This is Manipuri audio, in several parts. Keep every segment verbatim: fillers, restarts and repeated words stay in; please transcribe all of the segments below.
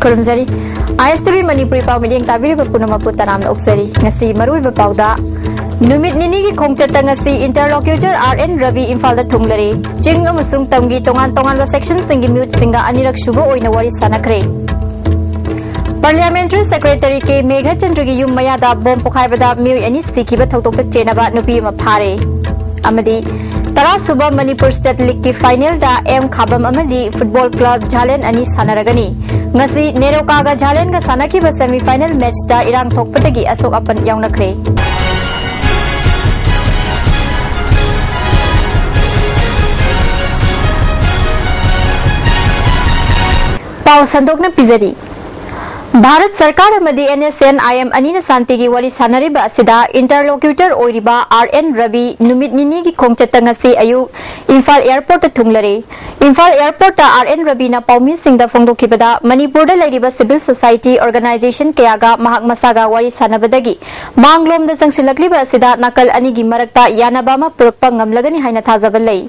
ꯈꯨꯔꯨꯝꯖꯔꯤ꯫ ꯑꯥꯏ ꯑꯦꯁ ꯇꯤ ꯚꯤ ꯃꯅꯤꯄꯨꯔꯤ ꯄꯥꯎ ꯃꯤꯠꯌꯦꯡ ꯇꯥꯕꯤꯔꯤꯕ ꯄꯨꯝꯅꯃꯛꯄꯨ ꯇꯔꯥꯝꯅ ꯑꯣꯛꯆꯔꯤ꯫ ꯉꯁꯤ ꯃꯔꯨꯑꯣꯏꯕ ꯄꯥꯎꯗ, ꯅꯨꯃꯤꯠ ꯅꯤꯅꯤꯒꯤ ꯈꯣꯡꯆꯠꯇ ꯉꯁꯤ interlocutor ꯑꯥꯔ ꯑꯦꯟ ꯔꯕꯤ ꯏꯝꯐꯥꯜꯗ ꯊꯨꯡꯂꯔꯦ꯫ ꯆꯤꯡ ꯑꯃꯁꯨꯡ ꯇꯝꯒꯤ ꯇꯣꯉꯥꯟ ꯇꯣꯉꯥꯟꯕ sectionꯁꯤꯡꯒꯤ ꯃꯤꯍꯨꯠꯁꯤꯡꯒ ꯑꯅꯤꯔꯛ ꯁꯨꯕ ꯑꯣꯏꯅ ꯋꯥꯔꯤ ꯁꯥꯟꯅꯈ꯭ꯔꯦ꯫ Parliamentary Secretary ꯀꯦ ꯃꯦꯘꯆꯟꯗ꯭ꯔꯒꯤ ꯌꯨꯝ ꯃꯌꯥꯗ bomb ꯄꯣꯈꯥꯏꯕꯗ ꯃꯤꯑꯣꯏ ꯑꯅꯤ ꯁꯤꯈꯤꯕ ꯊꯧꯗꯣꯛꯇ ꯆꯦꯟꯅꯕ ꯅꯨꯄꯤ ꯑꯃ ꯐꯥꯔꯦ꯫ ꯑꯃꯗꯤ ꯇꯔꯥꯁꯨꯕ ꯃꯅꯤꯄꯨꯔ State Leagueꯀꯤ finalꯗ ꯑꯦꯝ ꯈꯥꯕꯝ ꯑꯃꯗꯤ football club ꯖꯥꯂꯦꯟ ꯑꯅꯤ ꯁꯥꯟꯅꯔꯒꯅꯤ꯫ ꯉꯁꯤ ꯅꯦꯔꯣꯀꯥꯒ ꯖꯥꯂꯦꯟꯒ ꯁꯥꯟꯅꯈꯤꯕ semi final matchꯇ ꯏꯔꯥꯡ ꯊꯣꯛꯄꯗꯒꯤ ꯑꯁꯣꯛ ꯑꯄꯟ ꯌꯥꯎꯅꯈ꯭ꯔꯦ꯫ ꯄꯥꯎ ꯁꯟꯗꯣꯛꯅ ꯄꯤꯖꯔꯤ꯫ ꯚꯥꯔꯠ ꯁꯔꯀꯥꯔ ꯑꯃꯗꯤ N S N I M ꯑꯅꯤꯅ ꯁꯥꯟꯇꯤꯒꯤ ꯋꯥꯔꯤ ꯁꯥꯟꯅꯔꯤꯕ ꯑꯁꯤꯗ interlocutor ꯑꯣꯏꯔꯤꯕ ꯑꯥꯔ ꯑꯦꯟ ꯔꯕꯤ ꯅꯨꯃꯤꯠ ꯅꯤꯅꯤꯒꯤ ꯈꯣꯡꯆꯠꯇ ꯉꯁꯤ ꯑꯌꯨꯛ ꯏꯝꯐꯥꯜ airportꯇ ꯊꯨꯡꯂꯔꯦ꯫ ꯏꯝꯐꯥꯜ airportꯇ ꯑꯥꯔ ꯑꯦꯟ ꯔꯕꯤꯅ ꯄꯥꯎꯃꯤꯁꯤꯡꯗ ꯐꯣꯡꯗꯣꯛꯈꯤꯕꯗ, ꯃꯅꯤꯄꯨꯔꯗ ꯂꯩꯔꯤꯕ civil society organization ꯀꯌꯥꯒ ꯃꯍꯥꯛ ꯃꯁꯥꯒ ꯋꯥꯔꯤ ꯁꯥꯟꯅꯕꯗꯒꯤ ꯃꯥꯡꯂꯣꯝꯗ ꯆꯪꯁꯤꯜꯂꯛꯂꯤꯕ ꯑꯁꯤꯗ ꯅꯥꯀꯜ ꯑꯅꯤꯒꯤ ꯃꯔꯛꯇ ꯌꯥꯅꯕ ꯑꯃ ꯄꯨꯔꯛꯄ ꯉꯝꯂꯒꯅꯤ ꯍꯥꯏꯅ ꯊꯥꯖꯕ ꯂꯩ꯫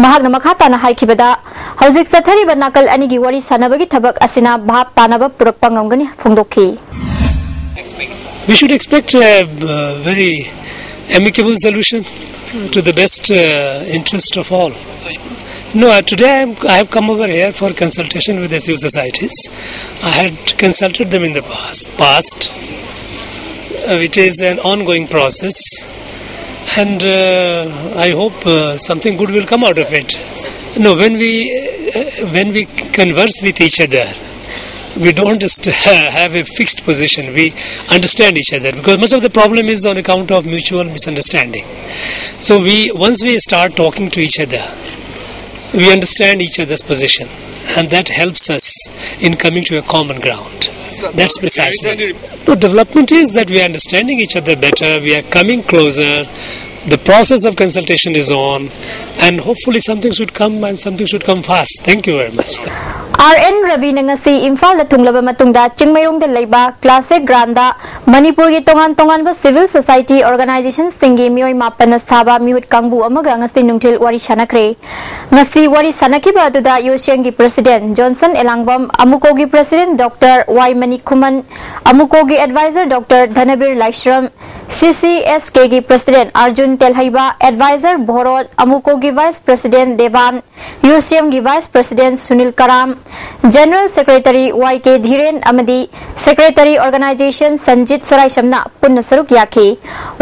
ꯃꯍꯥꯛꯅ ꯃꯈꯥ ꯇꯥꯅ ꯍꯥꯏꯈꯤꯕꯗ, ꯍꯧꯖꯤꯛ ꯆꯠꯊꯔꯤꯕ ꯅꯥꯀꯜ ꯑꯅꯤꯒꯤ ꯋꯥꯔꯤ ꯁꯥꯟꯅꯕꯒꯤ ꯊꯕꯛ ꯑꯁꯤꯅ ꯚꯥꯞ ꯇꯥꯅꯕ ꯄꯨꯔꯛꯄ ꯉꯝꯒꯅꯤ ꯐꯣꯡꯗꯣꯛꯈꯤ꯫ We should expect a, uh, very amicable solution to the best, uh, interest of all. No, uh, today I, am, I have come over here for consultation with the civil societies. I had consulted them in the past. Past. Uh, it is an ongoing process, and uh, I hope uh, something good will come out of it. No, when we uh, when we converse with each other, we don't just have a fixed position. We understand each other, because much of the problem is on account of mutual misunderstanding. So we, once we start talking to each other, we understand each other's position, and that helps us in coming to a common ground. That's precisely. No, development is that we are understanding each other better, we are coming closer, the process of consultation is on, and hopefully something should come, and something should come fast. Thank you very much. R N ꯔꯕꯤꯅ ꯉꯁꯤ ꯏꯝꯐꯥꯜꯗ ꯊꯨꯡꯂꯕ ꯃꯇꯨꯡꯗ ꯆꯤꯡꯃꯩꯔꯣꯡꯗ ꯂꯩꯕ ꯀ꯭ꯂꯥꯁꯤꯛ ꯒ꯭ꯔꯥꯟꯗ ꯃꯅꯤꯄꯨꯔꯒꯤ ꯇꯣꯉꯥꯟ ꯇꯣꯉꯥꯟꯕ ꯁꯤꯚꯤꯜ ꯁꯣꯁꯥꯏꯇꯤ ꯑꯣꯔꯒꯅꯥꯏꯖꯦꯁꯟꯁꯤꯡꯒꯤ ꯃꯤꯑꯣꯏ ꯃꯥꯄꯟꯅ ꯁꯥꯕ ꯃꯤꯍꯨꯠ ꯀꯥꯡꯕꯨ ꯑꯃꯒ ꯉꯁꯤ ꯅꯨꯡꯊꯤꯜ ꯋꯥꯔꯤ ꯁꯥꯟꯅꯈ꯭ꯔꯦ꯫ ꯉꯁꯤ ꯋꯥꯔꯤ ꯁꯥꯟꯅꯈꯤꯕ ꯑꯗꯨꯗ ꯌꯨꯁꯤꯑꯦꯝꯒꯤ ꯄ꯭ꯔꯁꯤꯗꯦꯟ ꯖꯣꯟꯁꯟ ꯑꯦꯂꯥꯡꯕꯝ, ꯑꯃꯨꯀꯣꯒꯤ ꯄ꯭ꯔꯁꯤꯗꯦꯟ ꯗꯣꯛꯇꯔ ꯋꯥꯏ ꯃꯅꯤꯀꯨꯃꯟ, ꯑꯃꯨꯀꯣꯒꯤ advisor doctor Dhanabir Laishram, C C S ꯀꯦꯒꯤ ꯄ꯭ꯔꯁꯤꯗꯦꯟ ꯑꯥꯔꯖꯨꯟ ꯇꯦꯜꯍꯩꯕ, ꯑꯦꯗꯚꯥꯏꯖꯔ ꯚꯣꯔꯣꯠ, ꯑꯃꯨꯀꯣꯒꯤ ꯚꯥꯏꯁ ꯄ꯭ꯔꯁꯤꯗꯦꯟ ꯗꯦꯕꯥꯟ, ꯌꯨꯁꯤꯑꯦꯝꯒꯤ vice president Sunil Karam, general secretary Y K Dhiren ꯑꯃꯗꯤ ꯁꯦꯀ꯭ꯔꯦꯇꯔꯤ ꯑꯣꯔꯒꯅꯥꯏꯖꯦꯁꯟ ꯁꯟꯖꯤꯠ ꯁꯣꯔꯥꯏꯁꯝꯅ ꯄꯨꯟꯅ ꯁꯔꯨꯛ ꯌꯥꯈꯤ꯫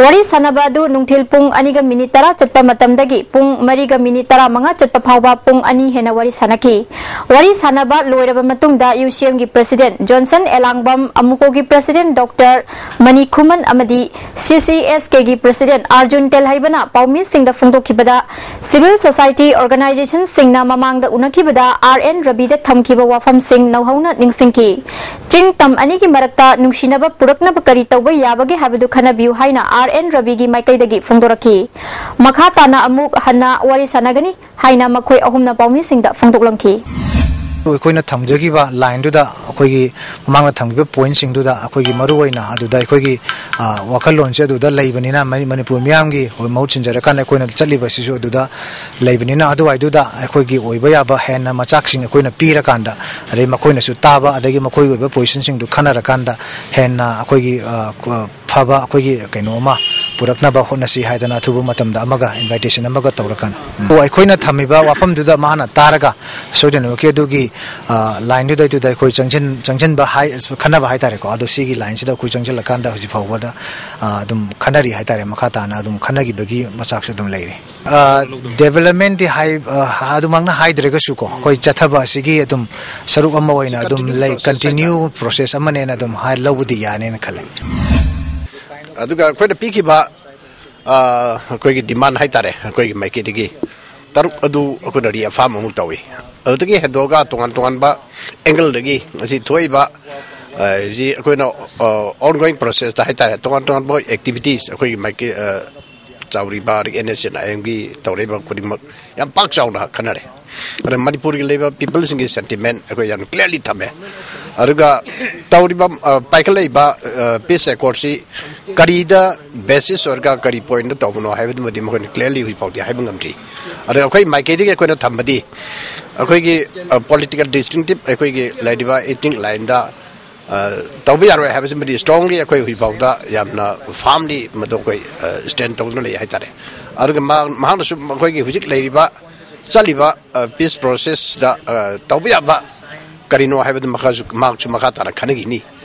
ꯋꯥꯔꯤ ꯁꯥꯟꯅꯕ ꯑꯗꯨ ꯅꯨꯡꯊꯤꯜ ꯄꯨꯡ ꯑꯅꯤꯒ ꯃꯤꯅꯤꯠ ꯇꯔꯥ ꯆꯠꯄ ꯃꯇꯝꯗꯒꯤ ꯄꯨꯡ ꯃꯔꯤꯒ ꯃꯤꯅꯤꯠ ꯇꯔꯥꯃꯉꯥ ꯆꯠꯄ ꯐꯥꯎꯕ ꯄꯨꯡ ꯑꯅꯤ ꯍꯦꯟꯅ ꯋꯥꯔꯤ ꯁꯥꯟꯅꯈꯤ꯫ ꯋꯥꯔꯤ ꯁꯥꯟꯅꯕ ꯂꯣꯏꯔꯕ ꯃꯇꯨꯡꯗ ꯌꯨꯁꯤꯑꯦꯝꯒꯤ ꯄ꯭ꯔꯁꯤꯗꯦꯟ ꯖꯣꯟꯁꯟ ꯑꯦꯂꯥꯡꯕꯝ, ꯑꯃꯨꯀꯣꯒꯤ ꯄ꯭ꯔꯁꯤꯗꯦꯟ ꯗꯣꯛꯇꯔ ꯃꯅꯤꯀꯨꯃꯟ ꯑꯃꯗꯤ ꯁꯤ ꯁꯤ ꯑꯦꯁ ꯀꯦꯒꯤ ꯄ꯭ꯔꯁꯤꯗꯦꯟ ꯑꯥꯔꯖꯨꯟ ꯇꯦꯜꯍꯩꯕꯅ ꯄꯥꯎꯃꯤꯁꯤꯡꯗ ꯐꯣꯡꯗꯣꯛꯈꯤꯕꯗ, ꯁꯤꯚꯤꯜ ꯁꯣꯁꯥꯏꯇꯤ ꯑꯣꯔꯒꯅꯥꯏꯖꯦꯁꯟꯁꯤꯡꯅ ꯃꯃꯥꯡꯗ ꯎꯅꯈꯤꯕꯗ ꯑꯥꯔ ꯑꯦꯟ ꯔꯕꯤꯗ ꯊꯝꯈꯤꯕ ꯋꯥꯐꯝꯁꯤꯡ ꯅꯧꯍꯧꯅ ꯅꯤꯡꯁꯤꯡꯈꯤ꯫ ꯆꯤꯡ ꯇꯝ ꯑꯅꯤꯒꯤ ꯃꯔꯛꯇ ꯅꯨꯡꯁꯤꯅꯕ ꯄꯨꯔꯛꯅꯕ ꯀꯔꯤ ꯇꯧꯕ ꯌꯥꯕꯒꯦ ꯍꯥꯏꯕꯗꯨ ꯈꯟꯅꯕꯤꯌꯨ ꯍꯥꯏꯅ ꯑꯥꯔ ꯑꯦꯟ ꯔꯕꯤꯒꯤ ꯃꯥꯏꯀꯩꯗꯒꯤ ꯐꯣꯡꯗꯣꯔꯛꯈꯤ꯫ ꯃꯈꯥ ꯇꯥꯅ ꯑꯃꯨꯛ ꯍꯟꯅ ꯋꯥꯔꯤ ꯁꯥꯟꯅꯒꯅꯤ ꯍꯥꯏꯅ ꯃꯈꯣꯏ ꯑꯍꯨꯝꯅ ꯄꯥꯎꯃꯤꯁꯤꯡꯗ ꯐꯣꯡꯗꯣꯛꯂꯝꯈꯤ꯫ ꯑꯩꯈꯣꯏꯅ ꯊꯝꯖꯈꯤꯕ ꯂꯥꯏꯟꯗꯨꯗ, ꯑꯩꯈꯣꯏꯒꯤ ꯃꯃꯥꯡꯗ ꯊꯝꯈꯤꯕ ꯄꯣꯏꯟꯠꯁꯤꯡꯗꯨꯗ ꯑꯩꯈꯣꯏꯒꯤ ꯃꯔꯨ ꯑꯣꯏꯅ ꯑꯗꯨꯗ ꯑꯩꯈꯣꯏꯒꯤ, ꯑ, ꯋꯥꯈꯜꯂꯣꯟꯁꯦ ꯑꯗꯨꯗ ꯂꯩꯕꯅꯤꯅ, ꯃꯅꯤ-, ꯃꯅꯤꯄꯨꯔ ꯃꯤꯌꯥꯝꯒꯤ ꯃꯍꯨꯠ ꯁꯤꯟꯖꯔꯀꯥꯟꯗ ꯑꯩꯈꯣꯏꯅ ꯆꯠꯂꯤꯕꯁꯤꯁꯨ ꯑꯗꯨꯗ ꯂꯩꯕꯅꯤꯅ, ꯑꯗꯨꯋꯥꯏꯗꯨꯗ ꯑꯩꯈꯣꯏꯒꯤ ꯑꯣꯏꯕ ꯌꯥꯕ ꯍꯦꯟꯅ ꯃꯆꯥꯛꯁꯤꯡ ꯑꯩꯈꯣꯏꯅ ꯄꯤꯔꯀꯥꯟꯗ, ꯑꯗꯩ ꯃꯈꯣꯏꯅꯁꯨ ꯇꯥꯕ, ꯑꯗꯒꯤ ꯃꯈꯣꯏꯒꯤ ꯑꯣꯏꯕ ꯄꯣꯖꯤꯁꯟꯁꯤꯡꯗꯨ ꯈꯟꯅꯔꯀꯥꯟꯗ ꯍꯦꯟꯅ ꯑꯩꯈꯣꯏꯒꯤ, ꯑ, ꯀ-, ꯐꯕ ꯑꯩꯈꯣꯏꯒꯤ ꯀꯩꯅꯣ ꯑꯃ ꯄꯨꯔꯛꯅꯕ ꯍꯣꯠꯅꯁꯤ ꯍꯥꯏꯗꯅ ꯑꯊꯨꯕ ꯃꯇꯝꯗ ꯑꯃꯒ ꯏꯟꯚꯥꯏꯇꯦꯁꯟ ꯑꯃꯒ ꯇꯧꯔꯀꯥꯟꯗ, ꯎꯝ꯫ ꯑꯣ, ꯑꯩꯈꯣꯏꯅ ꯊꯝꯃꯤꯕ ꯋꯥꯐꯝꯗꯨꯗ ꯃꯥꯅ ꯇꯥꯔꯒ ꯁꯣꯏꯗꯅꯃꯛꯀꯤ ꯑꯗꯨꯒꯤ, ꯑ, ꯂꯥꯏꯟꯗꯨꯗꯩꯗꯨꯗ ꯑꯩꯈꯣꯏ ꯆꯪꯁꯤꯟ-, ꯆꯪꯁꯤꯟꯕ ꯍꯥꯏ-, ꯈꯟꯅꯕ ꯍꯥꯏꯇꯥꯔꯦꯀꯣ꯫ ꯑꯗꯣ ꯁꯤꯒꯤ ꯂꯥꯏꯟꯁꯤꯗ ꯑꯩꯈꯣꯏ ꯆꯪꯁꯤꯜꯂꯀꯥꯟꯗ ꯍꯧꯖꯤꯛ ꯐꯥꯎꯕꯗ, ꯑ, ꯑꯗꯨꯝ ꯈꯟꯅꯔꯤ ꯍꯥꯏꯇꯥꯔꯦ꯫ ꯃꯈꯥ ꯇꯥꯅ ꯑꯗꯨꯝ ꯈꯟꯅꯈꯤꯕꯒꯤ ꯃꯆꯥꯛꯁꯨ ꯑꯗꯨꯝ ꯂꯩꯔꯤ꯫ ꯑ, ꯗꯦꯕꯂꯞꯃꯦꯟꯠꯇꯤ ꯍꯥꯏ-, ꯑ, ꯑꯗꯨꯃꯛꯅ ꯍꯥꯏꯗ꯭ꯔꯒꯁꯨꯀꯣ, ꯑꯩꯈꯣꯏ ꯆꯠꯊꯕ ꯑꯁꯤꯒꯤ ꯑꯗꯨꯝ ꯁꯔꯨꯛ ꯑꯃ ꯑꯣꯏꯅ ꯑꯗꯨꯝ ꯂꯩ, ꯀꯟꯇꯤꯅ꯭ꯌꯨ ꯄ꯭ꯔꯣꯁꯦꯁ ꯑꯃꯅꯦꯅ ꯑꯗꯨꯝ ꯍꯥꯏ-, ꯂꯧꯕꯗꯤ ꯌꯥꯅꯦꯅ ꯈꯜꯂꯦ꯫ ꯑꯗꯨꯒ ꯑꯩꯈꯣꯏꯅ ꯄꯤꯈꯤꯕ, ꯑ, ꯑꯩꯈꯣꯏꯒꯤ ꯗꯤꯃꯥꯟ ꯍꯥꯏꯇꯥꯔꯦ, ꯑꯩꯈꯣꯏꯒꯤ ꯃꯥꯏꯀꯩꯗꯒꯤ ꯇꯔꯨꯛ ꯑꯗꯨ ꯑꯩꯈꯣꯏꯅ ꯔꯤꯑꯐꯥꯔꯝ ꯑꯃꯨꯛ ꯇꯧꯏ꯫ ꯑꯗꯨꯗꯒꯤ ꯍꯦꯟꯗꯣꯛꯑꯒ ꯇꯣꯉꯥꯟ ꯇꯣꯉꯥꯟꯕ ꯑꯦꯡꯒꯜꯗꯒꯤ ꯉꯁꯤ ꯊꯣꯛꯏꯕ, ꯑ, ꯍꯧꯖꯤꯛ ꯑꯩꯈꯣꯏꯅ, ꯑ, ꯑꯣꯟꯒꯣꯋꯤꯡ ꯄ꯭ꯔꯣꯁꯦꯁꯇ ꯍꯥꯏꯇꯥꯔꯦ, ꯇꯣꯉꯥꯟ ꯇꯣꯉꯥꯟꯕ ꯑꯦꯛꯇꯤꯚꯤꯇꯤꯁ ꯑꯩꯈꯣꯏꯒꯤ ꯃꯥꯏꯀꯩ, ꯑ, ꯆꯥꯎꯔꯤꯕ ꯑꯗꯒꯤ ꯑꯦꯟ ꯑꯦꯁ ꯑꯦꯟ ꯑꯥꯏ ꯑꯦꯝꯒꯤ ꯇꯧꯔꯛꯏꯕ ꯈꯨꯗꯤꯡꯃꯛ ꯌꯥꯝ ꯄꯥꯛ ꯆꯥꯎꯅ ꯈꯟꯅꯔꯦ꯫ ꯑꯗ ꯃꯅꯤꯄꯨꯔꯒꯤ ꯂꯩꯕ ꯄꯤꯄꯜꯁꯤꯡꯒꯤ ꯁꯦꯟꯇꯤꯃꯦꯟ ꯑꯩꯈꯣꯏ ꯌꯥꯝ ꯀ꯭ꯂꯤꯌꯥꯔꯂꯤ ꯊꯝꯃꯦ꯫ ꯑꯗꯨꯒ ꯇꯧꯔꯤꯕ, ꯑ, ꯄꯥꯏꯈꯠꯂꯛꯏꯕ, ꯑ, ꯄꯤꯁ ꯑꯦꯀꯣꯔꯗꯁꯤ ꯀꯔꯤꯗ ꯕꯦꯁꯤꯁ ꯑꯣꯏꯔꯒ ꯀꯔꯤ ꯄꯣꯏꯟꯗ ꯇꯧꯕꯅꯣ ꯍꯥꯏꯕꯗꯨꯃꯗꯤ ꯃꯈꯣꯏꯅ ꯀ꯭ꯂꯤꯌꯥꯔꯂꯤ ꯍꯧꯖꯤꯛ ꯐꯥꯎꯗꯤ ꯍꯥꯏꯕ ꯉꯝꯗ꯭ꯔꯤ꯫ ꯑꯗꯣ ꯑꯩꯈꯣꯏ ꯃꯥꯏꯀꯩꯗꯒꯤ ꯑꯩꯈꯣꯏꯅ ꯊꯝꯕꯗꯤ ꯑꯩꯈꯣꯏꯒꯤ, ꯑ, ꯄꯣꯂꯤꯇꯤꯀꯦꯜ ꯗꯤꯁꯇ꯭ꯔꯤꯡꯇꯤꯞ ꯑꯩꯈꯣꯏꯒꯤ ꯂꯩꯔꯤꯕ ꯏꯊꯅꯤꯛ ꯂꯥꯏꯟꯗ, ꯑ, ꯇꯧꯕ ꯌꯥꯔꯣꯏ ꯍꯥꯏꯕꯁꯤꯃꯗꯤ ꯏꯁꯇ꯭ꯔꯣꯡꯂꯤ ꯑꯩꯈꯣꯏ ꯍꯧꯖꯤꯛ ꯐꯥꯎꯗ ꯌꯥꯝꯅ ꯐꯥꯔꯝꯂꯤ ꯃꯗꯨ ꯑꯩꯈꯣꯏ, ꯑ, ꯁ꯭ꯇꯦꯟ ꯇꯧꯗꯨꯅ ꯂꯩ ꯍꯥꯏꯇꯥꯔꯦ꯫ ꯑꯗꯨꯒ ꯃꯍꯥꯛ-, ꯃꯍꯥꯛꯅꯁꯨ ꯃꯈꯣꯏꯒꯤ ꯍꯧꯖꯤꯛ ꯂꯩꯔꯤꯕ ꯆꯠꯂꯤꯕ, ꯑ, ꯄꯤꯁ ꯄ꯭ꯔꯣꯁꯦꯁꯇ, ꯑ, ꯇꯧꯕ ꯌꯥꯕ ꯀꯔꯤꯅꯣ ꯍꯥꯏꯕꯗꯨ ꯃꯈꯥꯁꯨ, ꯃꯍꯥꯛꯁꯨ ꯃꯈꯥ ꯇꯥꯅ ꯈꯟꯅꯈꯤꯅꯤ,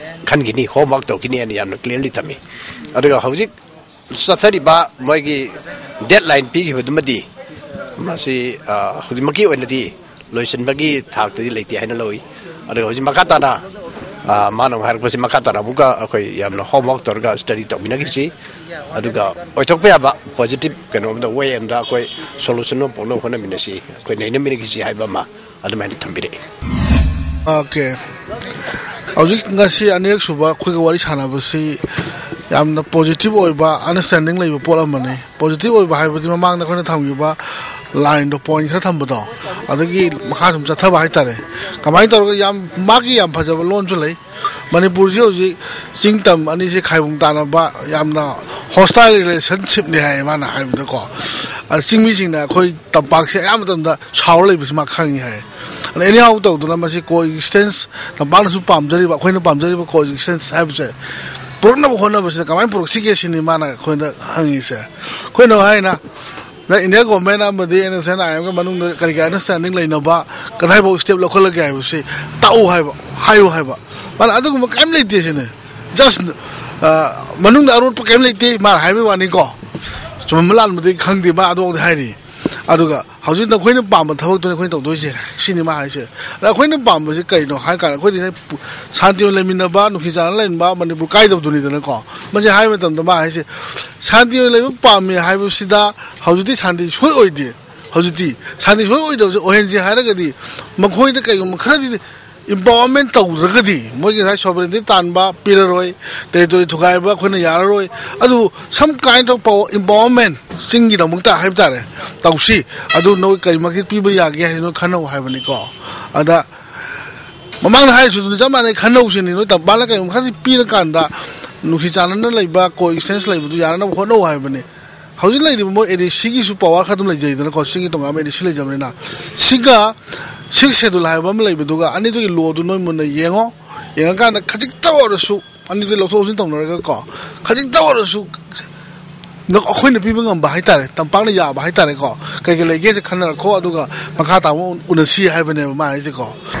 ꯈꯟꯈꯤꯅꯤ, ꯍꯣꯝꯋꯥꯔꯛ ꯇꯧꯈꯤꯅꯤ ꯍꯥꯏꯅ ꯌꯥꯝꯅ ꯀ꯭ꯂꯤꯌꯥꯔꯂꯤ ꯊꯝꯃꯤ꯫ ꯑꯗꯨꯒ ꯍꯧꯖꯤꯛ ꯆꯠꯊꯔꯤꯕ ꯃꯣꯏꯒꯤ ꯗꯦꯠꯂꯥꯏꯟ ꯄꯤꯈꯤꯕꯗꯨꯃꯗꯤ ꯃꯁꯤ, ꯑ, ꯍꯧꯖꯤꯛꯃꯛꯀꯤ ꯑꯣꯏꯅꯗꯤ ꯂꯣꯏꯁꯤꯟꯕꯒꯤ ꯊꯥꯛꯇꯗꯤ ꯂꯩꯇꯦ ꯍꯥꯏꯅ ꯂꯧꯏ꯫ ꯑꯗꯨꯒ ꯍꯧꯖꯤꯛ ꯃꯈꯥ ꯇꯥꯅ, ꯑ, ꯃꯥꯅ ꯑꯃꯨꯛ ꯍꯥꯏꯔꯛꯄꯁꯤ ꯃꯈꯥ ꯇꯥꯅ ꯑꯃꯨꯛꯀ ꯑꯩꯈꯣꯏ ꯌꯥꯝꯅ ꯍꯣꯝꯋꯥꯔꯛ ꯇꯧꯔꯒ ꯁ꯭ꯇꯗꯤ ꯇꯧꯃꯤꯟꯅꯈꯤꯁꯤ꯫ ꯑꯗꯨꯒ ꯑꯣꯏꯊꯣꯛꯄ ꯌꯥꯕ ꯄꯣꯖꯤꯇꯤꯚ ꯀꯩꯅꯣꯝꯗ, ꯋꯦ ꯑꯃꯗ ꯑꯩꯈꯣꯏ ꯁꯣꯂꯨꯁꯟ ꯑꯃ ꯄꯨꯔꯛꯅꯕ ꯍꯣꯠꯅꯃꯤꯟꯅꯁꯤ, ꯑꯩꯈꯣꯏ ꯅꯩꯅꯃꯤꯟꯅꯈꯤꯁꯤ ꯍꯥꯏꯕ ꯑꯃ ꯑꯗꯨꯃꯥꯏꯅ ꯊꯝꯕꯤꯔꯛꯏ꯫ ꯑꯣꯀꯦ, ꯍꯧꯖꯤꯛ ꯉꯁꯤ ꯑꯅꯤꯔꯛ ꯁꯨꯕ ꯑꯩꯈꯣꯏꯒ ꯋꯥꯔꯤ ꯁꯥꯟꯅꯕꯁꯤ ꯌꯥꯝꯅ ꯄꯣꯖꯤꯇꯤꯚ ꯑꯣꯏꯕ ꯑꯟꯗꯔꯁ꯭ꯇꯦꯟꯗꯤꯡ ꯂꯩꯕ ꯄꯣꯠ ꯑꯃꯅꯤ꯫ ꯄꯣꯖꯤꯇꯤꯚ ꯑꯣꯏꯕ ꯍꯥꯏꯕꯗꯤ ꯃꯃꯥꯡꯗ ꯑꯩꯈꯣꯏꯅ ꯊꯝꯈꯤꯕ ꯂꯥꯏꯟꯗꯣ, ꯄꯣꯏꯟꯠ ꯈꯔ ꯊꯝꯕꯗꯣ, ꯑꯗꯒꯤ ꯃꯈꯥ ꯁꯨꯝ ꯆꯠꯊꯕ ꯍꯥꯏꯇꯥꯔꯦ꯫ ꯀꯃꯥꯏꯅ ꯇꯧꯔꯒ ꯌꯥꯝ, ꯃꯥꯒꯤ ꯌꯥꯝ ꯐꯖꯕ ꯂꯣꯟꯁꯨ ꯂꯩ꯫ ꯃꯅꯤꯄꯨꯔꯁꯤ ꯍꯧꯖꯤꯛ ꯆꯤꯡ ꯇꯝ ꯑꯅꯤꯁꯤ ꯈꯥꯏꯕꯨꯡ ꯇꯥꯅꯕ ꯌꯥꯝꯅ ꯍꯣꯁꯇꯥꯏꯜ ꯔꯤꯂꯦꯁꯟꯁꯤꯞꯅꯤ ꯍꯥꯏ ꯃꯥꯅ ꯍꯥꯏꯕꯗꯀꯣ꯫ ꯑꯗ ꯆꯤꯡꯃꯤꯁꯤꯡꯅ ꯑꯩꯈꯣꯏ ꯇꯝꯄꯥꯛꯁꯦ ꯑꯌꯥꯝꯕ ꯃꯇꯝꯗ ꯁꯥꯎꯔ ꯂꯩꯕꯁꯤ ꯃꯥ ꯈꯪꯉꯤ ꯍꯥꯏ꯫ ꯑꯗ ꯑꯦꯅꯤꯍꯥꯎ ꯇꯧꯗꯅ ꯃꯁꯤ ꯀꯣ ꯑꯦꯛꯁꯤꯁꯇꯦꯟꯁ, ꯇꯝꯄꯥꯛꯅꯁꯨ ꯄꯥꯝꯖꯔꯤꯕ, ꯑꯩꯈꯣꯏꯅ ꯄꯥꯝꯖꯔꯤꯕ ꯀꯣ ꯑꯦꯛꯁꯤꯁꯇꯦꯟꯁ ꯍꯥꯏꯕꯁꯦ ꯄꯨꯔꯛꯅꯕ ꯍꯣꯠꯅꯕꯁꯤꯗ ꯀꯃꯥꯏꯅ ꯄꯨꯔꯛꯁꯤꯒꯦ ꯁꯤꯅꯤ ꯃꯥꯅ ꯑꯩꯈꯣꯏꯗ ꯍꯪꯉꯤꯁꯦ꯫ ꯑꯩꯈꯣꯏꯅ ꯍꯥꯏꯅ ꯅ ꯏꯟꯗꯤꯌꯥ ꯒꯣꯔꯃꯦꯟ ꯑꯃꯗꯤ ꯑꯦꯟ ꯑꯦꯁ ꯑꯦꯟ ꯑꯥꯏ ꯑꯦꯝꯒ ꯃꯅꯨꯡꯗ ꯀꯔꯤ ꯀꯔꯤ ꯑꯟꯗꯔꯁ꯭ꯇꯦꯟꯗꯤꯡ ꯂꯩꯅꯕ, ꯀꯗꯥꯏꯐꯥꯎ ꯁ꯭ꯇꯦꯞ ꯂꯧꯈꯠꯂꯒꯦ ꯍꯥꯏꯕꯁꯤ ꯇꯥꯛꯎ ꯍꯥꯏꯕ, ꯍꯥꯏꯌꯨ ꯍꯥꯏꯕ꯫ ꯃꯥꯅ ꯑꯗꯨꯒꯨꯝꯕ ꯀꯔꯤꯝ ꯂꯩꯇꯦ ꯁꯤꯅꯤ꯫ ꯖꯁ, ꯑ, ꯃꯅꯨꯡꯗ ꯑꯔꯣꯠꯄ ꯀꯔꯤꯝ ꯂꯩꯇꯦ ꯃꯥꯅ ꯍꯥꯏꯕꯒꯤ ꯋꯥꯅꯤꯀꯣ꯫ ꯆꯨꯝꯕ ꯂꯥꯟꯕꯗꯤ ꯈꯪꯗꯦ, ꯃꯥ ꯑꯗꯨꯐꯥꯎꯗꯤ ꯍꯥꯏꯔꯤ꯫ ꯑꯗꯨꯒ ꯍꯧꯖꯤꯛ ꯅꯈꯣꯏꯅ ꯄꯥꯝꯕ ꯊꯕꯛꯇꯨꯅꯤ ꯑꯩꯈꯣꯏꯅ ꯇꯧꯗꯣꯏꯁꯦ, ꯁꯤꯅꯤ ꯃꯥ ꯍꯥꯏꯁꯦ꯫ ꯑꯗ ꯑꯩꯈꯣꯏꯅ ꯄꯥꯝꯕꯁꯤ ꯀꯩꯅꯣ ꯍꯥꯏ ꯀꯥꯟꯗ, ꯑꯩꯈꯣꯏꯗꯤ ꯁꯥꯟꯇꯤ ꯑꯣꯏꯅ ꯂꯩꯃꯤꯟꯅꯕ, ꯅꯨꯡꯁꯤ ꯆꯥꯟꯅꯅ ꯂꯩꯃꯤꯟꯅꯕ, ꯃꯅꯤꯄꯨꯔ ꯀꯥꯏꯗꯕꯗꯨꯅꯤꯗꯅꯀꯣ꯫ ꯃꯁꯤ ꯍꯥꯏꯕ ꯃꯇꯝꯗ ꯃꯥ ꯍꯥꯏꯁꯦ, ꯁꯥꯟꯇꯤ ꯑꯣꯏꯅ ꯂꯩꯕ ꯄꯥꯝꯃꯤ ꯍꯥꯏꯕꯁꯤꯗ ꯍꯧꯖꯤꯛꯇꯤ ꯁꯥꯟꯇꯤ ꯁꯣꯏ ꯑꯣꯏꯗꯦ꯫ ꯍꯧꯖꯤꯛꯇꯤ ꯁꯥꯟꯇꯤ ꯁꯣꯏ ꯑꯣꯏꯗꯕꯁꯦ ꯑꯣꯏꯍꯟꯁꯦ ꯍꯥꯏꯔꯒꯗꯤ ꯃꯈꯣꯏꯗ ꯀꯩꯒꯨꯝꯕ ꯈꯔꯗꯤ Empowerment ꯇꯧꯗ꯭ꯔꯒꯗꯤ ꯃꯣꯏꯒꯤ ꯉꯁꯥꯏ sovereignty ꯇꯥꯟꯕ ꯄꯤꯔꯔꯣꯏ, territory ꯊꯨꯒꯥꯏꯕ ꯑꯩꯈꯣꯏꯅ ꯌꯥꯔꯔꯣꯏ꯫ ꯑꯗꯨ some kind of power empowerment ꯆꯤꯡꯒꯤꯗꯃꯛꯇ ꯍꯥꯏꯕ ꯇꯥꯔꯦ ꯇꯧꯁꯤ꯫ ꯑꯗꯨ ꯅꯣꯏ ꯀꯔꯤꯃꯛꯇꯤ ꯄꯤꯕ ꯌꯥꯒꯦ ꯍꯥꯏꯁꯤ ꯅꯣꯏ ꯈꯟꯅꯧ ꯍꯥꯏꯕꯅꯤꯀꯣ꯫ ꯑꯗ ꯃꯃꯥꯡꯗ ꯍꯥꯏꯔꯤꯁꯨ ꯑꯗꯨꯅ ꯆꯞ ꯃꯥꯟꯅꯩ, ꯈꯟꯅꯧꯁꯤꯅꯤ꯫ ꯅꯣꯏ ꯇꯝꯄꯥꯛꯅ ꯀꯔꯤꯒꯨꯝꯕ ꯈꯔꯗꯤ ꯄꯤꯔꯀꯥꯟꯗ ꯅꯨꯡꯁꯤ ꯆꯥꯟꯅꯅ ꯂꯩꯕ, coexistence ꯂꯩꯕꯗꯨ ꯌꯥꯅꯅꯕ ꯍꯣꯠꯅꯧ ꯍꯥꯏꯕꯅꯤ꯫ ꯍꯧꯖꯤꯛ ꯂꯩꯔꯤꯕ ꯃꯣꯏ ADCꯒꯤꯁꯨ power ꯈꯔ ꯑꯗꯨꯝ ꯂꯩꯖꯩꯗꯅꯀꯣ, ꯆꯤꯡꯒꯤ ꯇꯣꯉꯥꯟꯕ ADC ꯂꯩꯖꯕꯅꯤꯅ꯫ ꯁꯤꯒ Sixth Schedule ꯍꯥꯏꯕ ꯑꯃ ꯂꯩꯕꯗꯨꯒ ꯑꯅꯤꯗꯨꯒꯤ lawꯗꯨ ꯅꯣꯏ ꯃꯨꯟꯅ ꯌꯦꯡꯉꯣ꯫ ꯌꯦꯡꯉꯀꯥꯟꯗ ꯈꯖꯤꯛꯇ ꯑꯣꯏꯔꯁꯨ ꯑꯅꯤꯗꯨ ꯂꯧꯊꯣꯛ ꯂꯧꯁꯤꯟ ꯇꯧꯅꯔꯒꯀꯣ, ꯈꯖꯤꯛꯇ ꯑꯣꯏꯔꯁꯨ ꯑꯩꯈꯣꯏꯅ ꯄꯤꯕ ꯉꯝꯕ ꯍꯥꯏꯇꯥꯔꯦ, ꯇꯝꯄꯥꯛꯅ ꯌꯥꯕ ꯍꯥꯏꯇꯥꯔꯦꯀꯣ, ꯀꯩ ꯀꯩ ꯂꯩꯒꯦꯁꯦ ꯈꯟꯅꯔꯛꯈꯣ, ꯑꯗꯨꯒ ꯃꯈꯥ ꯇꯥꯕ ꯎꯅꯁꯤ ꯍꯥꯏꯕꯅꯦꯕ ꯃꯥ ꯍꯥꯏꯁꯦꯀꯣ꯫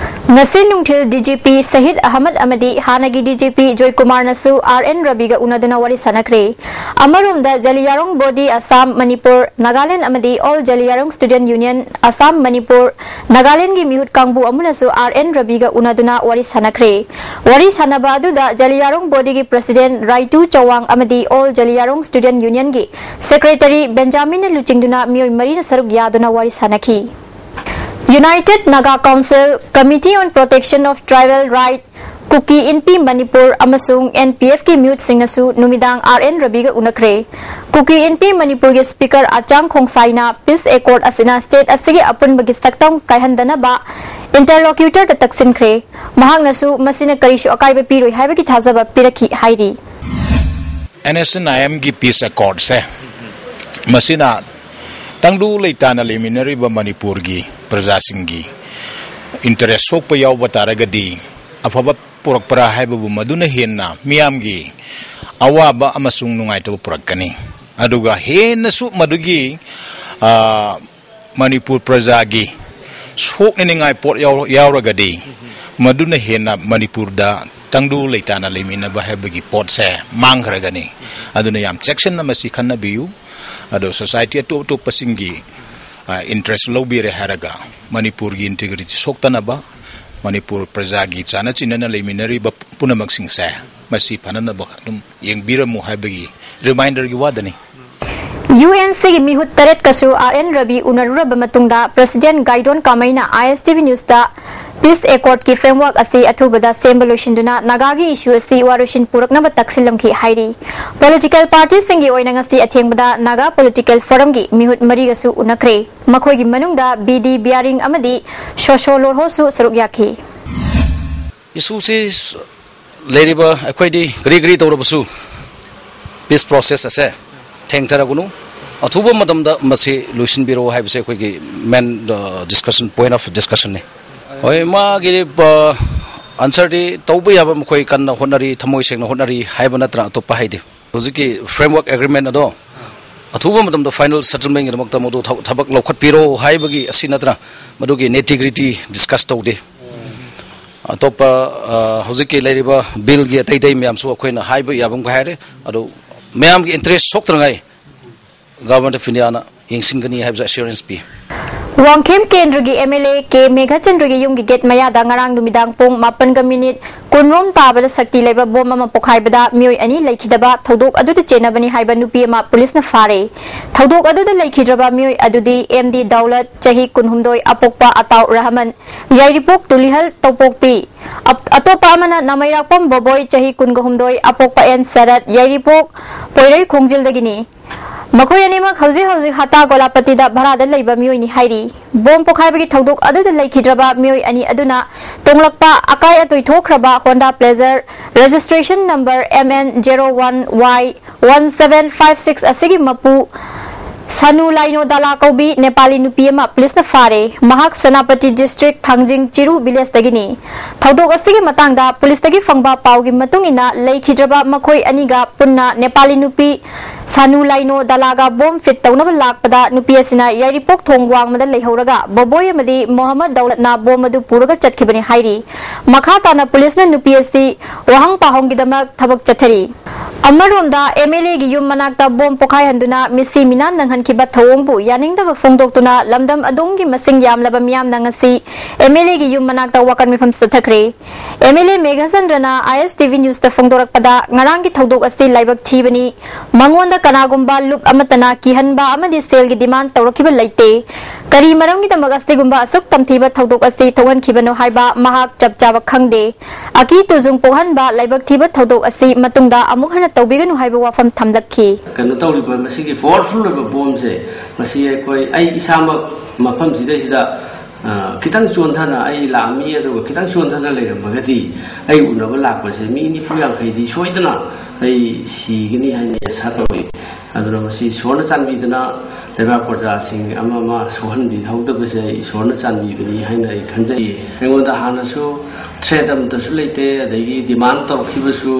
ꯉꯁꯤ ꯅꯨꯡꯊꯤꯜ DGP ꯁꯍꯤꯗ ꯑꯍꯃꯗ ꯑꯃꯗꯤ ꯍꯥꯟꯅꯒꯤ DGP ꯖꯣꯏꯀꯨꯃꯥꯔꯅꯁꯨ RN ꯔꯕꯤꯒ ꯎꯅꯗꯨꯅ ꯋꯥꯔꯤ ꯁꯥꯟꯅꯈ꯭ꯔꯦ꯫ ꯑꯃꯔꯣꯝꯗ ꯖꯂꯤꯌꯥꯔꯣꯡ ꯕꯣꯗꯤ ꯑꯁꯥꯝ, ꯃꯅꯤꯄꯨꯔ, ꯅꯥꯒꯥꯂꯦꯟ ꯑꯃꯗꯤ ꯑꯣꯜ ꯖꯂꯤꯌꯥꯔꯣꯡ ꯁ꯭ꯇꯨꯗꯦꯟꯠ ꯌꯨꯅꯤꯌꯟ ꯑꯁꯥꯝ, ꯃꯅꯤꯄꯨꯔ, ꯅꯥꯒꯥꯂꯦꯟꯒꯤ ꯃꯤꯍꯨꯠ ꯀꯥꯡꯕꯨ ꯑꯃꯅꯁꯨ RN ꯔꯕꯤꯒ ꯎꯅꯗꯨꯅ ꯋꯥꯔꯤ ꯁꯥꯟꯅꯈ꯭ꯔꯦ꯫ ꯋꯥꯔꯤ ꯁꯥꯟꯅꯕ ꯑꯗꯨꯗ ꯖꯂꯤꯌꯥꯔꯣꯡ ꯕꯣꯗꯤꯒꯤ ꯄ꯭ꯔꯁꯤꯗꯦꯟꯠ ꯔꯥꯏꯇꯨ ꯆꯧꯋꯥꯡ ꯑꯃꯗꯤ ꯑꯣꯜ ꯖꯂꯤꯌꯥꯔꯣꯡ ꯁ꯭ꯇꯨꯗꯦꯟꯠ ꯌꯨꯅꯤꯌꯟꯒꯤ ꯁꯦꯀ꯭ꯔꯦꯇꯔꯤ ꯕꯦꯟꯖꯥꯃꯤꯟꯅ ꯂꯨꯆꯤꯡꯗꯨꯅ ꯃꯤꯑꯣꯏ ꯃꯔꯤꯅ ꯁꯔꯨꯛ ꯌꯥꯗꯨꯅ ꯋꯥꯔꯤ ꯁꯥꯟꯅꯈꯤ꯫ United Naga Council, Committee on Protection of Tribal Right, ꯀꯨꯀꯤ ꯏꯟꯄꯤ ꯃꯅꯤꯄꯨꯔ ꯑꯃꯁꯨꯡ NPFꯀꯤ ꯃꯤꯍꯨꯠꯁꯤꯡꯅꯁꯨ ꯅꯨꯃꯤꯗꯥꯡ RN ꯔꯕꯤꯒ ꯎꯅꯈ꯭ꯔꯦ꯫ ꯀꯨꯀꯤ ꯏꯟꯄꯤ ꯃꯅꯤꯄꯨꯔꯒꯤ ꯁ꯭ꯄꯤꯀꯔ ꯑꯆꯥꯡ ꯈꯣꯡꯁꯥꯏꯅ peace accord ꯑꯁꯤꯅ ꯁ꯭ꯇꯦꯠ ꯑꯁꯤꯒꯤ ꯑꯄꯨꯟꯕꯒꯤ ꯁꯛꯇꯝ ꯀꯥꯏꯍꯟꯗꯅꯕ interlocutorꯗ ꯇꯛꯁꯤꯟꯈ꯭ꯔꯦ꯫ ꯃꯍꯥꯛꯅꯁꯨ ꯃꯁꯤꯅ ꯀꯔꯤꯁꯨ ꯑꯀꯥꯏꯕ ꯄꯤꯔꯣꯏ ꯍꯥꯏꯕꯒꯤ ꯊꯥꯖꯕ ꯄꯤꯔꯛꯈꯤ ꯍꯥꯏꯔꯤ꯫ NSCN-IMꯒꯤ peace accordꯁꯦ ꯃꯁꯤꯅ ꯇꯪꯗꯨ ꯂꯩꯇꯥꯅ ꯂꯩꯃꯤꯟꯅꯔꯤꯕ ꯃꯅꯤꯄꯨꯔꯒꯤ ꯄ꯭ꯔꯖꯥꯁꯤꯡꯒꯤ interest ꯁꯣꯛꯄ ꯌꯥꯎꯕ ꯇꯥꯔꯒꯗꯤ ꯑꯐꯕ ꯄꯨꯔꯛꯄ꯭ꯔꯥ ꯍꯥꯏꯕꯕꯨ ꯃꯗꯨꯅ ꯍꯦꯟꯅ ꯃꯤꯌꯥꯝꯒꯤ ꯑꯋꯥꯕ ꯑꯃꯁꯨꯡ ꯅꯨꯡꯉꯥꯏꯇꯕ ꯄꯨꯔꯛꯀꯅꯤ꯫ ꯑꯗꯨꯒ ꯍꯦꯟꯅꯁꯨ ꯃꯗꯨꯒꯤ, ꯑ, ꯃꯅꯤꯄꯨꯔ ꯄ꯭ꯔꯖꯥꯒꯤ ꯁꯣꯛꯅꯅꯤꯡꯉꯥꯏ ꯄꯣꯠ ꯌꯥꯎ-, ꯌꯥꯎꯔꯒꯗꯤ ꯃꯗꯨꯅ ꯍꯦꯟꯅ ꯃꯅꯤꯄꯨꯔꯗ ꯇꯪꯗꯨ ꯂꯩꯇꯥꯅ ꯂꯩꯃꯤꯟꯅꯕ ꯍꯥꯏꯕꯒꯤ ꯄꯣꯠꯁꯦ ꯃꯥꯡꯈ꯭ꯔꯒꯅꯤ꯫ ꯑꯗꯨꯅ ꯌꯥꯝ ꯆꯦꯛꯁꯤꯟꯅ ꯃꯁꯤ ꯈꯟꯅꯕꯤꯌꯨ꯫ ꯑꯗꯣ society ꯑꯇꯣꯞ ꯑꯇꯣꯞꯄꯁꯤꯡꯒꯤ, ꯑ, interest ꯂꯧꯕꯤꯔꯦ ꯍꯥꯏꯔꯒ ꯃꯅꯤꯄꯨꯔꯒꯤ integrity ꯁꯣꯛꯇꯅꯕ, ꯃꯅꯤꯄꯨꯔ ꯄ꯭ꯔꯖꯥꯒꯤ ꯆꯥꯟꯅ ꯆꯤꯟꯅꯅ ꯂꯩꯃꯤꯟꯅꯔꯤꯕ ꯄꯨꯝꯅꯃꯛꯁꯤꯡꯁꯦ ꯃꯁꯤ ꯐꯅꯅꯕ ꯑꯗꯨꯝ ꯌꯦꯡꯕꯤꯔꯝꯃꯨ ꯍꯥꯏꯕꯒꯤ reminderꯒꯤ ꯋꯥꯗꯅꯤ꯫ UNCꯒꯤ ꯃꯤꯍꯨꯠ ꯇꯔꯦꯠꯀꯁꯨ RN ꯔꯕꯤ ꯎꯅꯔꯨꯔꯕ ꯃꯇꯨꯡꯗ ꯄ꯭ꯔꯁꯤꯗꯦꯟꯠ ꯒꯥꯏꯗꯣꯟ ꯀꯥꯃꯩꯅ ISTV Newsꯇ Peace Accord ꯀꯤ framework ꯑꯁꯤ ꯑꯊꯨꯕꯗ ꯁꯦꯝꯕ ꯂꯣꯏꯁꯤꯟꯗꯨꯅ ꯅꯥꯒꯥꯒꯤ issue ꯑꯁꯤ ꯋꯥꯔꯣꯏꯁꯤꯟ ꯄꯨꯔꯛꯅꯕ ꯇꯛꯁꯤꯜꯂꯝꯈꯤ ꯍꯥꯏꯔꯤ꯫ Political party ꯁꯤꯡꯒꯤ ꯑꯣꯏꯅ ꯉꯁꯤ ꯑꯊꯦꯡꯕꯗ ꯅꯥꯒꯥ political forum ꯒꯤ ꯃꯤꯍꯨꯠ ꯃꯔꯤꯒꯁꯨ ꯎꯅꯈ꯭ꯔꯦ꯫ ꯃꯈꯣꯏꯒꯤ ꯃꯅꯨꯡꯗ ꯕꯤ ꯗꯤ ꯕꯤꯌꯥꯔꯤꯡ ꯑꯃꯗꯤ ꯁꯣꯁꯣ ꯂꯣꯔꯍꯣꯁꯨ ꯁꯔꯨꯛ ꯌꯥꯈꯤ꯫ Issue ꯁꯤ ꯂꯩꯔꯤꯕ ꯑꯩꯈꯣꯏꯗꯤ ꯀꯔꯤ ꯀꯔꯤ ꯇꯧꯔꯕꯁꯨ peace process ꯑꯁꯦ ꯊꯦꯡꯊꯔꯒꯅꯨ, ꯑꯊꯨꯕ ꯃꯇꯝꯗ ꯃꯁꯤ ꯂꯣꯏꯁꯤꯟꯕꯤꯔꯛꯎ ꯍꯥꯏꯕꯁꯦ ꯑꯩꯈꯣꯏꯒꯤ main discussion, point of discussion ꯅꯤ꯫ ꯍꯣꯏ, ꯃꯥꯒꯤ answer ꯗꯤ ꯇꯧꯕ ꯌꯥꯕ ꯃꯈꯣꯏ ꯀꯟꯅ ꯍꯣꯠꯅꯔꯤ, ꯊꯃꯣꯏ ꯁꯦꯡꯅ ꯍꯣꯠꯅꯔꯤ ꯍꯥꯏꯕ ꯅꯠꯇꯅ ꯑꯇꯣꯞꯄ ꯍꯥꯏꯗꯦ꯫ ꯍꯧꯖꯤꯛꯀꯤ framework agreement ꯑꯗꯣ ꯑꯊꯨꯕ ꯃꯇꯝꯗ final settlement ꯒꯤꯗꯃꯛꯇ ꯃꯗꯨ ꯊꯕꯛ ꯂꯧꯈꯠꯄꯤꯔꯣ ꯍꯥꯏꯕꯒꯤ ꯑꯁꯤ ꯅꯠꯇꯅ ꯃꯗꯨꯒꯤ nitty gritty discuss ꯇꯧꯗꯦ꯫ ꯑꯇꯣꯞꯄ ꯍꯧꯖꯤꯛꯀꯤ ꯂꯩꯔꯤꯕ bill ꯒꯤ ꯑꯇꯩ ꯑꯇꯩ ꯃꯌꯥꯝꯁꯨ ꯑꯩꯈꯣꯏꯅ ꯍꯥꯏꯕ ꯌꯥꯕ ꯃꯈꯩ ꯍꯥꯏꯔꯦ꯫ ꯑꯗꯨ ꯃꯌꯥꯝꯒꯤ interest ꯁꯣꯛꯇꯅꯉꯥꯏ Government of India ꯅ ꯌꯦꯡꯁꯤꯟꯒꯅꯤ ꯍꯥꯏꯕꯁꯦ assurance ꯄꯤ꯫ ꯋꯥꯡꯈꯦꯝ ꯀꯦꯟꯗ꯭ꯔꯒꯤ MLA ꯀꯦ ꯃꯦꯘꯆꯟꯗ꯭ꯔꯒꯤ ꯌꯨꯝꯒꯤ gate ꯃꯌꯥꯗ ꯉꯔꯥꯡ ꯅꯨꯃꯤꯗꯥꯡ ꯄꯨꯡ ꯃꯥꯄꯟꯒ minute ꯀꯨꯟꯔꯣꯝ ꯇꯥꯕꯗ ꯁꯛꯇꯤ ꯂꯩꯕ bomb ꯑꯃ ꯄꯣꯈꯥꯏꯕꯗ ꯃꯤꯑꯣꯏ ꯑꯅꯤ ꯂꯩꯈꯤꯗꯕ ꯊꯧꯗꯣꯛ ꯑꯗꯨꯗ ꯆꯦꯟꯅꯕꯅꯤ ꯍꯥꯏꯕ ꯅꯨꯄꯤ ꯑꯃ ꯄꯨꯂꯤꯁꯅ ꯐꯥꯔꯦ꯫ ꯊꯧꯗꯣꯛ ꯑꯗꯨꯗ ꯂꯩꯈꯤꯗ꯭ꯔꯕ ꯃꯤꯑꯣꯏ ꯑꯗꯨꯗꯤ ꯑꯦꯝ ꯗꯤ ꯗꯧꯂꯠ, ꯆꯍꯤ ꯀꯨꯟꯍꯨꯝꯗꯣꯏ, ꯑꯄꯣꯛꯄ ꯑꯇꯥꯎ ꯔꯍꯃꯟ, ꯌꯥꯏꯔꯤꯄꯣꯛ ꯇꯨꯂꯤꯍꯜ ꯇꯧꯄꯣꯛꯄꯤ, ꯑꯇꯣꯞꯄ ꯑꯃꯅ ꯅꯃꯩꯔꯥꯛꯄꯝ ꯕꯣꯕꯣꯏ, ꯆꯍꯤ ꯀꯨꯟꯒ ꯍꯨꯝꯗꯣꯏ, ꯑꯄꯣꯛꯄ ꯑꯦꯟ ꯁꯔꯠ, ꯌꯥꯏꯔꯤꯄꯣꯛ ꯄꯣꯏꯔꯩ ꯈꯣꯡꯖꯤꯜꯗꯒꯤꯅꯤ꯫ ꯃꯈꯣꯏ ꯑꯅꯤꯃꯛ ꯍꯧꯖꯤꯛ ꯍꯧꯖꯤꯛ ꯍꯇꯥ ꯒꯣꯂꯥꯄꯇꯤꯗ ꯚꯔꯥꯗ ꯂꯩꯕ ꯃꯤꯑꯣꯏꯅꯤ ꯍꯥꯏꯔꯤ꯫ Bomb ꯄꯣꯈꯥꯏꯕꯒꯤ ꯊꯧꯗꯣꯛ ꯑꯗꯨꯗ ꯂꯩꯈꯤꯗ꯭ꯔꯕ ꯃꯤꯑꯣꯏ ꯑꯅꯤ ꯑꯗꯨꯅ ꯇꯣꯡꯂꯛꯄ ꯑꯀꯥꯏ ꯑꯇꯣꯏ ꯊꯣꯛꯈ꯭ꯔꯕ Honda Pleasure, registration number M N zero one Y one seven five six ꯑꯁꯤꯒꯤ ꯃꯄꯨ ꯁꯅꯨ ꯂꯥꯏꯅꯣ ꯗꯥꯂꯥ ꯀꯧꯕꯤ ꯅꯦꯄꯥꯂꯤ ꯅꯨꯄꯤ ꯑꯃ ꯄꯨꯂꯤꯁꯅ ꯐꯥꯔꯦ꯫ ꯃꯍꯥꯛ ꯁꯦꯅꯥꯄꯇꯤ district ꯊꯥꯡꯖꯤꯡ ꯆꯤꯔꯨ village ꯗꯒꯤꯅꯤ꯫ ꯊꯧꯗꯣꯛ ꯑꯁꯤꯒꯤ ꯃꯇꯥꯡꯗ ꯄꯨꯂꯤꯁꯇꯒꯤ ꯐꯪꯕ ꯄꯥꯎꯒꯤ ꯃꯇꯨꯡ ꯏꯟꯅ, ꯂꯩꯈꯤꯗ꯭ꯔꯕ ꯃꯈꯣꯏ ꯑꯅꯤꯒ ꯄꯨꯟꯅ ꯅꯦꯄꯥꯂꯤ ꯅꯨꯄꯤ ꯁꯥꯅꯨ ꯂꯥꯏꯅꯣ ꯗꯥꯂꯥꯒ bomb fit ꯇꯧꯅꯕ ꯂꯥꯛꯄꯗ, ꯅꯨꯄꯤ ꯑꯁꯤꯅ ꯌꯥꯏꯔꯤꯄꯣꯛ ꯊꯣꯡ ꯋꯥꯡꯃꯗ ꯂꯩꯍꯧꯔꯒ ꯕꯣꯕꯣꯏ ꯑꯃꯗꯤ ꯃꯣꯍꯝꯃꯗ ꯗꯧꯂꯠꯅ bomb ꯑꯗꯨ ꯄꯨꯔꯒ ꯆꯠꯈꯤꯕꯅꯤ ꯍꯥꯏꯔꯤ꯫ ꯃꯈꯥ ꯇꯥꯅ ꯄꯨꯂꯤꯁꯅ ꯅꯨꯄꯤ ꯑꯁꯤ ꯋꯥꯍꯪ ꯄꯥꯎꯍꯪꯒꯤꯗꯃꯛ ꯊꯕꯛ ꯆꯠꯊꯔꯤ꯫ ꯑꯃꯔꯣꯝꯗ, MLA ꯒꯤ ꯌꯨꯝ ꯃꯅꯥꯛꯇ bomb ꯄꯣꯈꯥꯏꯍꯟꯗꯨꯅ ꯃꯤꯁꯤ ꯃꯤꯅꯥ ꯅꯪꯍꯟꯈꯤꯕ ꯊꯧꯑꯣꯡꯕꯨ ꯌꯥꯅꯤꯡꯗꯕ ꯐꯣꯡꯗꯣꯛꯇꯨꯅ ꯂꯝꯗꯝ ꯑꯗꯨꯝꯒꯤ ꯃꯁꯤꯡ ꯌꯥꯝꯂꯕ ꯃꯤꯌꯥꯝꯅ ꯉꯁꯤ MLA ꯒꯤ ꯌꯨꯝ ꯃꯅꯥꯛꯇ ꯋꯥꯀꯠ ꯃꯤꯐꯝ ꯆꯠꯊꯈ꯭ꯔꯦ꯫ MLA ꯃꯦꯘꯆꯟꯗ꯭ꯔꯅ I S T V news ꯇ ꯐꯣꯡꯗꯣꯔꯛꯄꯗ, ꯉꯔꯥꯡꯒꯤ ꯊꯧꯗꯣꯛ ꯑꯁꯤ ꯂꯥꯏꯕꯛ ꯊꯤꯕꯅꯤ꯫ ꯃꯉꯣꯟꯗ ꯀꯅꯥꯒꯨꯝꯕ ꯂꯨꯞ ꯑꯃꯠꯇꯅ ꯀꯤꯍꯟꯕ ꯑꯃꯗꯤ ꯁꯦꯜꯒꯤ demand ꯇꯧꯔꯛꯈꯤꯕ ꯂꯩꯇꯦ꯫ ꯀꯔꯤ ꯃꯔꯝꯒꯤꯗꯃꯛ ꯑꯁꯤꯒꯨꯝꯕ ꯑꯁꯨꯛ ꯇꯝꯊꯤꯕ ꯊꯧꯗꯣꯛ ꯑꯁꯤ ꯊꯣꯛꯍꯟꯈꯤꯕꯅꯣ ꯍꯥꯏꯕ ꯃꯍꯥꯛ ꯆꯞ ꯆꯥꯕ ꯈꯪꯗꯦ꯫ ꯑꯀꯤ ꯇꯨꯖꯨꯡ ꯄꯣꯛꯍꯟꯕ ꯂꯥꯏꯕꯛ ꯊꯤꯕ ꯊꯧꯗꯣꯛ ꯑꯁꯤ ꯃꯇꯨꯡꯗ ꯑꯃꯨꯛ ꯍꯟꯅ ꯇꯧꯕꯤꯒꯅꯨ ꯍꯥꯏꯕ ꯋꯥꯐꯝ ꯊꯝꯂꯛꯈꯤ꯫ ꯀꯩꯅꯣ ꯇꯧꯔꯤꯕ ꯃꯁꯤꯒꯤ ꯄꯥꯋꯔꯐꯨꯜ ꯑꯣꯏꯕ ꯕꯣꯝꯁꯦ, ꯃꯁꯤ ꯑꯩꯈꯣꯏ, ꯑꯩ ꯏꯁꯥꯃꯛ ꯃꯐꯝꯁꯤꯗꯩꯁꯤꯗ, ꯑ, ꯈꯤꯇꯪ ꯆꯣꯟꯊꯅ ꯑꯩ ꯂꯥꯛꯑꯝꯃꯤ, ꯑꯗꯨꯒ ꯈꯤꯇꯪ ꯆꯣꯟꯊꯅ ꯂꯩꯔꯝꯃꯒꯗꯤ, ꯑꯩ ꯎꯅꯕ ꯂꯥꯛꯄꯁꯦ ꯃꯤ ꯅꯤꯐꯨ ꯌꯥꯡꯈꯩꯗꯤ ꯁꯣꯏꯗꯅ ꯑꯩ ꯁꯤꯒꯅꯤ ꯍꯥꯏꯅ ꯑꯩ ꯑꯁꯥ ꯇꯧꯏ꯫ ꯑꯗꯨꯅ ꯃꯁꯤ ꯏꯁꯣꯔꯅ ꯆꯥꯟꯕꯤꯗꯅ ꯂꯩꯕꯥꯛ ꯄ꯭ꯔꯖꯥꯁꯤꯡ ꯑꯃ ꯑꯃ ꯁꯣꯛꯍꯟꯕꯤꯍꯧꯗꯕꯁꯦ ꯑꯩ ꯏꯁꯣꯔꯅ ꯆꯥꯟꯕꯤꯕꯅꯤ ꯍꯥꯏꯅ ꯑꯩ ꯈꯟꯖꯩ꯫ ꯑꯩꯉꯣꯟꯗ ꯍꯥꯟꯅꯁꯨ ꯊ꯭ꯔꯦꯠ ꯑꯃꯠꯇꯁꯨ ꯂꯩꯇꯦ, ꯑꯗꯒꯤ ꯗꯤꯃꯥꯟ ꯇꯧꯔꯛꯈꯤꯕꯁꯨ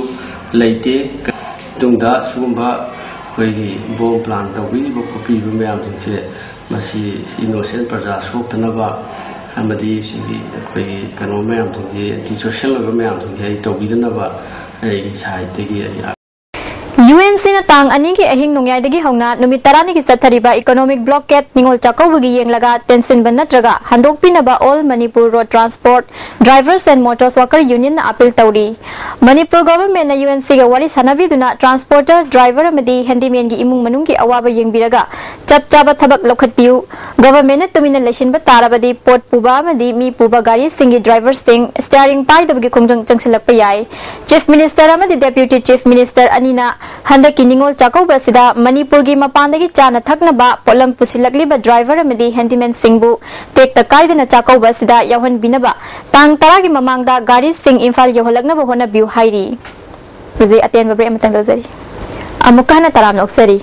ꯂꯩꯇꯦ꯫ ꯃꯇꯨꯡꯗ ꯁꯤꯒꯨꯝꯕ ꯑꯩꯈꯣꯏꯒꯤ ꯕꯣꯝ ꯄ꯭ꯂꯥꯟ ꯇꯧꯕꯤꯔꯤꯕ ꯈꯣꯠꯄꯤꯔꯤꯕ ꯃꯌꯥꯝꯁꯤꯡꯁꯦ, ꯃꯁꯤ ꯏꯅꯣꯁꯦꯟ ꯄ꯭ꯔꯖꯥ ꯁꯣꯛꯇꯅꯕ ꯑꯃꯗꯤ ꯁꯤꯒꯤ ꯑꯩꯈꯣꯏꯒꯤ ꯀꯩꯅꯣ ꯃꯌꯥꯝꯁꯤꯡꯁꯦ, ꯑꯦꯟꯇꯤ ꯁꯣꯁꯦꯜ ꯑꯣꯏꯕ ꯃꯌꯥꯝꯁꯤꯡꯁꯦ ꯑꯩ ꯇꯧꯕꯤꯗꯅꯕ ꯑꯩꯒꯤ ꯁꯥꯏꯠꯇꯒꯤ ꯑꯩ ꯌꯨ ꯑꯦꯟ ꯁꯤꯅ ꯇꯥꯡ ꯑꯅꯤꯒꯤ ꯑꯍꯤꯡ ꯅꯣꯡꯌꯥꯏꯗꯒꯤ ꯍꯧꯅ ꯅꯨꯃꯤꯠ ꯇꯔꯥꯅꯤꯒꯤ ꯆꯠꯊꯔꯤꯕ ꯏꯀꯣꯅꯣꯃꯤꯛ ꯕ꯭ꯂꯣꯀꯦꯠ ꯅꯤꯉꯣꯜ ꯆꯥꯛꯀꯧꯕꯒꯤ ꯌꯦꯡꯂꯒ ꯇꯦꯟꯁꯤꯟꯕ ꯅꯠꯇ꯭ꯔꯒ ꯍꯟꯗꯣꯛꯄꯤꯅꯕ All Manipur Road Transport Drivers and Motor Worker Union ꯅ ꯑꯥꯄꯤꯜ ꯇꯧꯔꯤ꯫ ꯃꯅꯤꯄꯨꯔ ꯒꯚꯔꯟꯃꯦꯟꯠꯅ ꯌꯨ ꯑꯦꯟ ꯁꯤꯒ ꯋꯥꯔꯤ ꯁꯥꯟꯅꯕꯤꯗꯨꯅ ꯇ꯭ꯔꯥꯟꯁꯄꯣꯔꯇꯔ, ꯗ꯭ꯔꯥꯏꯚꯔ ꯑꯃꯗꯤ ꯍꯦꯟꯗꯤꯃꯦꯟꯒꯤ ꯏꯃꯨꯡ ꯃꯅꯨꯡꯒꯤ ꯑꯋꯥꯕ ꯌꯦꯡꯕꯤꯔꯒ ꯆꯞ ꯆꯥꯕ ꯊꯕꯛ ꯂꯧꯈꯠꯄꯤꯌꯨ꯫ ꯒꯚꯔꯟꯃꯦꯟꯠꯅ ꯇꯨꯃꯤꯟꯅ ꯂꯩꯁꯤꯟꯕ ꯇꯥꯔꯕꯗꯤ ꯄꯣꯠ ꯄꯨꯕ ꯑꯃꯗꯤ ꯃꯤ ꯄꯨꯕ ꯒꯥꯔꯤꯁꯤꯡꯒꯤ ꯗ꯭ꯔꯥꯏꯚꯔꯁꯤꯡ ꯁ꯭ꯇꯤꯌꯥꯔꯤꯡ ꯄꯥꯏꯗꯕꯒꯤ ꯈꯣꯡꯖꯪ ꯆꯪꯁꯤꯜꯂꯛꯄ ꯌꯥꯏ꯫ ꯆꯤꯐ ꯃꯤꯅꯤꯁꯇꯔ ꯑꯃꯗꯤ ꯗꯦꯄ꯭ꯌꯨꯇꯤ ꯆꯤꯐ ꯃꯤꯅꯤꯁꯇꯔ ꯑꯅꯤꯅ ꯍꯟꯗꯛꯀꯤ ꯅꯤꯉꯣꯜ ꯆꯥꯛꯀꯧꯕ ꯑꯁꯤꯗ ꯃꯅꯤꯄꯨꯔꯒꯤ ꯃꯄꯥꯟꯗꯒꯤ ꯆꯥꯅ ꯊꯛꯅꯕ ꯄꯣꯠꯂꯝ ꯄꯨꯁꯤꯜꯂꯛꯂꯤꯕ ꯗ꯭ꯔꯥꯏꯚꯔ ꯑꯃꯗꯤ ꯍꯦꯟꯗꯤꯃꯦꯟꯁꯤꯡꯕꯨ ꯇꯦꯛꯇ ꯀꯥꯏꯗꯅ ꯆꯥꯛꯀꯧꯕ ꯑꯁꯤꯗ ꯌꯥꯎꯍꯟꯕꯤꯅꯕ ꯇꯥꯡ ꯇꯔꯥꯒꯤ ꯃꯃꯥꯡꯗ ꯒꯥꯔꯤꯁꯤꯡ ꯏꯝꯐꯥꯜ ꯌꯧꯍꯜꯂꯛꯅꯕ ꯍꯣꯠꯅꯕꯤꯌꯨ ꯍꯥꯏꯔꯤ꯫ ꯍꯧꯖꯤꯛ ꯑꯇꯦꯟꯕ ꯕ꯭ꯔꯦꯛ ꯑꯃꯇꯪ ꯂꯧꯖꯔꯤ꯫ ꯑꯃꯨꯛꯀ ꯍꯟꯅ ꯇꯔꯥꯝꯅ ꯑꯣꯛꯆꯔꯤ꯫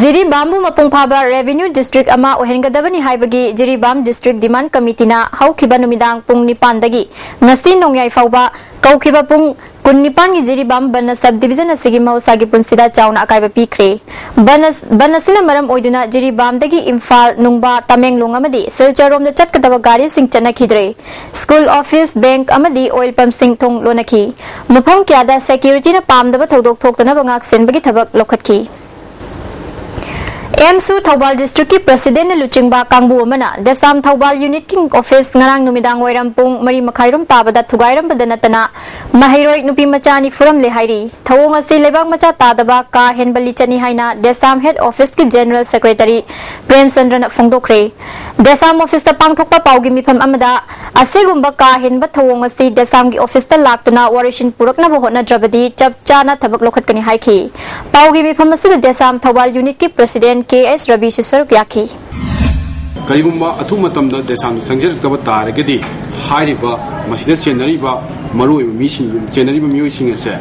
ꯖꯤꯔꯤꯕꯥꯝꯕꯨ ꯃꯄꯨꯡ ꯐꯥꯕ ꯔꯦꯚꯤꯅ꯭ꯌꯨ ꯗꯤꯁꯇ꯭ꯔꯤꯛ ꯑꯃ ꯑꯣꯏꯍꯟꯒꯗꯕꯅꯤ ꯍꯥꯏꯕꯒꯤ ꯖꯤꯔꯤꯕꯥꯝ ꯗꯤꯁꯇ꯭ꯔꯤꯛ ꯗꯤꯃꯥꯟ ꯀꯃꯤꯇꯤꯅ ꯍꯧꯈꯤꯕ ꯅꯨꯃꯤꯗꯥꯡ ꯄꯨꯡ ꯅꯤꯄꯥꯟꯗꯒꯤ ꯉꯁꯤ ꯅꯣꯡꯌꯥꯏ ꯐꯥꯎꯕ ꯀꯧꯈꯤꯕ ꯄꯨꯡ ꯀꯨꯟꯅꯤꯄꯥꯟꯒꯤ ꯖꯤꯔꯤꯕꯥꯝ ꯕꯟ ꯁꯕ ꯗꯤꯕꯤꯖꯟ ꯑꯁꯤꯒꯤ ꯃꯍꯧꯁꯥꯒꯤ ꯄꯨꯟꯁꯤꯗ ꯆꯥꯎꯅ ꯑꯀꯥꯏꯕ ꯄꯤꯈ꯭ꯔꯦ꯫ ꯕꯟ ꯑꯁ-, ꯕꯟ ꯑꯁꯤꯅ ꯃꯔꯝ ꯑꯣꯏꯗꯨꯅ ꯖꯤꯔꯤꯕꯥꯝꯗꯒꯤ ꯏꯝꯐꯥꯜ, ꯅꯨꯡꯕꯥ, ꯇꯃꯦꯡꯂꯣꯡ ꯑꯃꯗꯤ ꯁꯤꯜꯆꯔꯔꯣꯝꯗ ꯆꯠꯀꯗꯕ ꯒꯥꯔꯤꯁꯤꯡ ꯆꯠꯅꯈꯤꯗ꯭ꯔꯦ꯫ ꯁ꯭ꯀꯨꯜ, ꯑꯣꯐꯤꯁ, ꯕꯦꯡꯛ ꯑꯃꯗꯤ ꯑꯣꯏꯜ ꯄꯝꯁꯤꯡ ꯊꯣꯡ ꯂꯣꯟꯅꯈꯤ꯫ ꯃꯐꯝ ꯀꯌꯥꯗ ꯁꯦꯀ꯭ꯌꯨꯔꯤꯇꯤꯅ ꯄꯥꯝꯗꯕ ꯊꯧꯗꯣꯛ ꯊꯣꯛꯇꯅꯕ ꯉꯥꯛ ꯁꯦꯟꯕꯒꯤ ꯊꯕꯛ ꯂꯧꯈꯠꯈꯤ꯫ ꯑꯦꯝꯁꯨ ꯊꯧꯕꯥꯜ ꯗꯤꯁꯇ꯭ꯔꯤꯛꯀꯤ ꯄ꯭ꯔꯁꯤꯗꯦꯟꯅ ꯂꯨꯆꯤꯡꯕ ꯀꯥꯡꯕꯨ ꯑꯃꯅ ꯗꯦꯁꯥꯝ ꯊꯧꯕꯥꯜ ꯌꯨꯅꯤꯠꯀꯤ ꯑꯣꯐꯤꯁ ꯉꯔꯥꯡ ꯅꯨꯃꯤꯗꯥꯡ ꯋꯥꯏꯔꯝ ꯄꯨꯡ ꯃꯔꯤ ꯃꯈꯥꯏꯔꯣꯝ ꯇꯥꯕꯗ ꯊꯨꯒꯥꯏꯔꯝꯕꯗ ꯅꯠꯇꯅ ꯃꯍꯩꯔꯣꯏ ꯅꯨꯄꯤ ꯃꯆꯥ ꯑꯅꯤ ꯐꯨꯔꯝꯂꯦ ꯍꯥꯏꯔꯤ꯫ ꯊꯧꯑꯣꯡ ꯑꯁꯤ ꯂꯩꯕꯥꯛ ꯃꯆꯥ ꯇꯥꯗꯕ ꯀꯥ ꯍꯦꯟꯕ ꯂꯤꯆꯠꯅꯤ ꯍꯥꯏꯅ ꯗꯦꯁꯥꯝ ꯍꯦꯗ ꯑꯣꯐꯤꯁꯀꯤ ꯖꯦꯅꯔꯦꯜ ꯁꯦꯀ꯭ꯔꯦꯇꯔꯤ ꯄ꯭ꯔꯦꯝꯆꯟꯗ꯭ꯔꯅ ꯐꯣꯡꯗꯣꯛꯈ꯭ꯔꯦ꯫ ꯗꯦꯁꯥꯝ ꯑꯣꯐꯤꯁꯇ ꯄꯥꯡꯊꯣꯛꯄ ꯄꯥꯎꯒꯤ ꯃꯤꯐꯝ ꯑꯃꯗ ꯑꯁꯤꯒꯨꯝꯕ ꯀꯥ ꯍꯦꯟꯕ ꯊꯧꯑꯣꯡ ꯑꯁꯤ ꯗꯦꯁꯥꯝꯒꯤ ꯑꯣꯐꯤꯁꯇ ꯂꯥꯛꯇꯨꯅ ꯋꯥꯔꯣꯏꯁꯤꯟ ꯄꯨꯔꯛꯅꯕ ꯍꯣꯠꯅꯗ꯭ꯔꯕꯗꯤ ꯆꯞ ꯆꯥꯅ ꯊꯕꯛ ꯂꯧꯈꯠꯀꯅꯤ ꯍꯥꯏꯈꯤ꯫ ꯄꯥꯎꯒꯤ ꯃꯤꯐꯝ ꯑꯁꯤꯗ ꯗꯦꯁꯥꯝ ꯊꯧꯕꯥꯜ ꯌꯨꯅꯤꯠꯀꯤ ꯄ꯭ꯔꯁꯤꯗꯦꯟ ꯀꯦ ꯑꯦꯁ ꯔꯕꯤꯁꯨ ꯁꯔꯨꯛ ꯌꯥꯈꯤ꯫ ꯀꯔꯤꯒꯨꯝꯕ ꯑꯊꯨꯕ ꯃꯇꯝꯗ ꯗꯦꯁꯥꯝꯗ ꯆꯪꯖꯔꯛꯇꯕ ꯇꯥꯔꯒꯗꯤ ꯍꯥꯏꯔꯤꯕ ꯃꯁꯤꯗ ꯆꯦꯟꯅꯔꯤꯕ ꯃꯔꯨꯑꯣꯏꯕ ꯃꯤꯁꯤꯡ, ꯆꯦꯟꯅꯔꯤꯕ ꯃꯤꯑꯣꯏꯁꯤꯡ ꯑꯁꯦ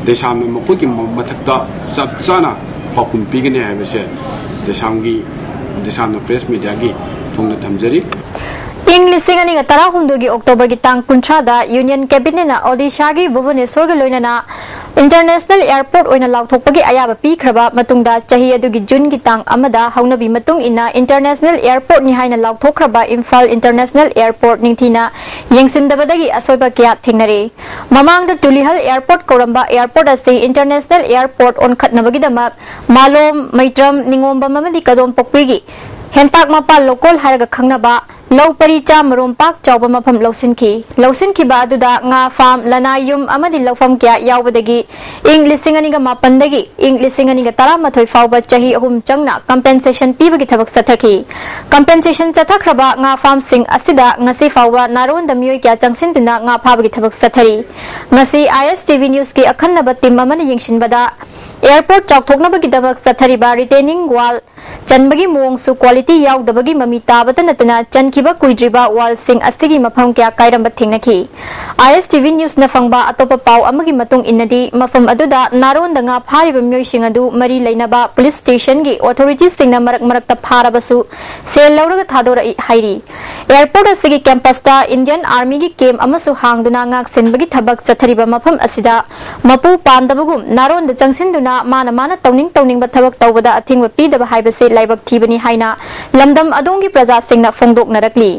ꯗꯦꯁꯥꯝꯅ ꯃꯈꯣꯏꯒꯤ ꯃꯊꯛꯇ ꯆꯞ ꯆꯥꯅ ꯄꯥꯎꯈꯨꯝ ꯄꯤꯒꯅꯤ ꯍꯥꯏꯕꯁꯦ ꯗꯦꯁꯥꯝꯒꯤ, ꯗꯦꯁꯥꯝꯅ ꯄ꯭ꯔꯦꯁ ꯃꯦꯗꯤꯌꯥꯒꯤ ꯊꯣꯡꯅ ꯊꯝꯖꯔꯤ꯫ ꯏꯪ ꯂꯤꯁꯤꯡ ꯑꯅꯤꯒ ꯇꯔꯥꯍꯨꯝꯗꯣꯏꯒꯤ ꯑꯣꯛꯇꯣꯕꯔꯒꯤ ꯇꯥꯡ ꯀꯨꯟꯊ꯭ꯔꯥꯗ ꯌꯨꯅꯤꯌꯟ ꯀꯦꯕꯤꯅꯦꯠꯅ ꯑꯣꯗꯤꯁꯥꯒꯤ ꯚꯨꯕꯅꯦꯁꯣꯔꯒ ꯂꯣꯏꯅꯅ ꯏꯟꯇꯔꯅꯦꯁꯅꯦꯜ ꯑꯦꯌꯔꯄꯣꯔꯠ ꯑꯣꯏꯅ ꯂꯥꯎꯊꯣꯛꯄꯒꯤ ꯑꯌꯥꯕ ꯄꯤꯈ꯭ꯔꯕ ꯃꯇꯨꯡꯗ, ꯆꯍꯤ ꯑꯗꯨꯒꯤ ꯖꯨꯟꯒꯤ ꯇꯥꯡ ꯑꯃꯗ ꯍꯧꯅꯕꯤ ꯃꯇꯨꯡ ꯏꯟꯅ ꯏꯟꯇꯔꯅꯦꯁꯅꯦꯜ ꯑꯦꯌꯔꯄꯣꯔꯠꯅꯤ ꯍꯥꯏꯅ ꯂꯥꯎꯊꯣꯛꯈ꯭ꯔꯕ ꯏꯝꯐꯥꯜ ꯏꯟꯇꯔꯅꯦꯁꯅꯦꯜ ꯑꯦꯌꯔꯄꯣꯔꯠ ꯅꯤꯡꯊꯤꯅ ꯌꯦꯡꯁꯤꯟꯗꯕꯗꯒꯤ ꯑꯁꯣꯏꯕ ꯀꯌꯥ ꯊꯦꯡꯅꯔꯦ꯫ ꯃꯃꯥꯡꯗ ꯇꯨꯂꯤꯍꯜ ꯑꯦꯌꯔꯄꯣꯔꯠ ꯀꯧꯔꯝꯕ ꯑꯦꯌꯔꯄꯣꯔꯠ ꯑꯁꯤ ꯏꯟꯇꯔꯅꯦꯁꯅꯦꯜ ꯑꯦꯌꯔꯄꯣꯔꯠ ꯑꯣꯟꯈꯠꯅꯕꯒꯤꯗꯃꯛ ꯃꯥꯂꯣꯝ, ꯃꯩꯇ꯭ꯔꯝ, ꯅꯤꯉꯣꯝꯕꯝ ꯑꯃꯗꯤ ꯀꯗꯣꯝꯄꯣꯛꯄꯤꯒꯤ ꯍꯦꯟꯇꯥꯛ ꯃꯄꯥꯜ ꯂꯣꯀꯣꯜ ꯍꯥꯏꯔꯒ ꯈꯪꯅꯕ ꯂꯧ ꯄꯔꯤ ꯆꯥꯝꯃꯔꯣꯝ ꯄꯥꯛ ꯆꯥꯎꯕ ꯃꯐꯝ ꯂꯧꯁꯤꯟꯈꯤ꯫ ꯂꯧꯁꯤꯟꯈꯤꯕ ꯑꯗꯨꯗ ꯉꯥ ꯐꯥꯝ, ꯂꯅꯥꯏ ꯌꯨꯝ ꯑꯃꯗꯤ ꯂꯧꯐꯝ ꯀꯌꯥ ꯌꯥꯎꯕꯗꯒꯤ ꯏꯪ ꯂꯤꯁꯤꯡ ꯑꯅꯤꯒ ꯃꯥꯄꯟꯗꯒꯤ ꯏꯪ ꯂꯤꯁꯤꯡ ꯑꯅꯤꯒ ꯇꯔꯥꯃꯥꯊꯣꯏ ꯐꯥꯎꯕ ꯆꯍꯤ ꯑꯍꯨꯝ ꯆꯪꯅ ꯀꯝꯄꯦꯟꯁꯦꯁꯟ ꯄꯤꯕꯒꯤ ꯊꯕꯛ ꯆꯠꯊꯈꯤ꯫ ꯀꯝꯄꯦꯟꯁꯦꯁꯟ ꯆꯠꯊꯈ꯭ꯔꯕ ꯉꯥ ꯐꯥꯝꯁꯤꯡ ꯑꯁꯤꯗ ꯉꯁꯤ ꯐꯥꯎꯕ ꯅꯥꯔꯣꯟꯗ ꯃꯤꯑꯣꯏ ꯀꯌꯥ ꯆꯪꯁꯤꯟꯗꯨꯅ ꯉꯥ ꯐꯥꯕꯒꯤ ꯊꯕꯛ ꯆꯠꯊꯔꯤ꯫ ꯉꯁꯤ ꯑꯥꯏ ꯑꯦꯁ ꯇꯤ ꯚꯤ ꯅ꯭ꯌꯨꯁꯀꯤ ꯑꯈꯟꯅꯕ ꯇꯤꯝ ꯑꯃꯅ ꯌꯦꯡꯁꯤꯟꯕꯗ ꯑꯦꯌꯔꯄꯣꯔꯠ ꯆꯥꯎꯊꯣꯛꯅꯕꯒꯤꯗꯃꯛ ꯆꯠꯊꯔꯤꯕ ꯔꯤꯇꯦꯅꯤꯡ ꯋꯥꯜ ꯆꯟꯕꯒꯤ ꯃꯑꯣꯡꯁꯨ ꯀ꯭ꯋꯥꯂꯤꯇꯤ ꯌꯥꯎꯗꯕꯒꯤ ꯃꯃꯤ ꯇꯥꯕꯇ ꯅꯠꯇꯅ ꯆꯟꯈꯤꯕ ꯀꯨꯏꯗ꯭ꯔꯤꯕ ꯋꯥꯜꯁꯤꯡ ꯑꯁꯤꯒꯤ ꯃꯐꯝ ꯀꯌꯥ ꯀꯥꯏꯔꯝꯕ ꯊꯦꯡꯅꯈꯤ꯫ ꯑꯥꯏ ꯑꯦꯁ ꯇꯤ ꯚꯤ ꯅ꯭ꯌꯨꯁꯅ ꯐꯪꯕ ꯑꯇꯣꯞꯄ ꯄꯥꯎ ꯑꯃꯒꯤ ꯃꯇꯨꯡ ꯏꯟꯅꯗꯤ ꯃꯐꯝ ꯑꯗꯨꯗ ꯅꯥꯔꯣꯟꯗ ꯉꯥ ꯐꯥꯔꯤꯕ ꯃꯤꯑꯣꯏꯁꯤꯡ ꯑꯗꯨ ꯃꯔꯤ ꯂꯩꯅꯕ ꯄꯨꯂꯤꯁ ꯁ꯭ꯇꯦꯁꯟꯒꯤ ꯑꯣꯊꯣꯔꯤꯇꯤꯁꯤꯡꯅ ꯃꯔꯛ ꯃꯔꯛꯇ ꯐꯥꯔꯕꯁꯨ ꯁꯦꯜ ꯂꯧꯔꯒ ꯊꯥꯗꯣꯔꯛꯏ ꯍꯥꯏꯔꯤ꯫ ꯑꯦꯌꯔꯄꯣꯔꯠ ꯑꯁꯤꯒꯤ ꯀꯦꯝꯄꯁꯇ ꯏꯟꯗꯤꯌꯟ ꯑꯥꯔꯃꯤꯒꯤ ꯀꯦꯝꯞ ꯑꯃꯁꯨ ꯍꯥꯡꯗꯨꯅ ꯉꯥꯛ ꯁꯦꯟꯕꯒꯤ ꯊꯕꯛ ꯆꯠꯊꯔꯤꯕ ꯃꯐꯝ ꯑꯁꯤꯗ ꯃꯄꯨ ꯄꯥꯟꯗꯕꯒꯨꯝ ꯅꯥꯔꯣꯟꯗ ꯆꯪꯁꯤꯟꯗꯨꯅ ꯃꯥꯅ ꯃꯥꯅ ꯇꯧꯅꯤꯡ ꯇꯧꯅꯤꯡꯕ ꯊꯕꯛ ꯇꯧꯕꯗ ꯑꯊꯤꯡꯕ ꯄꯤꯗꯕ ꯍꯥꯏꯕꯁꯤ ꯂꯥꯏꯕꯛ ꯊꯤꯕꯅꯤ ꯍꯥꯏꯅ ꯂꯝꯗꯝ ꯑꯗꯣꯝꯒꯤ ꯄ꯭ꯔꯖꯥꯁꯤꯡꯅ ꯐꯣꯡꯗꯣꯛꯅꯔꯛꯂꯤ꯫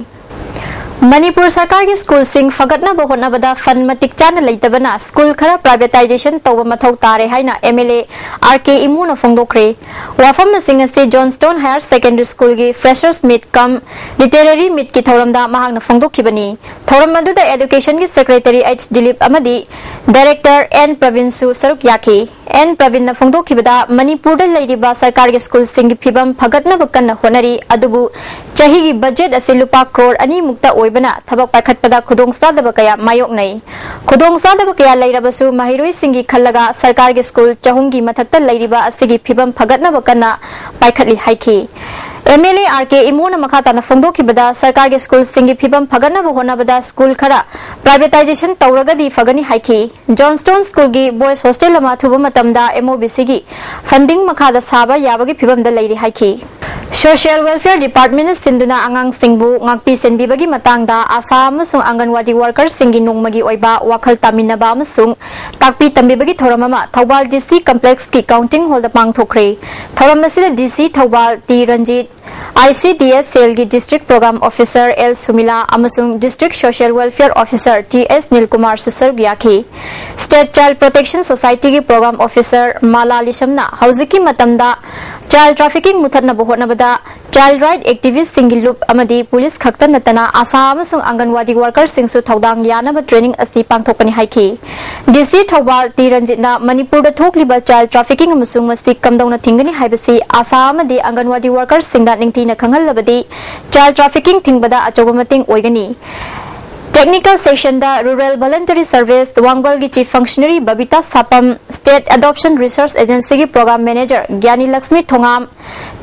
ꯃꯅꯤꯄꯨꯔ ꯁꯔꯀꯥꯔꯒꯤ ꯁ꯭ꯀꯨꯜꯁꯤꯡ ꯐꯒꯠꯅꯕ ꯍꯣꯠꯅꯕꯗ ꯐꯟ ꯃꯇꯤꯛ ꯆꯥꯅ ꯂꯩꯇꯕꯅ ꯁ꯭ꯀꯨꯜ ꯈꯔ ꯄ꯭ꯔꯥꯏꯚꯦꯇꯥꯏꯖꯦꯁꯟ ꯇꯧꯕ ꯃꯊꯧ ꯇꯥꯔꯦ ꯍꯥꯏꯅ ꯑꯦꯝ ꯑꯦꯜ ꯑꯦ ꯑꯥꯔ ꯀꯦ ꯏꯃꯣꯅ ꯐꯣꯡꯗꯣꯛꯈ꯭ꯔꯦ꯫ ꯋꯥꯐꯝꯁꯤꯡ ꯑꯁꯤ ꯖꯣꯟꯁꯇꯣꯟ ꯍꯥꯌꯔ ꯁꯦꯀꯦꯟꯗꯔꯤ ꯁ꯭ꯀꯨꯜꯒꯤ ꯐ꯭ꯔꯦꯁꯔꯁ ꯃꯤꯠ ꯀꯝ ꯂꯤꯇꯦꯔꯦꯔꯤ ꯃꯤꯠꯀꯤ ꯊꯧꯔꯝꯗ ꯃꯍꯥꯛꯅ ꯐꯣꯡꯗꯣꯛꯈꯤꯕꯅꯤ꯫ ꯊꯧꯔꯝ ꯑꯗꯨꯗ ꯑꯦꯗꯨꯀꯦꯁꯟꯒꯤ ꯁꯦꯀ꯭ꯔꯦꯇꯔꯤ ꯑꯩꯆ ꯗꯤꯂꯤꯞ ꯑꯃꯗꯤ ꯗꯥꯏꯔꯦꯛꯇꯔ ꯑꯦꯟ ꯄ꯭ꯔꯕꯤꯟꯁꯨ ꯁꯔꯨꯛ ꯌꯥꯈꯤ꯫ ꯑꯦꯟ ꯄ꯭ꯔꯕꯤꯟꯅ ꯐꯣꯡꯗꯣꯛꯈꯤꯕꯗ, ꯃꯅꯤꯄꯨꯔꯗ ꯂꯩꯔꯤꯕ ꯁꯔꯀꯥꯔꯒꯤ ꯁ꯭ꯀꯨꯜꯁꯤꯡꯒꯤ ꯐꯤꯕꯝ ꯐꯒꯠꯅꯕ ꯀꯟꯅ ꯍꯣꯠꯅꯔꯤ, ꯑꯗꯨꯕꯨ ꯆꯍꯤꯒꯤ ꯕꯖꯦꯠ ꯑꯁꯤ ꯂꯨꯄꯥ ꯀ꯭ꯔꯣꯔ ꯑꯅꯤꯃꯨꯛꯇ ꯑꯣꯏꯕꯅ ꯊꯕꯛ ꯄꯥꯏꯈꯠꯄꯗ ꯈꯨꯗꯣꯡꯆꯥꯗꯕ ꯀꯌꯥ ꯃꯥꯌꯣꯛꯅꯩ꯫ ꯈꯨꯗꯣꯡꯆꯥꯗꯕ ꯀꯌꯥ ꯂꯩꯔꯕꯁꯨ ꯃꯍꯩꯔꯣꯏꯁꯤꯡꯒꯤ ꯈꯜꯂꯒ ꯁꯔꯀꯥꯔꯒꯤ ꯁ꯭ꯀꯨꯜ ꯆꯍꯨꯝꯒꯤ ꯃꯊꯛꯇ ꯂꯩꯔꯤꯕ ꯑꯁꯤꯒꯤ ꯐꯤꯕꯝ ꯐꯒꯠꯅꯕ ꯀꯟꯅ ꯄꯥꯏꯈꯠꯂꯤ ꯍꯥꯏꯈꯤ꯫ ꯑꯦꯝ ꯑꯦꯜ ꯑꯦ ꯑꯥꯔ ꯀꯦ ꯏꯃꯣꯅ ꯃꯈꯥ ꯇꯥꯅ ꯐꯣꯡꯗꯣꯛꯈꯤꯕꯗ, ꯁꯔꯀꯥꯔꯒꯤ ꯁ꯭ꯀꯨꯜꯁꯤꯡꯒꯤ ꯐꯤꯕꯝ ꯐꯒꯠꯅꯕ ꯍꯣꯠꯅꯕꯗ ꯁ꯭ꯀꯨꯜ ꯈꯔ ꯄ꯭ꯔꯥꯏꯚꯦꯇꯥꯏꯖꯦꯁꯟ ꯇꯧꯔꯒꯗꯤ ꯐꯒꯅꯤ ꯍꯥꯏꯈꯤ꯫ ꯖꯣꯟꯁꯇꯣꯟ ꯁ꯭ꯀꯨꯜꯒꯤ ꯕꯣꯏꯁ ꯍꯣꯁꯇꯦꯜ ꯑꯃ ꯑꯊꯨꯕ ꯃꯇꯝꯗ ꯑꯦꯝ ꯑꯣ ꯕꯤ ꯁꯤꯒꯤ ꯐꯟꯗꯤꯡ ꯃꯈꯥꯗ ꯁꯥꯕ ꯌꯥꯕꯒꯤ ꯐꯤꯕꯝꯗ ꯂꯩꯔꯤ ꯍꯥꯏꯈꯤ꯫ ꯁꯣꯁꯤꯌꯦꯜ ꯋꯦꯜꯐꯤꯌꯔ ꯗꯤꯄꯥꯔꯠꯃꯦꯟꯅ ꯁꯤꯟꯗꯨꯅ ꯑꯉꯥꯡꯁꯤꯡꯕꯨ ꯉꯥꯛꯄꯤ ꯁꯦꯟꯕꯤꯕꯒꯤ ꯃꯇꯥꯡꯗ ꯑꯥꯁꯥ ꯑꯃꯁꯨꯡ ꯑꯪꯒꯟꯋꯥꯗꯤ ꯋꯥꯔꯀꯔꯁꯤꯡꯒꯤ ꯅꯣꯡꯃꯒꯤ ꯑꯣꯏꯕ ꯋꯥꯈꯜ ꯇꯥꯃꯤꯟꯅꯕ ꯑꯃꯁꯨꯡ ꯇꯥꯛꯄꯤ ꯇꯝꯕꯤꯕꯒꯤ ꯊꯧꯔꯝ ꯑꯃ ꯊꯧꯕꯥꯜ ꯗꯤ ꯁꯤ ꯀꯝꯄ꯭ꯂꯦꯛꯁꯀꯤ ꯀꯥꯎꯟꯇꯤꯡ ꯍꯣꯜꯗ ꯄꯥꯡꯊꯣꯛꯈ꯭ꯔꯦ꯫ ꯊꯧꯔꯝ ꯑꯁꯤꯗ ꯗꯤ ꯁꯤ Thoubal T Ranjit, I C D S ꯁꯦꯜꯒꯤ district programme officer L Sumila ꯑꯃꯁꯨꯡ district social welfare officer T S ꯅꯤꯜꯀꯨꯃꯥꯔꯁꯨ ꯁꯔꯨꯛ ꯌꯥꯈꯤ꯫ ꯁ꯭ꯇꯦꯠ ꯆꯥꯏꯜ ꯄ꯭ꯔꯣꯇꯦꯛꯁꯟ ꯁꯣꯁꯥꯏꯇꯤꯒꯤ ꯄ꯭ꯔꯣꯒ꯭ꯔꯥꯝ ꯑꯣꯐꯤꯁꯔ ꯃꯥꯂꯥ ꯂꯤꯁꯝꯅ ꯍꯧꯖꯤꯛꯀꯤ ꯃꯇꯝꯗ ꯆꯥꯏꯜ ꯇ꯭ꯔꯥꯐꯤꯀꯤꯡ ꯃꯨꯊꯠꯅꯕ ꯍꯣꯠꯅꯕꯗ ꯆꯥꯏꯜ ꯔꯥꯏꯠ ꯑꯦꯛꯇꯤꯚꯤꯁ꯭ꯠꯁꯤꯡꯒꯤ ꯂꯨꯞ ꯑꯃꯗꯤ ꯄꯨꯂꯤꯁ ꯈꯛꯇ ꯅꯠꯇꯅ ꯑꯥꯁꯥ ꯑꯃꯁꯨꯡ ꯑꯪꯒꯟꯋꯥꯗꯤ ꯋꯥꯔꯀꯔꯁꯤꯡꯁꯨ ꯊꯧꯗꯥꯡ ꯌꯥꯅꯕ ꯇ꯭ꯔꯦꯅꯤꯡ ꯑꯁꯤ ꯄꯥꯡꯊꯣꯛꯄꯅꯤ ꯍꯥꯏꯈꯤ꯫ ꯗꯤ ꯁꯤ ꯊꯧꯕꯥꯜ ꯇꯤ ꯔꯟꯖꯤꯠꯅ ꯃꯅꯤꯄꯨꯔꯗ ꯊꯣꯛꯂꯤꯕ ꯆꯥꯏꯜ ꯇ꯭ꯔꯥꯐꯤꯀꯤꯡ ꯑꯃꯁꯨꯡ ꯃꯁꯤ ꯀꯝꯗꯧꯅ ꯊꯤꯡꯒꯅꯤ ꯍꯥꯏꯕꯁꯤ ꯑꯥꯁꯥ ꯑꯃꯗꯤ ꯑꯪꯒꯟꯋꯥꯗꯤ ꯋꯥꯔꯀꯔꯁꯤꯡꯗ ꯅꯤꯡꯊꯤꯅ ꯈꯪꯍꯜꯂꯕꯗꯤ ꯆꯥꯏꯜ ꯇ꯭ꯔꯥꯐꯤꯀꯤꯡ ꯊꯤꯡꯕꯗ ꯑꯆꯧꯕ ꯃꯇꯦꯡ ꯑꯣꯏꯒꯅꯤ꯫ ꯇꯦꯛꯅꯤꯀꯦꯜ ꯁꯦꯛꯁꯟꯗ ꯔꯨꯔꯦꯜ ꯚꯣꯂꯟꯇꯔꯤ ꯁꯔꯚꯤꯁ ꯋꯥꯡꯕꯜꯒꯤ ꯆꯤꯐ ꯐꯪꯁꯅꯔꯤ Babita Sapam, state adoption resource ꯑꯦꯖꯦꯟꯁꯤꯒꯤ programme manager Gyani Lakshmi Thongam,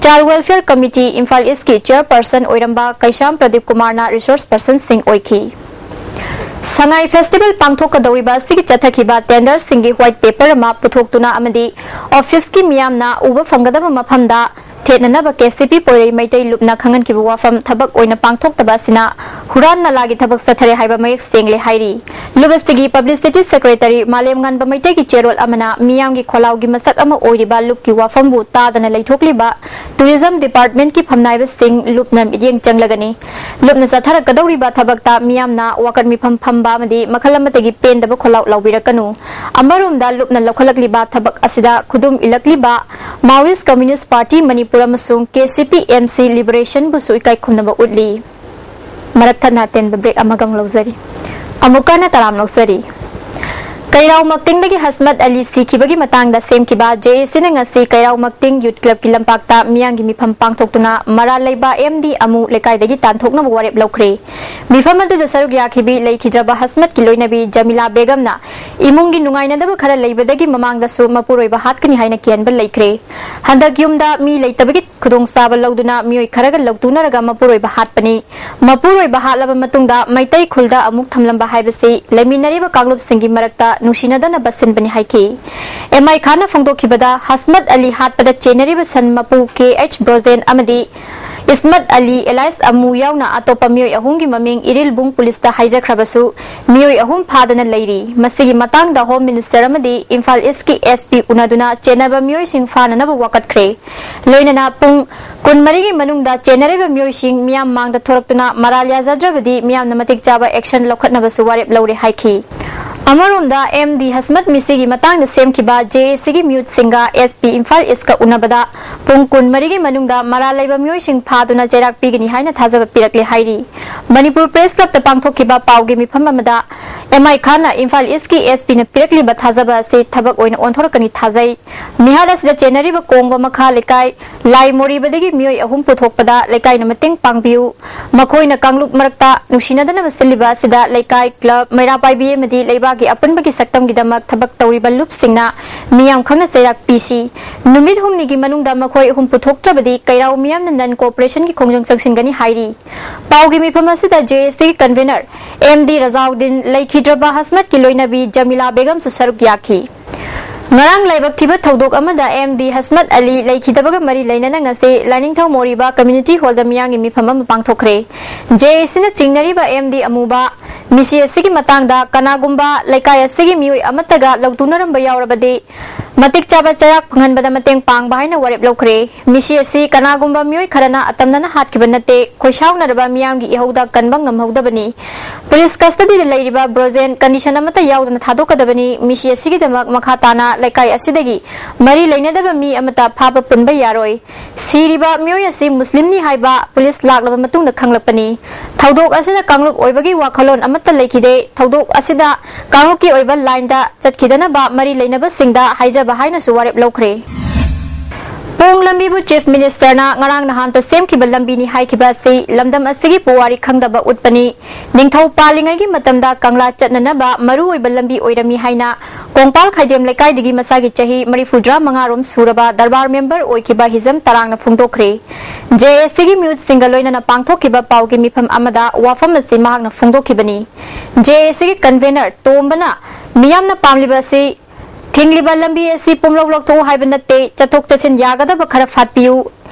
child welfare committee Imphal ꯏꯁ꯭ꯠꯀꯤ ꯆꯦꯌꯔꯄꯔꯁꯟ ꯑꯣꯏꯔꯝꯕ ꯀꯩꯁꯥꯝ ꯄ꯭ꯔꯗꯤꯞ ꯀꯨꯃꯥꯔꯅ ꯔꯤꯁꯣꯔꯁ ꯄꯔꯁꯟꯁꯤꯡ ꯑꯣꯏꯈꯤ꯫ ꯁꯉꯥꯏ ꯐꯦꯁꯇꯤꯚꯦꯜ ꯄꯥꯡꯊꯣꯛꯀꯗꯧꯔꯤꯕ ꯑꯁꯤꯒꯤ ꯆꯠꯊꯈꯤꯕ ꯇꯦꯟꯗꯔꯁꯤꯡꯒꯤ ꯋꯥꯏꯠ ꯄꯦꯄꯔ ꯑꯃ ꯄꯨꯊꯣꯛꯇꯨꯅ ꯑꯃꯗꯤ ꯑꯣꯐꯤꯁꯀꯤ ꯃꯤꯌꯥꯝꯅ ꯎꯕ ꯐꯪꯒꯗꯕ ꯃꯐꯝꯗ ꯍꯦꯠꯅꯅꯕ ꯀꯦ ꯁꯤ ꯄꯤ ꯄꯣꯏꯔꯩ ꯃꯩꯇꯩ ꯂꯨꯞꯅ ꯈꯪꯍꯟꯈꯤꯕ ꯋꯥꯐꯝ ꯊꯕꯛ ꯑꯣꯏꯅ ꯄꯥꯡꯊꯣꯛꯇꯕ ꯑꯁꯤꯅ ꯍꯨꯔꯥꯟ ꯅꯂꯥꯒꯤ ꯊꯕꯛ ꯆꯠꯊꯔꯦ ꯍꯥꯏꯕ ꯃꯌꯦꯛ ꯁꯦꯡꯂꯦ ꯍꯥꯏꯔꯤ꯫ ꯂꯨꯞ ꯑꯁꯤꯒꯤ ꯄꯕ꯭ꯂꯤꯁꯤꯇꯤ ꯁꯦꯀ꯭ꯔꯦꯇꯔꯤ ꯃꯥꯂꯦꯝꯉꯥꯟꯕ ꯃꯩꯇꯩꯒꯤ ꯆꯦꯔꯣꯜ ꯑꯃꯅ ꯃꯤꯌꯥꯝꯒꯤ ꯈꯣꯜꯂꯥꯎꯒꯤ ꯃꯁꯛ ꯑꯃ ꯑꯣꯏꯔꯤꯕ ꯂꯨꯞꯀꯤ ꯋꯥꯐꯝꯕꯨ ꯇꯥꯗꯅ ꯂꯩꯊꯣꯛꯂꯤꯕ ꯇꯨꯔꯤꯖꯝ ꯗꯤꯄꯥꯔꯠꯃꯦꯟꯠꯀꯤ ꯐꯝꯅꯥꯏꯕꯁꯤꯡ ꯂꯨꯞꯅ ꯃꯤꯠꯌꯦꯡ ꯆꯪꯂꯒꯅꯤ꯫ ꯂꯨꯞꯅ ꯆꯠꯊꯔꯛꯀꯗꯧꯔꯤꯕ ꯊꯕꯛꯇ ꯃꯤꯌꯥꯝꯅ ꯋꯥꯀꯠ ꯃꯤꯐꯝ ꯐꯝꯕ ꯑꯃꯗꯤ ꯃꯈꯜ ꯑꯃꯠꯇꯒꯤ ꯄꯦꯟꯗꯕ ꯈꯣꯜꯂꯥꯎ ꯂꯥꯎꯕꯤꯔꯛꯀꯅꯨ꯫ ꯑꯃꯔꯣꯝꯗ ꯂꯨꯞꯅ ꯂꯧꯈꯠꯂꯛꯂꯤꯕ ꯊꯕꯛ ꯑꯁꯤꯗ ꯈꯨꯗꯨꯝ ꯏꯜꯂꯛꯂꯤꯕ Maoist Communist Party ꯃꯅꯤꯄꯨꯔ ꯑꯃꯁꯨꯡ K C P M C ꯂꯤꯕꯔꯦꯁꯟꯕꯨꯁꯨ ꯏꯀꯥꯏ ꯈꯨꯝꯅꯕ ꯎꯠꯂꯤ꯫ ꯃꯔꯛ ꯊꯠꯅ ꯑꯇꯦꯟꯕ ꯕ꯭ꯔꯦꯛ ꯑꯃꯒ ꯑꯃꯨꯛ ꯂꯧꯖꯔꯤ꯫ ꯑꯃꯨꯛꯀ ꯍꯟꯅ ꯇꯔꯥꯝ ꯑꯣꯛꯆꯔꯤ꯫ ꯀꯩꯔꯥꯎ ꯃꯛꯇꯤꯡꯗꯒꯤ ꯍꯁꯃꯠ ꯑꯂꯤ ꯁꯤꯈꯤꯕꯒꯤ ꯃꯇꯥꯡꯗ ꯁꯦꯝꯈꯤꯕ ꯖꯦ ꯑꯦ ꯁꯤꯅ ꯉꯁꯤ ꯀꯩꯔꯥꯎ ꯃꯛꯇꯤꯡ ꯌꯨꯠ ꯀ꯭ꯂꯕꯀꯤ ꯂꯝꯄꯥꯛꯇ ꯃꯤꯌꯥꯝꯒꯤ ꯃꯤꯐꯝ ꯄꯥꯡꯊꯣꯛꯇꯨꯅ ꯃꯔꯥꯜ ꯂꯩꯕ ꯑꯦꯝ ꯗꯤ ꯑꯃꯨ ꯂꯩꯀꯥꯏꯗꯒꯤ ꯇꯥꯟꯊꯣꯛꯅꯕ ꯋꯥꯔꯦꯞ ꯂꯧꯈ꯭ꯔꯦ꯫ ꯃꯤꯐꯝ ꯑꯗꯨꯗ ꯁꯔꯨꯛ ꯌꯥꯈꯤꯕꯤ ꯂꯩꯈꯤꯗ꯭ꯔꯕ ꯍꯁꯃꯠꯀꯤ ꯂꯣꯏꯅꯕꯤ ꯖꯃꯤꯂꯥ ꯕꯦꯒꯝꯅ ꯏꯃꯨꯡꯒꯤ ꯅꯨꯡꯉꯥꯏꯅꯗꯕ ꯈꯔ ꯂꯩꯕꯗꯒꯤ ꯃꯃꯥꯡꯗꯁꯨ ꯃꯄꯨꯔꯣꯏꯕ ꯍꯥꯠꯀꯅꯤ ꯍꯥꯏꯅ ꯀꯤꯍꯟꯕ ꯂꯩꯈ꯭ꯔꯦ꯫ ꯍꯟꯗꯛ ꯌꯨꯝꯗ ꯃꯤ ꯂꯩꯇꯕꯒꯤ ꯈꯨꯗꯣꯡꯆꯥꯕ ꯂꯧꯗꯨꯅ ꯃꯤꯑꯣꯏ ꯈꯔꯒ ꯂꯧꯇꯨꯅꯔꯒ ꯃꯄꯨꯔꯣꯏꯕ ꯍꯥꯠꯄꯅꯤ꯫ ꯃꯄꯨꯔꯣꯏꯕ ꯍꯥꯠꯂꯕ ꯃꯇꯨꯡꯗ ꯃꯩꯇꯩ ꯈꯨꯜꯗ ꯑꯃꯨꯛ ꯊꯝꯂꯝꯕ ꯍꯥꯏꯕꯁꯤ ꯂꯩꯃꯤꯟꯅꯔꯤꯕ ꯀꯥꯡꯂꯨꯞꯁꯤꯡꯒꯤ ꯃꯔꯛꯇ ꯅꯨꯡꯁꯤꯅꯗꯅꯕ ꯁꯤꯟꯕꯅꯤ ꯍꯥꯏꯈꯤ꯫ ꯑꯦꯝ ꯑꯥꯏ ꯈꯥꯟꯅ ꯐꯣꯡꯗꯣꯛꯈꯤꯕꯗ ꯍꯁꯃꯠ ꯑꯂꯤ ꯍꯥꯠꯄꯗ ꯆꯦꯟꯅꯔꯤꯕ ꯁꯟ ꯃꯄꯨ ꯀꯦ ꯑꯩꯆ ꯕ꯭ꯔꯣꯖꯦꯟ ꯑꯃꯗꯤ ꯏꯁꯃꯠ ꯑꯂꯤ ꯑꯦꯂꯥꯏꯁ ꯑꯃꯨ ꯌꯥꯎꯅ ꯑꯇꯣꯞꯄ ꯃꯤꯑꯣꯏ ꯑꯍꯨꯝꯒꯤ ꯃꯃꯤꯡ ꯏꯔꯤꯜꯕꯨꯡ ꯄꯨꯂꯤꯁꯇ ꯍꯥꯏꯖꯈ꯭ꯔꯕꯁꯨ ꯃꯤꯑꯣꯏ ꯑꯍꯨꯝ ꯐꯥꯗꯅ ꯂꯩꯔꯤ꯫ ꯃꯁꯤꯒꯤ ꯃꯇꯥꯡꯗ ꯍꯣꯝ ꯃꯤꯅꯤꯁꯇꯔ ꯑꯃꯗꯤ ꯏꯝꯐꯥꯜ ꯏꯁꯀꯤ ꯑꯦꯁ ꯄꯤ ꯎꯅꯗꯨꯅ ꯆꯦꯟꯅꯕ ꯃꯤꯑꯣꯏꯁꯤꯡ ꯐꯥꯅꯅꯕ ꯋꯥꯀꯠꯈ꯭ꯔꯦ꯫ ꯂꯣꯏꯅꯅ ꯄꯨꯡ ꯀꯨꯟꯃꯔꯤꯒꯤ ꯃꯅꯨꯡꯗ ꯆꯦꯟꯅꯔꯤꯕ ꯃꯤꯑꯣꯏꯁꯤꯡ ꯃꯤꯌꯥꯝ ꯃꯥꯡꯗ ꯊꯣꯔꯛꯇꯨꯅ ꯃꯔꯥꯜ ꯌꯥꯖꯗ꯭ꯔꯕꯗꯤ ꯃꯤꯌꯥꯝꯅ ꯃꯇꯤꯛ ꯆꯥꯕ ꯑꯦꯛꯁꯟ ꯂꯧꯈꯠꯅꯕꯁꯨ ꯋꯥꯔꯦꯞ ꯂꯧꯔꯦ ꯍꯥꯏꯈꯤ꯫ ꯑꯃꯔꯣꯝꯗ ꯑꯦꯝ ꯗꯤ ꯍꯁꯃꯠ ꯃꯤꯁꯤꯒꯤ ꯃꯇꯥꯡꯗ ꯁꯦꯝꯈꯤꯕ ꯖꯦ ꯑꯦ ꯁꯤꯒꯤ ꯃꯤꯍꯨꯠꯁꯤꯡꯒ ꯑꯦꯁ ꯄꯤ ꯏꯝꯐꯥꯜ ꯏꯁꯀ ꯎꯅꯕꯗ ꯄꯨꯡ ꯀꯨꯟꯃꯔꯤꯒꯤ ꯃꯅꯨꯡꯗ ꯃꯔꯥꯜ ꯂꯩꯕ ꯃꯤꯑꯣꯏꯁꯤꯡ ꯐꯥꯗꯨꯅ ꯆꯩꯔꯥꯛ ꯄꯤꯒꯅꯤ ꯍꯥꯏꯅ ꯊꯥꯖꯕ ꯄꯤꯔꯛꯂꯦ ꯍꯥꯏꯔꯤ꯫ ꯃꯅꯤꯄꯨꯔ ꯄ꯭ꯔꯦꯁ ꯀ꯭ꯂꯕꯇ ꯄꯥꯡꯊꯣꯛꯈꯤꯕ ꯄꯥꯎꯒꯤ ꯃꯤꯐꯝ ꯑꯃꯗ ꯑꯦꯝ ꯑꯥꯏ ꯈꯥꯟꯅ ꯏꯝꯐꯥꯜ ꯏꯁꯀꯤ ꯑꯦꯁ ꯄꯤꯅ ꯄꯤꯔꯛꯂꯤꯕ ꯊꯥꯖꯕ ꯑꯁꯤ ꯊꯕꯛ ꯑꯣꯏꯅ ꯑꯣꯟꯊꯣꯔꯛꯀꯅꯤ ꯊꯥꯖꯩ꯫ ꯃꯤꯍꯥꯠ ꯑꯁꯤꯗ ꯆꯦꯟꯅꯔꯤꯕ ꯀꯣꯡꯕ ꯃꯈꯥ ꯂꯩꯀꯥꯏ ꯂꯥꯏ ꯃꯣꯔꯤꯕꯗꯒꯤ ꯃꯤꯑꯣꯏ ꯑꯍꯨꯝ ꯄꯨꯊꯣꯛꯄꯗ ꯂꯩꯀꯥꯏꯅ ꯃꯇꯦꯡ ꯄꯥꯡꯕꯤꯌꯨ꯫ ꯃꯈꯣꯏꯅ ꯀꯥꯡꯂꯨꯞ ꯃꯔꯛꯇ ꯅꯨꯡꯁꯤꯅꯗꯅꯕ ꯁꯤꯜꯂꯤꯕ ꯑꯁꯤꯗ ꯂꯩꯀꯥꯏ, ꯀ꯭ꯂꯕ, ꯃꯩꯔꯥ ꯄꯥꯏꯕꯤ ꯑꯃꯗꯤ ꯂꯩꯕꯥꯛꯀꯤ ꯑꯄꯨꯟꯕꯒꯤ ꯁꯛꯇꯝꯒꯤꯗꯃꯛ ꯊꯕꯛ ꯇꯧꯔꯤꯕ ꯂꯨꯞꯁꯤꯡꯅ ꯃꯤꯌꯥꯝ ꯈꯪꯅ ꯆꯩꯔꯥꯛ ꯄꯤꯁꯤ꯫ ꯅꯨꯃꯤꯠ ꯍꯨꯝꯅꯤꯒꯤ ꯃꯅꯨꯡꯗ ꯃꯈꯣꯏ ꯑꯍꯨꯝ ꯄꯨꯊꯣꯛꯇ꯭ꯔꯕꯗꯤ ꯀꯩꯔꯥꯎ ꯃꯤꯌꯥꯝꯅ ꯅꯟ ꯀꯣꯑꯣꯄꯔꯦꯁꯟꯒꯤ ꯈꯣꯡꯖꯪ ꯆꯪꯁꯤꯟꯒꯅꯤ ꯍꯥꯏꯔꯤ꯫ ꯄꯥꯎꯒꯤ ꯃꯤꯐꯝ ꯑꯁꯤꯗ ꯖꯦ ꯑꯦ ꯁꯤꯒꯤ ꯀꯟꯚꯦꯅꯔ ꯑꯦꯝ ꯗꯤ ꯔꯖꯥꯎꯗꯤꯟ, ꯂꯩꯈꯤꯗ꯭ꯔꯕ ꯍꯁꯃꯠꯀꯤ ꯂꯣꯏꯅꯕꯤ ꯖꯃꯤꯂꯥ ꯕꯦꯒꯝꯁꯨ ꯁꯔꯨꯛ ꯌꯥꯈꯤ꯫ ꯉꯔꯥꯡ ꯂꯥꯏꯕꯛ ꯊꯤꯕ ꯊꯧꯗꯣꯛ ꯑꯃꯗ ꯑꯦꯝ ꯗꯤ ꯍꯁꯃꯠ ꯑꯂꯤ ꯂꯩꯈꯤꯗꯕꯒ ꯃꯔꯤ ꯂꯩꯅꯅ ꯉꯁꯤ ꯂꯥꯏꯅꯤꯡꯊꯧ ꯃꯣꯔꯤꯕꯥ ꯀꯝꯃ꯭ꯌꯨꯅꯤꯇꯤ ꯍꯣꯜꯗ ꯃꯤꯌꯥꯝꯒꯤ ꯃꯤꯐꯝ ꯑꯃ ꯄꯥꯡꯊꯣꯛꯈ꯭ꯔꯦ꯫ ꯖꯦ ꯑꯦ ꯁꯤꯅ ꯆꯤꯡꯅꯔꯤꯕ ꯑꯦꯝ ꯗꯤ ꯑꯃꯨꯕ ꯃꯤꯁꯤ ꯑꯁꯤꯒꯤ ꯃꯇꯥꯡꯗ ꯀꯅꯥꯒꯨꯝꯕ ꯂꯩꯀꯥꯏ ꯑꯁꯤꯒꯤ ꯃꯤꯑꯣꯏ ꯑꯃꯠꯇꯒ ꯂꯧꯇꯨꯅꯔꯝꯕ ꯌꯥꯎꯔꯕꯗꯤ ꯃꯇꯤꯛ ꯆꯥꯕ ꯆꯩꯔꯥꯛ ꯐꯪꯍꯟꯕꯗ ꯃꯇꯦꯡ ꯄꯥꯡꯕ ꯍꯥꯏꯅ ꯋꯥꯔꯦꯞ ꯂꯧꯈ꯭ꯔꯦ꯫ ꯃꯤꯁꯤ ꯑꯁꯤ ꯀꯅꯥꯒꯨꯝꯕ ꯃꯤꯑꯣꯏ ꯈꯔꯅ ꯑꯇꯝꯅꯅ ꯍꯥꯠꯈꯤꯕ ꯅꯠꯇꯦ, ꯈꯣꯏꯁꯥꯎꯅꯔꯕ ꯃꯤꯌꯥꯝꯒꯤ ꯏꯍꯧꯗ ꯀꯟꯕ ꯉꯝꯍꯧꯗꯕꯅꯤ꯫ ꯄꯨꯂꯤꯁ ꯀꯁꯇꯗꯤꯗ ꯂꯩꯔꯤꯕ ꯕ꯭ꯔꯣꯖꯦꯟ ꯀꯟꯗꯤꯁꯟ ꯑꯃꯠꯇ ꯌꯥꯎꯗꯅ ꯊꯥꯗꯣꯛꯀꯗꯕꯅꯤ꯫ ꯃꯤꯁꯤ ꯑꯁꯤꯒꯤꯗꯃꯛ ꯃꯈꯥ ꯇꯥꯅ ꯂꯩꯀꯥꯏ ꯑꯁꯤꯗꯒꯤ ꯃꯔꯤ ꯂꯩꯅꯗꯕ ꯃꯤ ꯑꯃꯠꯇ ꯐꯥꯕ ꯄꯨꯟꯕ ꯌꯥꯔꯣꯏ꯫ ꯁꯤꯔꯤꯕ ꯃꯤꯑꯣꯏ ꯑꯁꯤ ꯃꯨꯁꯂꯤꯝꯅꯤ ꯍꯥꯏꯕ ꯄꯨꯂꯤꯁ ꯂꯥꯛꯂꯕ ꯃꯇꯨꯡꯗ ꯈꯪꯂꯛꯄꯅꯤ꯫ ꯊꯧꯗꯣꯛ ꯑꯁꯤꯗ ꯀꯥꯡꯂꯨꯞ ꯑꯣꯏꯕꯒꯤ ꯋꯥꯈꯜꯂꯣꯟ ꯑꯃꯠꯇ ꯂꯩꯈꯤꯗꯦ꯫ ꯊꯧꯗꯣꯛ ꯑꯁꯤꯗ ꯀꯥꯡꯂꯨꯞꯀꯤ ꯑꯣꯏꯕ ꯂꯥꯏꯟꯗ ꯆꯠꯈꯤꯗꯅꯕ ꯃꯔꯤ ꯂꯩꯅꯕꯁꯤꯡꯗ ꯍꯥꯏꯖꯕ ꯍꯥꯏꯅꯁꯨ ꯋꯥꯔꯦꯞ ꯂꯧꯈ꯭ꯔꯦ꯫ ꯄꯣꯡ ꯂꯝꯕꯤꯕꯨ ꯆꯤꯐ ꯃꯤꯅꯤꯁꯇꯔꯅ ꯉꯔꯥꯡ ꯅꯍꯥꯟꯇ ꯁꯦꯝꯈꯤꯕ ꯂꯝꯕꯤꯅꯤ ꯍꯥꯏꯈꯤꯕ ꯑꯁꯤ ꯂꯝꯗꯝ ꯑꯁꯤꯒꯤ ꯄꯨꯋꯥꯔꯤ ꯈꯪꯗꯕ ꯎꯠꯄꯅꯤ꯫ ꯅꯤꯡꯊꯧ ꯄꯥꯜꯂꯤꯉꯩꯒꯤ ꯃꯇꯝꯗ ꯀꯪꯂꯥ ꯆꯠꯅꯅꯕ ꯃꯔꯨꯑꯣꯏꯕ ꯂꯝꯕꯤ ꯑꯣꯏꯔꯝꯃꯤ ꯍꯥꯏꯅ ꯀꯣꯡꯄꯥꯜ ꯈꯥꯏꯗꯦꯝ ꯂꯩꯀꯥꯏꯗꯒꯤ ꯃꯁꯥꯒꯤ ꯆꯍꯤ ꯃꯔꯤꯐꯨꯇꯔꯥ ꯃꯉꯥꯔꯣꯝ ꯁꯨꯔꯕ ꯗꯔꯕꯥꯔ ꯃꯦꯝꯕꯔ ꯑꯣꯏꯈꯤꯕ ꯍꯤꯖꯝ ꯇꯔꯥꯡꯅ ꯐꯣꯡꯗꯣꯛꯈ꯭ꯔꯦ꯫ ꯖꯦ ꯑꯦ ꯁꯤꯒꯤ ꯃꯤꯍꯨꯠꯁꯤꯡꯒ ꯂꯣꯏꯅꯅ ꯄꯥꯡꯊꯣꯛꯈꯤꯕ ꯄꯥꯎꯒꯤ ꯃꯤꯐꯝ ꯑꯃꯗ ꯋꯥꯐꯝ ꯑꯁꯤ ꯃꯍꯥꯛꯅ ꯐꯣꯡꯗꯣꯛꯈꯤꯕꯅꯤ꯫ ꯖꯦ ꯑꯦ ꯁꯤꯒꯤ ꯀꯟꯚꯦꯅꯔ ꯇꯣꯝꯕꯅ ꯃꯤꯌꯥꯝꯅ ꯄꯥꯝꯂꯤꯕ ꯑꯁꯤ ꯊꯤꯡꯂꯤꯕ ꯂꯝꯕꯤ ꯑꯁꯤ ꯄꯨꯝꯂꯧ ꯂꯧꯊꯣꯛꯎ ꯍꯥꯏꯕ ꯅꯠꯇꯦ, ꯆꯠꯊꯣꯛ ꯆꯠꯁꯤꯟ ꯌꯥꯒꯗꯕ ꯈꯔ ꯐꯥꯠꯄꯤꯌꯨ꯫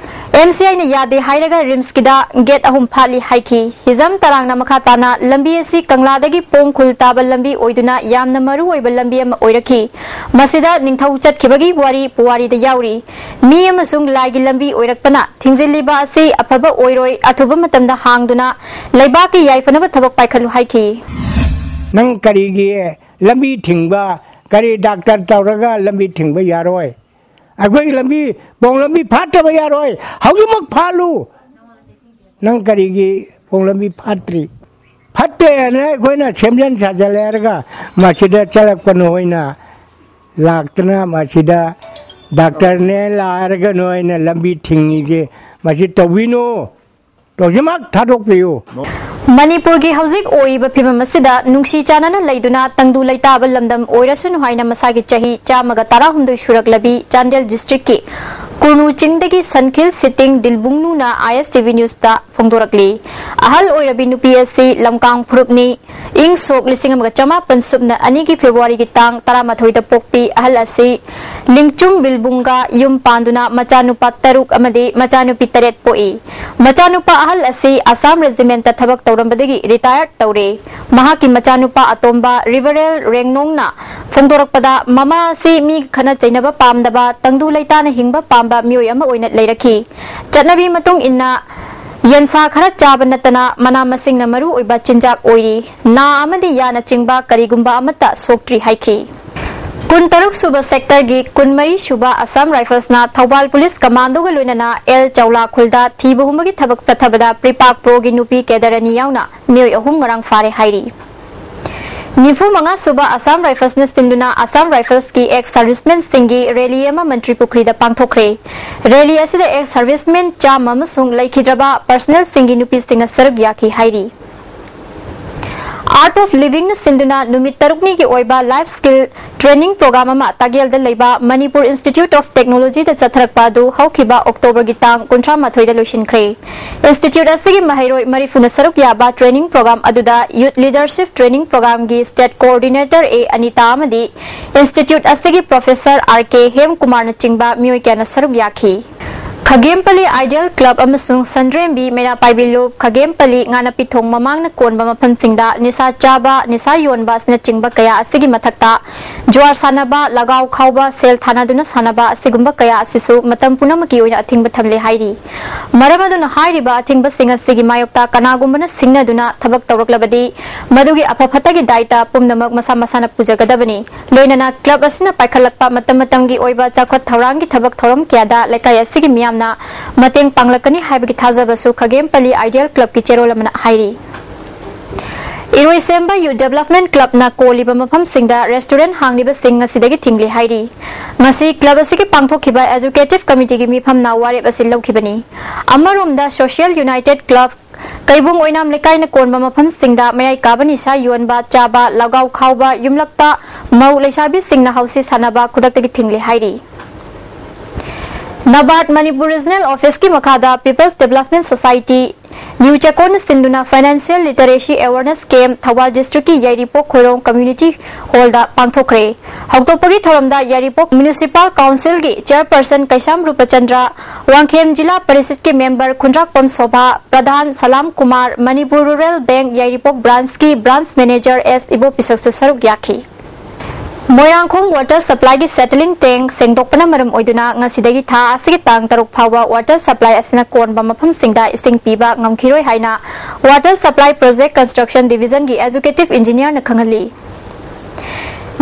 ꯑꯦꯝ ꯁꯤ ꯑꯥꯏꯅ ꯌꯥꯗꯦ ꯍꯥꯏꯔꯒ ꯔꯤꯝꯁꯀꯤꯗ ꯒꯦꯠ ꯑꯍꯨꯝ ꯐꯥꯠꯂꯤ ꯍꯥꯏꯈꯤ꯫ ꯍꯤꯖꯝ ꯇꯔꯥꯡꯅ ꯃꯈꯥ ꯇꯥꯅ ꯂꯝꯕꯤ ꯑꯁꯤ ꯀꯪꯂꯥꯗꯒꯤ ꯄꯣꯡ ꯈꯨꯜ ꯇꯥꯕ ꯂꯝꯕꯤ ꯑꯣꯏꯗꯨꯅ ꯌꯥꯝꯅ ꯃꯔꯨ ꯑꯣꯏꯕ ꯂꯝꯕꯤ ꯑꯃ ꯑꯣꯏꯔꯛꯈꯤ꯫ ꯃꯁꯤꯗ ꯅꯤꯡꯊꯧ ꯆꯠꯈꯤꯕꯒꯤ ꯋꯥꯔꯤ ꯄꯨꯋꯥꯔꯤꯗ ꯌꯥꯎꯔꯤ꯫ ꯃꯤ ꯑꯃꯁꯨꯡ ꯂꯥꯏꯒꯤ ꯂꯝꯕꯤ ꯑꯣꯏꯔꯛꯄꯅ ꯊꯤꯡꯖꯤꯜꯂꯤꯕ ꯑꯁꯤ ꯑꯐꯕ ꯑꯣꯏꯔꯣꯏ, ꯑꯊꯨꯕ ꯃꯇꯝꯗ ꯍꯥꯡꯗꯨꯅ ꯂꯩꯕꯥꯛꯀꯤ ꯌꯥꯏꯐꯅꯕ ꯊꯕꯛ ꯄꯥꯏꯈꯠꯂꯨ ꯍꯥꯏꯈꯤ꯫ ꯅꯪ ꯀꯔꯤꯒꯤ ꯂꯝꯕꯤ ꯊꯤꯡꯕ, ꯀꯔꯤ ꯗꯥꯛꯇꯔ ꯇꯧꯔꯒ ꯂꯝꯕꯤ ꯊꯤꯡꯕ ꯌꯥꯔꯣꯏ? ꯑꯩꯈꯣꯏꯒꯤ ꯂꯝꯕꯤ, ꯄꯣꯡ ꯂꯝꯕꯤ ꯐꯥꯠꯇꯕ ꯌꯥꯔꯣꯏ꯫ ꯍꯧꯖꯤꯛꯃꯛ ꯐꯥꯠꯂꯨ꯫ ꯅꯪ ꯀꯔꯤꯒꯤ ꯄꯣꯡ ꯂꯝꯕꯤ ꯐꯥꯠꯇ꯭ꯔꯤ? ꯐꯠꯇꯦꯅ ꯑꯩꯈꯣꯏꯅ ꯁꯦꯝꯖꯤꯟ ꯁꯥꯖꯜꯂꯦ ꯍꯥꯏꯔꯒ ꯃꯁꯤꯗ ꯆꯠꯂꯛꯄ ꯅꯣꯏꯅ ꯂꯥꯛꯇꯅ ꯃꯁꯤꯗ ꯗꯥꯛꯇꯔꯅꯦ ꯂꯥꯛꯑꯔꯒ ꯅꯣꯏꯅ ꯂꯝꯕꯤ ꯊꯤꯡꯉꯤꯁꯦ ꯃꯁꯤ ꯇꯧꯕꯤꯅꯨ꯫ ꯍꯧꯖꯤꯛꯃꯛ ꯊꯥꯗꯣꯛꯄꯤꯌꯨ꯫ ꯃꯅꯤꯄꯨꯔꯒꯤ ꯍꯧꯖꯤꯛ ꯑꯣꯏꯔꯤꯕ ꯐꯤꯕꯝ ꯑꯁꯤꯗ ꯅꯨꯡꯁꯤ ꯆꯥꯟꯅꯅ ꯂꯩꯗꯨꯅ ꯇꯪꯗꯨ ꯂꯩꯇꯥꯕ ꯂꯝꯗꯝ ꯑꯣꯏꯔꯁꯅꯨ ꯍꯥꯏꯅ ꯃꯁꯥꯒꯤ ꯆꯍꯤ ꯆꯥꯝꯃꯒ ꯇꯔꯥꯍꯨꯝꯗꯣꯏ ꯁꯨꯔꯛꯂꯕꯤ ꯆꯥꯟꯗꯦꯜ ꯗꯤꯁꯇ꯭ꯔꯤꯛꯀꯤ ꯀꯨꯔꯅꯨ ꯆꯤꯡꯗꯒꯤ ꯁꯟꯈꯤꯜ ꯁꯤꯇꯤꯡ ꯗꯤꯜꯕꯨꯡꯅꯨꯅ ISTV Newsꯇ ꯐꯣꯡꯗꯣꯔꯛꯂꯤ꯫ ꯑꯍꯜ ꯑꯣꯏꯔꯕꯤ ꯅꯨꯄꯤ ꯑꯁꯤ ꯂꯝꯀꯥꯡ ꯐꯨꯔꯨꯞꯅꯤ꯫ ꯏꯪ ꯁꯣꯛ ꯂꯤꯁꯤꯡ ꯑꯃꯒ ꯆꯃꯥꯄꯟ ꯁꯨꯞꯅ ꯑꯅꯤꯒꯤ Februaryꯒꯤ ꯇꯥꯡ ꯇꯔꯥꯃꯥꯊꯣꯏꯗ ꯄꯣꯛꯄꯤ ꯑꯍꯜ ꯑꯁꯤ ꯂꯤꯡꯆꯨꯝ ꯕꯤꯜꯕꯨꯡꯒ ꯌꯨꯝ ꯄꯥꯟꯗꯨꯅ ꯃꯆꯥꯅꯨꯄꯥ ꯇꯔꯨꯛ ꯑꯃꯗꯤ ꯃꯆꯥꯅꯨꯄꯤ ꯇꯔꯦꯠ ꯄꯣꯛꯏ꯫ ꯃꯆꯥꯅꯨꯄꯥ ꯑꯍꯜ ꯑꯁꯤ Assam Regimentꯇ ꯊꯕꯛ ꯇꯧꯔꯝꯕꯗꯒꯤ retire ꯇꯧꯔꯦ꯫ ꯃꯍꯥꯛꯀꯤ ꯃꯆꯥꯅꯨꯄꯥ ꯑꯇꯣꯝꯕ ꯔꯤꯕꯔꯦꯜ ꯔꯦꯡꯅꯣꯡꯅ ꯐꯣꯡꯗꯣꯔꯛꯄꯗ, ꯃꯃꯥ ꯑꯁꯤ ꯃꯤꯒ ꯈꯠꯅ ꯆꯩꯅꯕ ꯄꯥꯝꯗꯕ, ꯇꯪꯗꯨ ꯂꯩꯇꯥꯅ ꯍꯤꯡꯕ ꯄꯥꯝꯕ ꯃꯤꯑꯣꯏ ꯑꯃ ꯑꯣꯏꯅ ꯂꯩꯔꯛꯈꯤ꯫ ꯆꯠꯅꯕꯤ ꯃꯇꯨꯡ ꯏꯟꯅ ꯌꯦꯟꯁꯥ ꯈꯔ ꯆꯥꯕ ꯅꯠꯇꯅ ꯃꯅꯥ ꯃꯁꯤꯡꯅ ꯃꯔꯨ ꯑꯣꯏꯕ ꯆꯤꯟꯖꯥꯛ ꯑꯣꯏꯔꯤ꯫ ꯅꯥ ꯑꯃꯗꯤ ꯌꯥꯅꯆꯤꯡꯕ ꯀꯔꯤꯒꯨꯝꯕ ꯑꯃꯠꯇ ꯁꯣꯛꯇ꯭ꯔꯤ ꯍꯥꯏꯈꯤ꯫ ꯀꯨꯟꯇꯔꯨꯛ ꯁꯨꯕ sectorꯒꯤ ꯀꯨꯟꯃꯔꯤ ꯁꯨꯕ Assam Riflesꯅ ꯊꯧꯕꯥꯜ Police Commandoꯒ ꯂꯣꯏꯅꯅ ꯑꯦꯜ ꯆꯧꯂꯥ ꯈꯨꯜꯗ ꯊꯤꯕ ꯍꯨꯝꯕꯒꯤ ꯊꯕꯛ ꯆꯠꯊꯕꯗ PREPAK Proꯒꯤ ꯅꯨꯄꯤ cadre ꯑꯅꯤ ꯌꯥꯎꯅ ꯃꯤꯑꯣꯏ ꯑꯍꯨꯝ ꯃꯔꯥꯡ ꯐꯥꯔꯦ ꯍꯥꯏꯔꯤ꯫ ꯅꯤꯐꯨ ꯃꯉꯥ ꯁꯨꯕ Assam Riflesꯅ ꯁꯤꯟꯗꯨꯅ Assam Riflesꯀꯤ ex servicemenꯁꯤꯡꯒꯤ rally ꯑꯃ ꯃꯟꯇ꯭ꯔꯤ ꯄꯨꯈ꯭ꯔꯤꯗ ꯄꯥꯡꯊꯣꯛꯈ꯭ꯔꯦ꯫ Rally ꯑꯁꯤꯗ ex servicemen ꯆꯥꯝꯃ ꯑꯃꯁꯨꯡ ꯂꯩꯈꯤꯗ꯭ꯔꯕ personnelꯁꯤꯡꯒꯤ ꯅꯨꯄꯤꯁꯤꯡꯅ ꯁꯔꯨꯛ ꯌꯥꯈꯤ ꯍꯥꯏꯔꯤ꯫ Art of Livingꯅ ꯁꯤꯟꯗꯨꯅ ꯅꯨꯃꯤꯠ ꯇꯔꯨꯛꯅꯤꯒꯤ ꯑꯣꯏꯕ life skill training program ꯑꯃ ꯇꯥꯒꯦꯜꯗ ꯂꯩꯕ Manipur Institute of Technologyꯗ ꯆꯠꯊꯔꯛꯄ ꯑꯗꯨ ꯍꯧꯈꯤꯕ Octoberꯒꯤ ꯇꯥꯡ ꯀꯨꯟꯊ꯭ꯔꯥ ꯃꯥꯊꯣꯏꯗ ꯂꯣꯏꯁꯤꯟꯈ꯭ꯔꯦ꯫ Institute ꯑꯁꯤꯒꯤ ꯃꯍꯩꯔꯣꯏ ꯃꯔꯤꯐꯨꯅ ꯁꯔꯨꯛ ꯌꯥꯕ training program ꯑꯗꯨꯗ Youth Leadership Training Programꯒꯤ State Coordinator ꯑꯦ ꯑꯅꯤꯇꯥ ꯑꯃꯗꯤ Institute ꯑꯁꯤꯒꯤ Professor R K ꯍꯦꯝꯀꯨꯃꯥꯔꯅꯆꯤꯡꯕ ꯃꯤꯑꯣꯏ ꯀꯌꯥꯅ ꯁꯔꯨꯛ ꯌꯥꯈꯤ꯫ ꯈꯥꯒꯦꯝꯄꯜꯂꯤ Ideal Club ꯑꯃꯁꯨꯡ ꯁꯟꯗ꯭ꯔꯦꯝꯕꯤ ꯃꯩꯔꯥ ꯄꯥꯏꯕꯤ ꯂꯨꯞ, ꯈꯥꯒꯦꯝꯄꯜꯂꯤ ꯉꯥꯅꯄꯤꯊꯣꯡ ꯃꯃꯥꯡꯅ ꯀꯣꯟꯕ ꯃꯐꯝꯁꯤꯡꯗ ꯅꯤꯁꯥ ꯆꯥꯕ, ꯅꯤꯁꯥ ꯌꯣꯟꯕ ꯑꯁꯤꯅꯆꯤꯡꯕ ꯀꯌꯥ ꯑꯁꯤꯒꯤ ꯃꯊꯛꯇ ꯖꯨꯋꯥꯔ ꯁꯥꯟꯅꯕ, ꯂꯒꯥꯎ ꯈꯥꯎꯕ, ꯁꯦꯜ ꯊꯥꯅꯗꯨꯅ ꯁꯥꯟꯅꯕ ꯑꯁꯤꯒꯨꯝꯕ ꯀꯌꯥ ꯑꯁꯤꯁꯨ ꯃꯇꯝ ꯄꯨꯝꯅꯃꯛꯀꯤ ꯑꯣꯏꯅ ꯑꯊꯤꯡꯕ ꯊꯝꯂꯦ ꯍꯥꯏꯔꯤ꯫ ꯃꯔꯝ ꯑꯗꯨꯅ ꯍꯥꯏꯔꯤꯕ ꯑꯊꯤꯡꯕꯁꯤꯡ ꯑꯁꯤꯒꯤ ꯃꯥꯌꯣꯛꯇ ꯀꯅꯥꯒꯨꯝꯕꯅ ꯁꯤꯡꯅꯗꯨꯅ ꯊꯕꯛ ꯇꯧꯔꯛꯂꯕꯗꯤ ꯃꯗꯨꯒꯤ ꯑꯐ ꯐꯠꯇꯒꯤ ꯗꯥꯏꯇ ꯄꯨꯝꯅꯃꯛ ꯃꯁꯥ ꯃꯁꯥꯅ ꯄꯨꯖꯒꯗꯕꯅꯤ꯫ ꯂꯣꯏꯅꯅ club ꯑꯁꯤꯅ ꯄꯥꯏꯈꯠꯂꯛꯄ ꯃꯇꯝ ꯃꯇꯝꯒꯤ ꯑꯣꯏꯕ ꯆꯥꯎꯈꯠ ꯊꯧꯔꯥꯡꯒꯤ ꯊꯕꯛ ꯊꯧꯔꯝ ꯀꯌꯥꯗ ꯂꯩꯀꯥꯏ ꯑꯁꯤꯒꯤ ꯃꯤꯌꯥꯝꯅ ꯃꯇꯦꯡ ꯄꯥꯡꯂꯛꯀꯅꯤ ꯍꯥꯏꯕꯒꯤ ꯊꯥꯖꯕꯁꯨ ꯈꯥꯒꯦꯝꯄꯜꯂꯤ Ideal Clubꯀꯤ ꯆꯦꯔꯣꯜ ꯑꯃꯅ ꯍꯥꯏꯔꯤ꯫ ꯏꯔꯣꯏꯁꯦꯝꯕ Youth Development Clubꯅ ꯀꯣꯜꯂꯤꯕ ꯃꯐꯝꯁꯤꯡꯗ restaurant ꯍꯥꯡꯂꯤꯕꯁꯤꯡ ꯉꯁꯤꯗꯒꯤ ꯊꯤꯡꯂꯤ ꯍꯥꯏꯔꯤ꯫ ꯉꯁꯤ club ꯑꯁꯤꯒꯤ ꯄꯥꯡꯊꯣꯛꯈꯤꯕ Executive Committeeꯒꯤ ꯃꯤꯐꯝꯅ ꯋꯥꯔꯦꯞ ꯑꯁꯤ ꯂꯧꯈꯤꯕꯅꯤ꯫ ꯑꯃꯔꯣꯝꯗ Social United Club ꯀꯩꯕꯨꯡ ꯑꯣꯏꯅꯥꯝ ꯂꯩꯀꯥꯏꯅ ꯀꯣꯟꯕ ꯃꯐꯝꯁꯤꯡꯗ ꯃꯌꯥꯏ ꯀꯥꯕ ꯅꯤꯁꯥ ꯌꯣꯟꯕ, ꯆꯥꯕ, ꯂꯒꯥꯎ ꯈꯥꯎꯕ, ꯌꯨꯝꯂꯛꯇ ꯃꯧ ꯂꯩꯁꯥꯕꯤꯁꯤꯡꯅ ꯍꯧꯁꯤ ꯁꯥꯟꯅꯕ ꯈꯨꯗꯛꯇꯒꯤ ꯊꯤꯡꯂꯤ ꯍꯥꯏꯔꯤ꯫ ꯅꯕꯥꯔꯗ ꯃꯅꯤꯄꯨꯔ ꯔꯤꯖꯅꯦꯜ ꯑꯣꯐꯤꯁꯀꯤ ꯃꯈꯥꯗ ꯄꯤꯄꯜꯁ ꯗꯦꯕꯂꯞꯃꯦꯟ ꯁꯣꯁꯥꯏꯇꯤ ꯅ꯭ꯌꯨ ꯆꯦꯀꯣꯟꯅ ꯁꯤꯟꯗꯨꯅ financial literacy awareness camp Thoubal ꯗꯤꯁꯇ꯭ꯔꯤꯛꯀꯤ ꯌꯥꯏꯔꯤꯄꯣꯛ ꯈꯣꯏꯔꯣꯡ ꯀꯝꯃ꯭ꯌꯨꯅꯤꯇꯤ ꯍꯣꯜꯗ ꯄꯥꯡꯊꯣꯛꯈ꯭ꯔꯦ꯫ ꯍꯧꯗꯣꯛꯄꯒꯤ ꯊꯧꯔꯝꯗ ꯌꯥꯏꯔꯤꯄꯣꯛ ꯃ꯭ꯌꯨꯅꯤꯁꯤꯄꯥꯜ ꯀꯥꯎꯟꯁꯤꯜꯒꯤ ꯆꯦꯌꯔꯄꯔꯁꯟ ꯀꯩꯁꯥꯝ ꯔꯨꯄꯆꯟꯗ꯭ꯔ, ꯋꯥꯡꯈꯦꯝ ꯖꯤꯂꯥ ꯄꯔꯤꯁꯠꯀꯤ ꯃꯦꯝꯕꯔ ꯈꯨꯟꯗ꯭ꯔꯥꯛꯄꯝ ꯁꯣꯚꯥ, ꯄ꯭ꯔꯙꯥꯟ ꯁꯂꯥꯝ ꯀꯨꯃꯥꯔ, ꯃꯅꯤꯄꯨꯔ ꯔꯨꯔꯦꯜ ꯕꯦꯡꯛ ꯌꯥꯏꯔꯤꯄꯣꯛ ꯕ꯭ꯔꯥꯟꯁꯀꯤ ꯕ꯭ꯔꯥꯟꯁ ꯃꯦꯅꯦꯖꯔ ꯑꯦꯁ ꯏꯕꯣꯄꯤꯁꯛꯁꯨ ꯁꯔꯨꯛ ꯌꯥꯈꯤ꯫ ꯃꯣꯏꯔꯥꯡꯈꯣꯡ ꯋꯥꯇꯔ ꯁꯄ꯭ꯂꯥꯏꯒꯤ ꯁꯦꯇꯂꯤꯡ ꯇꯦꯡꯛ ꯁꯦꯡꯗꯣꯛꯄꯅ ꯃꯔꯝ ꯑꯣꯏꯗꯨꯅ ꯉꯁꯤꯗꯒꯤ ꯊꯥ ꯑꯁꯤꯒꯤ ꯇꯥꯡ ꯇꯔꯨꯛ ꯐꯥꯎꯕ ꯋꯥꯇꯔ ꯁꯄ꯭ꯂꯥꯏ ꯑꯁꯤꯅ ꯀꯣꯟꯕ ꯃꯐꯝꯁꯤꯡꯗ ꯏꯁꯤꯡ ꯄꯤꯕ ꯉꯝꯈꯤꯔꯣꯏ ꯍꯥꯏꯅ ꯋꯥꯇꯔ ꯁꯄ꯭ꯂꯥꯏ ꯄ꯭ꯔꯣꯖꯦꯛ ꯀꯟꯁꯇ꯭ꯔꯛꯁꯟ ꯗꯤꯕꯤꯖꯟꯒꯤ ꯑꯦꯖꯨꯀꯦꯇꯤꯚ ꯏꯟꯖꯤꯅꯤꯌꯔꯅ ꯈꯪꯍꯜꯂꯤ꯫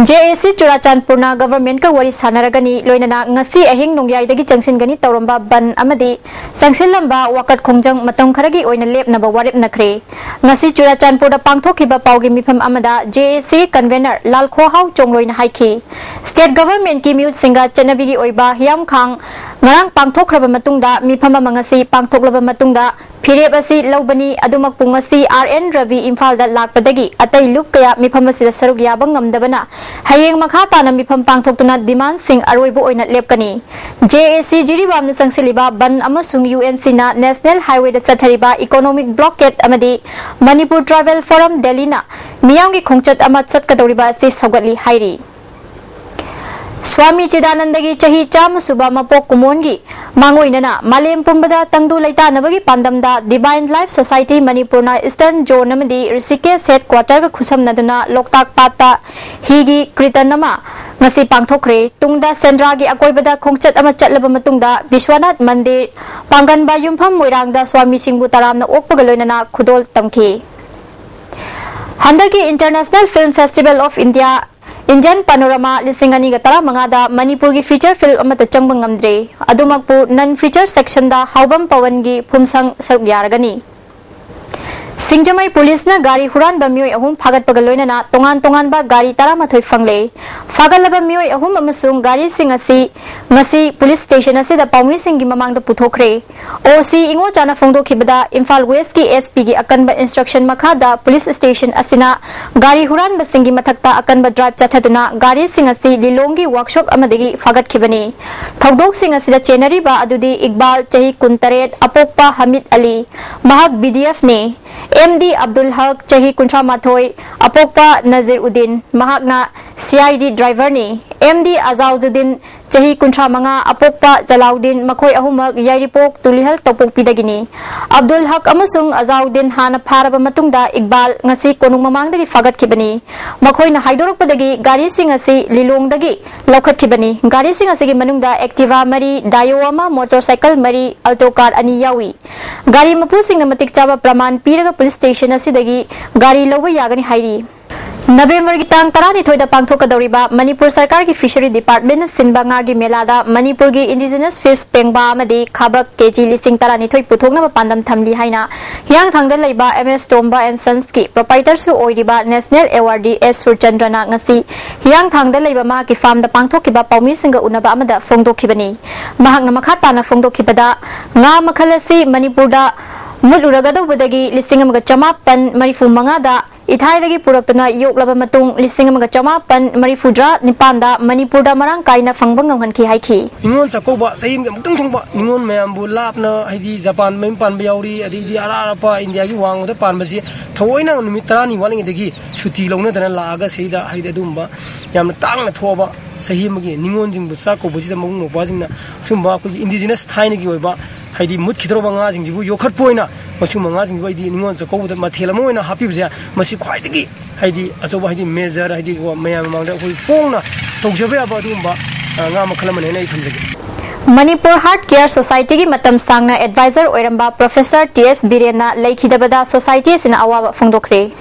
ꯖꯦ ꯑꯦ ꯁꯤ ꯆꯨꯔꯥꯆꯥꯟꯄꯨꯔꯅ ꯒꯚꯔꯟꯃꯦꯟꯠꯀ ꯋꯥꯔꯤ ꯁꯥꯟꯅꯔꯒꯅꯤ, ꯂꯣꯏꯅꯅ ꯉꯁꯤ ꯑꯍꯤꯡ ꯅꯣꯡꯌꯥꯏꯗꯒꯤ ꯆꯪꯁꯤꯟꯒꯅꯤ ꯇꯧꯔꯝꯕ ꯕꯟ ꯑꯃꯗꯤ ꯆꯪꯁꯤꯜꯂꯝꯕ ꯋꯥꯀꯠ ꯈꯣꯡꯖꯪ ꯃꯇꯝ ꯈꯔꯒꯤ ꯑꯣꯏꯅ ꯂꯦꯞꯅꯕ ꯋꯥꯔꯦꯞꯅꯈ꯭ꯔꯦ꯫ ꯉꯁꯤ ꯆꯨꯔꯥꯆꯥꯟꯄꯨꯔꯗ ꯄꯥꯡꯊꯣꯛꯈꯤꯕ ꯄꯥꯎꯒꯤ ꯃꯤꯐꯝ ꯑꯃꯗ ꯖꯦ ꯑꯦ ꯁꯤ ꯀꯟꯚꯦꯅꯔ ꯂꯥꯜꯈꯣꯍꯥꯎ ꯆꯣꯡꯂꯣꯏꯅ ꯍꯥꯏꯈꯤ, ꯁ꯭ꯇꯦꯠ ꯒꯚꯔꯟꯃꯦꯟꯠꯀꯤ ꯃꯤꯍꯨꯠꯁꯤꯡꯒ ꯆꯠꯅꯕꯤꯒꯤ ꯑꯣꯏꯕ ꯍꯤꯌꯥꯝꯈꯥꯡ ꯉꯔꯥꯡ ꯄꯥꯡꯊꯣꯛꯈ꯭ꯔꯕ ꯃꯇꯨꯡꯗ ꯃꯤꯐꯝ ꯑꯃ ꯉꯁꯤ ꯄꯥꯡꯊꯣꯛꯂꯕ ꯃꯇꯨꯡꯗ ꯐꯤꯔꯦꯞ ꯑꯁꯤ ꯂꯧꯕꯅꯤ꯫ ꯑꯗꯨꯃꯛꯄꯨ ꯉꯁꯤ ꯑꯥꯔ ꯑꯦꯟ ꯔꯕꯤ ꯏꯝꯐꯥꯜꯗ ꯂꯥꯛꯄꯗꯒꯤ ꯑꯇꯩ ꯂꯨꯞ ꯀꯌꯥ ꯃꯤꯐꯝ ꯑꯁꯤꯗ ꯁꯔꯨꯛ ꯌꯥꯕ ꯉꯝꯗꯕꯅ ꯍꯌꯦꯡ ꯃꯈꯥ ꯇꯥꯅ ꯃꯤꯐꯝ ꯄꯥꯡꯊꯣꯛꯇꯨꯅ ꯗꯤꯃꯥꯟꯁꯤꯡ ꯑꯔꯣꯏꯕ ꯑꯣꯏꯅ ꯂꯦꯞꯀꯅꯤ꯫ ꯖꯦ ꯑꯦ ꯁꯤ ꯖꯤꯔꯤꯕꯥꯝꯅ ꯆꯪꯁꯤꯜꯂꯤꯕ ꯕꯟ ꯑꯃꯁꯨꯡ ꯌꯨ ꯑꯦꯟ ꯁꯤꯅ ꯅꯦꯁꯅꯦꯜ ꯍꯥꯏꯋꯦꯗ ꯆꯠꯊꯔꯤꯕ ꯏꯀꯣꯅꯣꯃꯤꯛ ꯕ꯭ꯂꯣꯀꯦꯗ ꯑꯃꯗꯤ ꯃꯅꯤꯄꯨꯔ ꯇ꯭ꯔꯥꯏꯕꯦꯜ ꯐꯣꯔꯝ ꯗꯦꯜꯂꯤꯅ ꯃꯤꯌꯥꯝꯒꯤ ꯈꯣꯡꯆꯠ ꯑꯃ ꯆꯠꯀꯗꯧꯔꯤꯕ ꯑꯁꯤ ꯁꯧꯒꯠꯂꯤ ꯍꯥꯏꯔꯤ꯫ ꯁ꯭ꯋꯥꯃꯤ ꯆꯤꯗꯥꯅꯟꯗꯒꯤ ꯆꯍꯤ ꯆꯥꯝꯃ ꯁꯨꯕ ꯃꯄꯣꯛ ꯀꯨꯝꯑꯣꯟꯒꯤ ꯃꯥꯡꯑꯣꯏꯅꯅ ꯃꯥꯂꯦꯝ ꯄꯨꯝꯕꯗ ꯇꯪꯗꯨ ꯂꯩꯇꯥꯅꯕꯒꯤ ꯄꯥꯟꯗꯝꯗ ꯗꯤꯚꯥꯏꯟ ꯂꯥꯏꯐ ꯁꯣꯁꯥꯏꯇꯤ ꯃꯅꯤꯄꯨꯔꯅ ꯏꯁꯇꯔꯟ ꯖꯣꯟ ꯑꯃꯗꯤ ꯔꯤꯁꯤꯀꯦꯁ ꯍꯦꯗ ꯀ꯭ꯋꯥꯇꯔꯒ ꯈꯨꯠꯁꯝꯅꯗꯨꯅ ꯂꯣꯛꯇꯥꯛ ꯄꯥꯠꯇ ꯍꯤꯒꯤ ꯀ꯭ꯔꯤꯇꯟ ꯑꯃ ꯉꯁꯤ ꯄꯥꯡꯊꯣꯛꯈ꯭ꯔꯦ꯫ ꯇꯨꯡꯗ ꯁꯦꯟꯗ꯭ꯔꯥꯒꯤ ꯑꯀꯣꯏꯕꯗ ꯈꯣꯡꯆꯠ ꯑꯃ ꯆꯠꯂꯕ ꯃꯇꯨꯡꯗ ꯕꯤꯁ꯭ꯋꯥꯅꯥꯊ ꯃꯟꯗꯤꯔ, ꯄꯥꯡꯒꯟꯕ ꯌꯨꯝꯐꯝ ꯃꯣꯏꯔꯥꯡꯗ ꯁ꯭ꯋꯥꯃꯤꯁꯤꯡꯕꯨ ꯇꯔꯥꯝꯅ ꯑꯣꯛꯄꯒ ꯂꯣꯏꯅꯅ ꯈꯨꯗꯣꯜ ꯇꯝꯈꯤ꯫ ꯍꯟꯗꯛꯀꯤ International Film Festival of India Indian Panorama ꯂꯤꯁꯤꯡ ꯑꯅꯤꯒ ꯇꯔꯥꯃꯉꯥꯗ ꯃꯅꯤꯄꯨꯔꯒꯤ ꯐꯤꯆꯔ ꯐꯤꯜꯝ ꯑꯃꯠꯇ ꯆꯪꯕ ꯉꯝꯗ꯭ꯔꯦ꯫ ꯑꯗꯨꯃꯛꯄꯨ ꯅꯟ ꯐꯤꯆꯔ ꯁꯦꯛꯁꯟꯗ ꯍꯥꯎꯕꯝ ꯄꯋꯟꯒꯤ ꯐꯨꯝꯁꯪ ꯁꯔꯨꯛ ꯌꯥꯔꯒꯅꯤ꯫ ꯁꯤꯡꯖꯃꯩ ꯄꯨꯂꯤꯁꯅ ꯒꯥꯔꯤ ꯍꯨꯔꯥꯟꯕ ꯃꯤꯑꯣꯏ ꯑꯍꯨꯝ ꯐꯥꯒꯠꯄꯒ ꯂꯣꯏꯅꯅ ꯇꯣꯉꯥꯟ ꯇꯣꯉꯥꯟꯕ ꯒꯥꯔꯤ ꯇꯔꯥꯃꯥꯊꯣꯏ ꯐꯪꯂꯦ꯫ ꯐꯥꯒꯠꯂꯕ ꯃꯤꯑꯣꯏ ꯑꯍꯨꯝ ꯑꯃꯁꯨꯡ ꯒꯥꯔꯤꯁꯤꯡ ꯑꯁꯤ ꯉꯁꯤ ꯄꯨꯂꯤꯁ ꯁ꯭ꯇꯦꯁꯟ ꯑꯁꯤꯗ ꯄꯥꯎꯃꯤꯁꯤꯡꯒꯤ ꯃꯃꯥꯡꯗ ꯄꯨꯊꯣꯛꯈ꯭ꯔꯦ꯫ ꯑꯣ ꯁꯤ ꯏꯉꯣꯆꯥꯅ ꯐꯣꯡꯗꯣꯛꯈꯤꯕꯗ, ꯏꯝꯐꯥꯜ ꯋꯦꯁꯀꯤ ꯑꯦꯁ ꯄꯤꯒꯤ ꯑꯀꯟꯕ ꯏꯟꯁꯇ꯭ꯔꯛꯁꯟ ꯃꯈꯥꯗ ꯄꯨꯂꯤꯁ ꯁ꯭ꯇꯦꯁꯟ ꯑꯁꯤꯅ ꯒꯥꯔꯤ ꯍꯨꯔꯥꯟꯕꯁꯤꯡꯒꯤ ꯃꯊꯛꯇ ꯑꯀꯟꯕ ꯗ꯭ꯔꯥꯏꯕ ꯆꯠꯊꯗꯨꯅ ꯒꯥꯔꯤꯁꯤꯡ ꯑꯁꯤ ꯂꯤꯂꯣꯡꯒꯤ ꯋꯥꯔꯛꯁꯣꯞ ꯑꯃꯗꯒꯤ ꯐꯥꯒꯠꯈꯤꯕꯅꯤ꯫ ꯊꯧꯗꯣꯛꯁꯤꯡ ꯑꯁꯤꯗ ꯆꯦꯟꯅꯔꯤꯕ ꯑꯗꯨꯗꯤ ꯏꯛꯕꯥꯜ, ꯆꯍꯤ ꯀꯨꯟꯇꯔꯦꯠ, ꯑꯄꯣꯛꯄ ꯍꯃꯤꯗ ꯑꯂꯤ, ꯃꯍꯥꯛ ꯕꯤ ꯗꯤ ꯑꯦꯐꯅꯤ꯫ ꯑꯦꯝ ꯗꯤ ꯑꯕꯗꯨꯜ ꯍꯛ, ꯆꯍꯤ ꯀꯨꯟꯊ꯭ꯔꯥ ꯃꯥꯊꯣꯏ, ꯑꯄꯣꯛꯄ ꯅꯖꯤꯔ ꯎꯗꯤꯟ, ꯃꯍꯥꯛꯅ C I D ꯗ꯭ꯔꯥꯏꯚꯔꯅꯤ꯫ M D ꯑꯖꯥꯎꯖꯨꯗꯤꯟ, ꯆꯍꯤ ꯀꯨꯟꯊ꯭ꯔꯥ ꯃꯉꯥ, ꯑꯄꯣꯛꯄ ꯖꯂꯥꯎꯗꯤꯟ, ꯃꯈꯣꯏ ꯑꯍꯨꯝꯃꯛ ꯌꯥꯏꯔꯤꯄꯣꯛ ꯇꯨꯂꯤꯍꯜ ꯇꯧꯄꯣꯛꯄꯤꯗꯒꯤꯅꯤ꯫ ꯑꯕꯗꯨꯜ ꯍꯛ ꯑꯃꯁꯨꯡ ꯑꯖꯥꯎꯗꯤꯟ ꯍꯥꯟꯅ ꯐꯥꯔꯕ ꯃꯇꯨꯡꯗ ꯏꯛꯕꯥꯜ ꯉꯁꯤ ꯀꯣꯅꯨꯡ ꯃꯃꯥꯡꯗꯒꯤ ꯐꯥꯒꯠꯈꯤꯕꯅꯤ꯫ ꯃꯈꯣꯏꯅ ꯍꯥꯏꯗꯣꯔꯛꯄꯗꯒꯤ ꯒꯥꯔꯤꯁꯤꯡ ꯑꯁꯤ ꯂꯤꯂꯣꯡꯗꯒꯤ ꯂꯧꯈꯠꯈꯤꯕꯅꯤ꯫ ꯒꯥꯔꯤꯁꯤꯡ ꯑꯁꯤꯒꯤ ꯃꯅꯨꯡꯗ ꯑꯦꯛꯇꯤꯚꯥ ꯃꯔꯤ, ꯗꯥꯏꯑꯣ ꯑꯃ, ꯃꯣꯇꯣꯔꯁꯥꯏꯀꯜ ꯃꯔꯤ, ꯑꯜꯇꯣ ꯀꯥꯔ ꯑꯅꯤ ꯌꯥꯎꯏ꯫ ꯒꯥꯔꯤ ꯃꯄꯨꯁꯤꯡꯅ ꯃꯇꯤꯛ ꯆꯥꯕ ꯄ꯭ꯔꯃꯥꯟ ꯄꯤꯔꯒ ꯄꯨꯂꯤꯁ ꯁ꯭ꯇꯦꯁꯟ ꯑꯁꯤꯗꯒꯤ ꯒꯥꯔꯤ ꯂꯧꯕ ꯌꯥꯒꯅꯤ ꯍꯥꯏꯔꯤ꯫ ꯅꯕꯦꯝꯕꯔꯒꯤ ꯇꯥꯡ ꯇꯔꯥꯅꯤꯊꯣꯏꯗ ꯄꯥꯡꯊꯣꯛꯀꯗꯧꯔꯤꯕ ꯃꯅꯤꯄꯨꯔ ꯁꯔꯀꯥꯔꯒꯤ ꯐꯤꯁꯔꯤ ꯗꯤꯄꯥꯔꯠꯃꯦꯟꯅ ꯁꯤꯟꯕ ꯉꯥꯒꯤ ꯃꯦꯂꯥꯗ ꯃꯅꯤꯄꯨꯔꯒꯤ ꯏꯟꯗꯤꯖꯤꯅꯁ ꯐꯤꯁ ꯄꯦꯡꯕꯥ ꯑꯃꯗꯤ ꯈꯥꯕꯛ ꯀꯦ ꯖꯤ ꯂꯤꯁꯤꯡ ꯇꯔꯥꯅꯤꯊꯣꯏ ꯄꯨꯊꯣꯛꯅꯕ ꯄꯥꯟꯗꯝ ꯊꯝꯂꯤ ꯍꯥꯏꯅ ꯍꯤꯌꯥꯡꯊꯥꯡꯗ ꯂꯩꯕ ꯑꯦꯝ ꯑꯦꯁ ꯇꯣꯝꯕ ꯑꯦꯟ ꯁꯟꯁꯀꯤ ꯄ꯭ꯔꯣꯄꯥꯏꯇꯔꯁꯨ ꯑꯣꯏꯔꯤꯕ ꯅꯦꯁꯅꯦꯜ ꯑꯦꯋꯥꯔꯗꯤ ꯑꯦꯁ ꯁꯨꯔꯆꯟꯗ꯭ꯔꯅ ꯉꯁꯤ ꯍꯤꯌꯥꯡꯊꯥꯡꯗ ꯂꯩꯕ ꯃꯍꯥꯛꯀꯤ ꯐꯥꯔꯝꯗ ꯄꯥꯡꯊꯣꯛꯈꯤꯕ ꯄꯥꯎꯃꯤꯁꯤꯡꯒ ꯎꯅꯕ ꯑꯃꯗ ꯐꯣꯡꯗꯣꯛꯈꯤꯕꯅꯤ꯫ ꯃꯍꯥꯛꯅ ꯃꯈꯥ ꯇꯥꯅ ꯐꯣꯡꯗꯣꯛꯈꯤꯕꯗ, ꯉꯥ ꯃꯈꯜ ꯑꯁꯤ ꯃꯅꯤꯄꯨꯔꯗ ꯃꯨꯠꯂꯨꯔꯒꯗꯧꯕꯗꯒꯤ ꯂꯤꯁꯤꯡ ꯑꯃꯒ ꯆꯃꯥꯄꯟ ꯃꯔꯤꯐꯨ ꯃꯉꯥꯗ ꯏꯊꯥꯏꯗꯒꯤ ꯄꯨꯔꯛꯇꯨꯅ ꯌꯣꯛꯂꯕ ꯃꯇꯨꯡ, ꯂꯤꯁꯤꯡ ꯑꯃꯒ ꯆꯃꯥꯄꯟ ꯃꯔꯤꯐꯨꯇꯔꯥ ꯅꯤꯄꯥꯟꯗ ꯃꯅꯤꯄꯨꯔꯗ ꯃꯔꯥꯡ ꯀꯥꯏꯅ ꯐꯪꯕ ꯉꯝꯍꯟꯈꯤ ꯍꯥꯏꯈꯤ꯫ ꯅꯤꯉꯣꯜ ꯆꯥꯛꯀꯧꯕ ꯆꯍꯤ ꯑꯃꯒꯤ ꯑꯃꯨꯛꯇꯪ ꯊꯨꯡꯕ ꯅꯤꯉꯣꯜ ꯃꯌꯥꯝꯕꯨ ꯂꯥꯞꯅ, ꯍꯥꯏꯗꯤ ꯖꯄꯥꯟ ꯃꯌꯨꯝ ꯄꯥꯟꯕ ꯌꯥꯎꯔꯤ, ꯑꯗꯩꯗꯤ ꯑꯔꯥꯞ ꯑꯔꯥꯞꯄ ꯏꯟꯗꯤꯌꯥꯒꯤ ꯋꯥꯡꯃꯗ ꯄꯥꯟꯕꯁꯤ ꯊꯑꯣꯏꯅ ꯅꯨꯃꯤꯠ ꯇꯔꯥꯅꯤ ꯋꯥꯠꯂꯤꯉꯩꯗꯒꯤ ꯁꯨꯇꯤ ꯂꯧꯅꯗꯅ ꯂꯥꯛꯑꯒ ꯁꯤꯗ, ꯍꯥꯏꯗꯤ ꯑꯗꯨꯒꯨꯝꯕ ꯌꯥꯝꯅ ꯇꯥꯡꯅ ꯊꯣꯛꯑꯕ ꯆꯍꯤ ꯑꯃꯒꯤ ꯅꯤꯉꯣꯜꯁꯤꯡꯕꯨ ꯆꯥꯛ ꯀꯧꯕꯁꯤꯗ ꯃꯕꯨꯡ ꯃꯧꯄ꯭ꯋꯥꯁꯤꯡꯅ ꯁꯤꯒꯨꯝꯕ ꯑꯩꯈꯣꯏꯒꯤ ꯏꯟꯗꯤꯖꯤꯅꯁ ꯊꯥꯏꯅꯒꯤ ꯑꯣꯏꯕ, ꯍꯥꯏꯗꯤ ꯃꯨꯠꯈꯤꯗꯧꯔꯕ ꯉꯥꯁꯤꯡꯁꯤꯕꯨ ꯌꯣꯛꯈꯠꯄ ꯑꯣꯏꯅ ꯃꯁꯤꯒꯨꯝꯕ ꯉꯥꯁꯤꯡꯁꯤꯕꯨ ꯑꯩꯗꯤ ꯅꯤꯉꯣꯜ ꯆꯥꯛꯀꯧꯕꯗ ꯃꯊꯦꯜ ꯑꯃ ꯑꯣꯏꯅ ꯍꯥꯞꯄꯤꯕꯁꯦ, ꯃꯁꯤ ꯈ꯭ꯋꯥꯏꯗꯒꯤ, ꯍꯥꯏꯗꯤ ꯑꯆꯧꯕ, ꯍꯥꯏꯗꯤ ꯃꯦꯖꯔ, ꯍꯥꯏꯗꯤ ꯃꯌꯥꯝ ꯃꯃꯥꯡꯗ ꯑꯩꯈꯣꯏ ꯐꯣꯡꯅ ꯇꯧꯖꯕ ꯌꯥꯕ ꯑꯗꯨꯒꯨꯝꯕ, ꯑ, ꯉꯥ ꯃꯈꯜ ꯑꯃꯅꯦꯅ ꯑꯩ ꯊꯝꯖꯒꯦ꯫ ꯃꯅꯤꯄꯨꯔ ꯍꯥꯔꯠ ꯀꯦꯌꯔ ꯁꯣꯁꯥꯏꯇꯤꯒꯤ ꯃꯇꯝ ꯁꯥꯡꯅ ꯑꯦꯗꯚꯥꯏꯖꯔ ꯑꯣꯏꯔꯝꯕ ꯄ꯭ꯔꯣꯐꯦꯁꯔ ꯇꯤ ꯑꯦꯁ ꯕꯤꯔꯦꯟꯅ ꯂꯩꯈꯤꯗꯕꯗ ꯁꯣꯁꯥꯏꯇꯤ ꯑꯁꯤꯅ ꯑꯋꯥꯕ ꯐꯣꯡꯗꯣꯛꯈ꯭ꯔꯦ꯫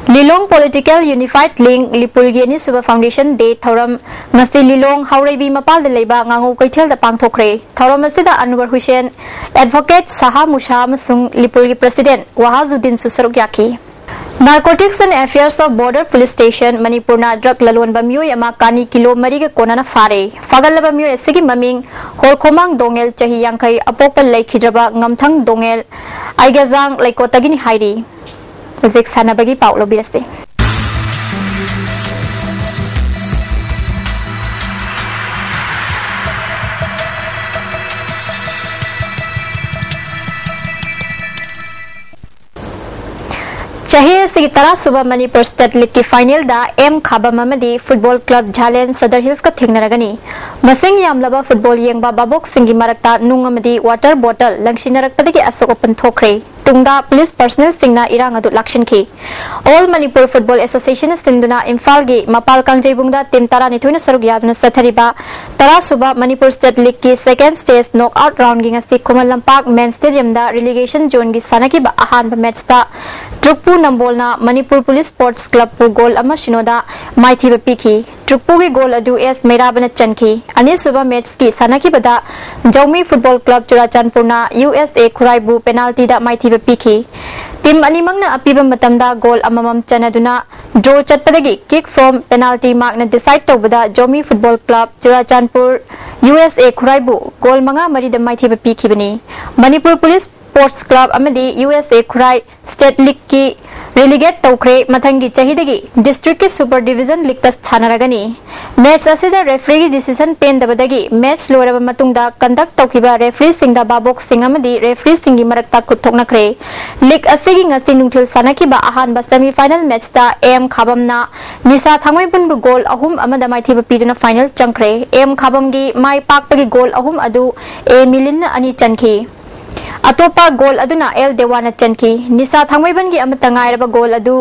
Lilong Political Unified Link ꯂꯤꯄꯨꯜꯒꯤ ꯑꯅꯤꯁꯨꯕ Foundation Day ꯊꯧꯔꯝ ꯉꯁꯤ ꯂꯤꯂꯣꯡ ꯍꯥꯎꯔꯩꯕꯤ ꯃꯄꯥꯜꯗ ꯂꯩꯕ ꯉꯥꯉꯧ ꯀꯩꯊꯦꯜꯗ ꯄꯥꯡꯊꯣꯛꯈ꯭ꯔꯦ꯫ ꯊꯧꯔꯝ ꯑꯁꯤꯗ ꯑꯟꯋꯔ ꯍꯨꯁꯦꯟ, Advocate ꯁꯍꯥ ꯃꯨꯁꯥ ꯑꯃꯁꯨꯡ ꯂꯤꯄꯨꯜꯒꯤ President ꯋꯥꯍꯥꯖꯨꯗꯤꯟꯁꯨ ꯁꯔꯨꯛ ꯌꯥꯈꯤ꯫ Narcotics and Affairs of Border Police Station ꯃꯅꯤꯄꯨꯔꯅ drug ꯂꯂꯣꯟꯕ ꯃꯤꯑꯣꯏ ꯑꯃ ꯀꯥꯅꯤ ꯀꯤꯂꯣ ꯃꯔꯤꯒ ꯀꯣꯟꯅꯅ ꯐꯥꯔꯦ꯫ ꯐꯥꯒꯠꯂꯕ ꯃꯤꯑꯣꯏ ꯑꯁꯤꯒꯤ ꯃꯃꯤꯡ ꯍꯣꯜꯈꯣꯃꯥꯡ ꯗꯣꯉꯦꯜ, ꯆꯍꯤ ꯌꯥꯡꯈꯩ, ꯑꯄꯣꯛꯄ ꯂꯩꯈꯤꯗ꯭ꯔꯕ ꯉꯝꯊꯪ ꯗꯣꯉꯦꯜ, ꯑꯩꯒꯦꯖꯥꯡ ꯂꯩꯀꯣꯠꯇꯒꯤꯅꯤ ꯍꯥꯏꯔꯤ꯫ ꯍꯧꯖꯤꯛ ꯁꯥꯟꯅꯕꯒꯤ ꯄꯥꯎ ꯂꯧꯕꯤꯔꯁꯤ꯫ ꯆꯍꯤ ꯑꯁꯤꯒꯤ ꯇꯔꯥ ꯁꯨꯕ ꯃꯅꯤꯄꯨꯔ State Leagueꯀꯤ finalꯗ ꯑꯦꯝ ꯈꯥꯕꯝ ꯑꯃꯗꯤ Football Club ꯖꯥꯂꯦꯟ ꯁꯗꯔ ꯍꯤꯜꯁꯀ ꯊꯦꯡꯅꯔꯒꯅꯤ꯫ ꯃꯁꯤꯡ ꯌꯥꯝꯂꯕ football ꯌꯦꯡꯕ ꯚꯥꯕꯣꯛꯁꯤꯡꯒꯤ ꯃꯔꯛꯇ ꯅꯨꯡ ꯑꯃꯗꯤ water bottle ꯂꯪꯁꯤꯟꯅꯔꯛꯄꯗꯒꯤ ꯑꯁꯣꯛ ꯑꯄꯟ ꯊꯣꯛꯈ꯭ꯔꯦ꯫ ꯇꯨꯡꯗ police personnelꯁꯤꯡꯅ ꯏꯔꯥꯡ ꯑꯗꯨ ꯂꯥꯛꯁꯤꯟꯈꯤ꯫ All Manipur Football Associationꯅ ꯁꯤꯟꯗꯨꯅ ꯏꯝꯐꯥꯜꯒꯤ ꯃꯄꯥꯜ ꯀꯥꯡꯖꯩꯕꯨꯡꯗ team ꯇꯔꯥꯅꯤꯊꯣꯏꯅ ꯁꯔꯨꯛ ꯌꯥꯗꯨꯅ ꯆꯠꯊꯔꯤꯕ ꯇꯔꯥ ꯁꯨꯕ Manipur State Leagueꯀꯤ second stage knock out roundꯒꯤ ꯉꯁꯤ ꯈꯨꯃꯟ ꯂꯝꯄꯥꯛ main stadiumꯗ relegation zoneꯒꯤ ꯁꯥꯟꯅꯈꯤꯕ ꯑꯍꯥꯟꯕ matchꯇ ꯇ꯭ꯔꯨꯛꯄꯨ ꯅꯝꯕꯣꯜꯅ ꯃꯅꯤꯄꯨꯔ Police Sports Clubꯄꯨ goal ꯑꯃ ꯁꯤꯅꯣꯗ ꯃꯥꯏꯊꯤꯕ ꯄꯤꯈꯤ꯫ ꯇ꯭ꯔꯨꯛꯄꯨꯒꯤ goal ꯑꯗꯨ ꯑꯦꯁ ꯃꯩꯔꯥꯕꯅ ꯆꯟꯈꯤ꯫ ꯑꯅꯤꯁꯨꯕ matchꯀꯤ ꯁꯥꯟꯅꯈꯤꯕꯗ ꯖꯧꯃꯤ Football Club ꯆꯨꯔꯥꯆꯥꯟꯄꯨꯔꯅ U S A ꯈꯨꯔꯥꯏꯕꯨ penaltyꯗ ꯃꯥꯏꯊꯤꯕ ꯄꯤꯈꯤ꯫ Team ꯑꯅꯤꯃꯛꯅ ꯑꯄꯤꯕ ꯃꯇꯝꯗ goal ꯑꯃꯃꯝ ꯆꯟꯅꯗꯨꯅ draw ꯆꯠꯄꯗꯒꯤ kick from penalty markꯅ decide ꯇꯧꯕꯗ ꯖꯧꯃꯤ Football Club Churachandpur Y S A ꯈꯨꯔꯥꯏꯕꯨ goal ꯃꯉꯥ ꯃꯔꯤꯗ ꯃꯥꯏꯊꯤꯕ ꯄꯤꯈꯤꯕꯅꯤ꯫ ꯃꯅꯤꯄꯨꯔ Police Sports Club ꯑꯃꯗꯤ Y S A Khurai State Leagueꯀꯤ relegate ꯇꯧꯈ꯭ꯔꯦ꯫ ꯃꯊꯪꯒꯤ ꯆꯍꯤꯗꯒꯤ districtꯀꯤ Super Division Leagueꯇ ꯁꯥꯟꯅꯔꯒꯅꯤ꯫ Match ꯑꯁꯤꯗ refereeꯒꯤ decision ꯄꯦꯟꯗꯕꯗꯒꯤ match ꯂꯣꯏꯔꯕ ꯃꯇꯨꯡꯗ conduct ꯇꯧꯈꯤꯕ refereeꯁꯤꯡꯗ ꯚꯥꯕꯣꯛꯁꯤꯡ ꯑꯃꯗꯤ refereeꯁꯤꯡꯒꯤ ꯃꯔꯛꯇ ꯈꯨꯠ ꯊꯣꯛꯅꯈ꯭ꯔꯦ꯫ League ꯑꯁꯤꯒꯤ ꯉꯁꯤ ꯅꯨꯡꯊꯤꯜ ꯁꯥꯟꯅꯈꯤꯕ ꯑꯍꯥꯟꯕ semi final matchꯇ ꯑꯦꯝ ꯈꯥꯕꯝꯅ ꯅꯤꯁꯥ ꯊꯥꯡꯃꯩꯕꯟꯕꯨ goal ꯑꯍꯨꯝ ꯑꯃꯗ ꯃꯥꯏꯊꯤꯕ ꯄꯤꯗꯨꯅ final ꯆꯪꯈ꯭ꯔꯦ꯫ ꯑꯦꯝ ꯈꯥꯕꯝꯒꯤ ꯃꯥꯏ ꯄꯥꯛꯄꯒꯤ goal ꯑꯍꯨꯝ ꯑꯗꯨ ꯑꯦ ꯃꯤꯂꯤꯟꯅ ꯑꯅꯤ ꯆꯟꯈꯤ꯫ ꯑꯇꯣꯞꯄ goal ꯑꯗꯨꯅ ꯑꯦꯜ ꯗꯦꯋꯥꯅ ꯆꯟꯈꯤ꯫ ꯅꯤꯁꯥ ꯊꯥꯡꯃꯩꯕꯟꯒꯤ ꯑꯃꯠꯇ ꯉꯥꯏꯔꯕ goal ꯑꯗꯨ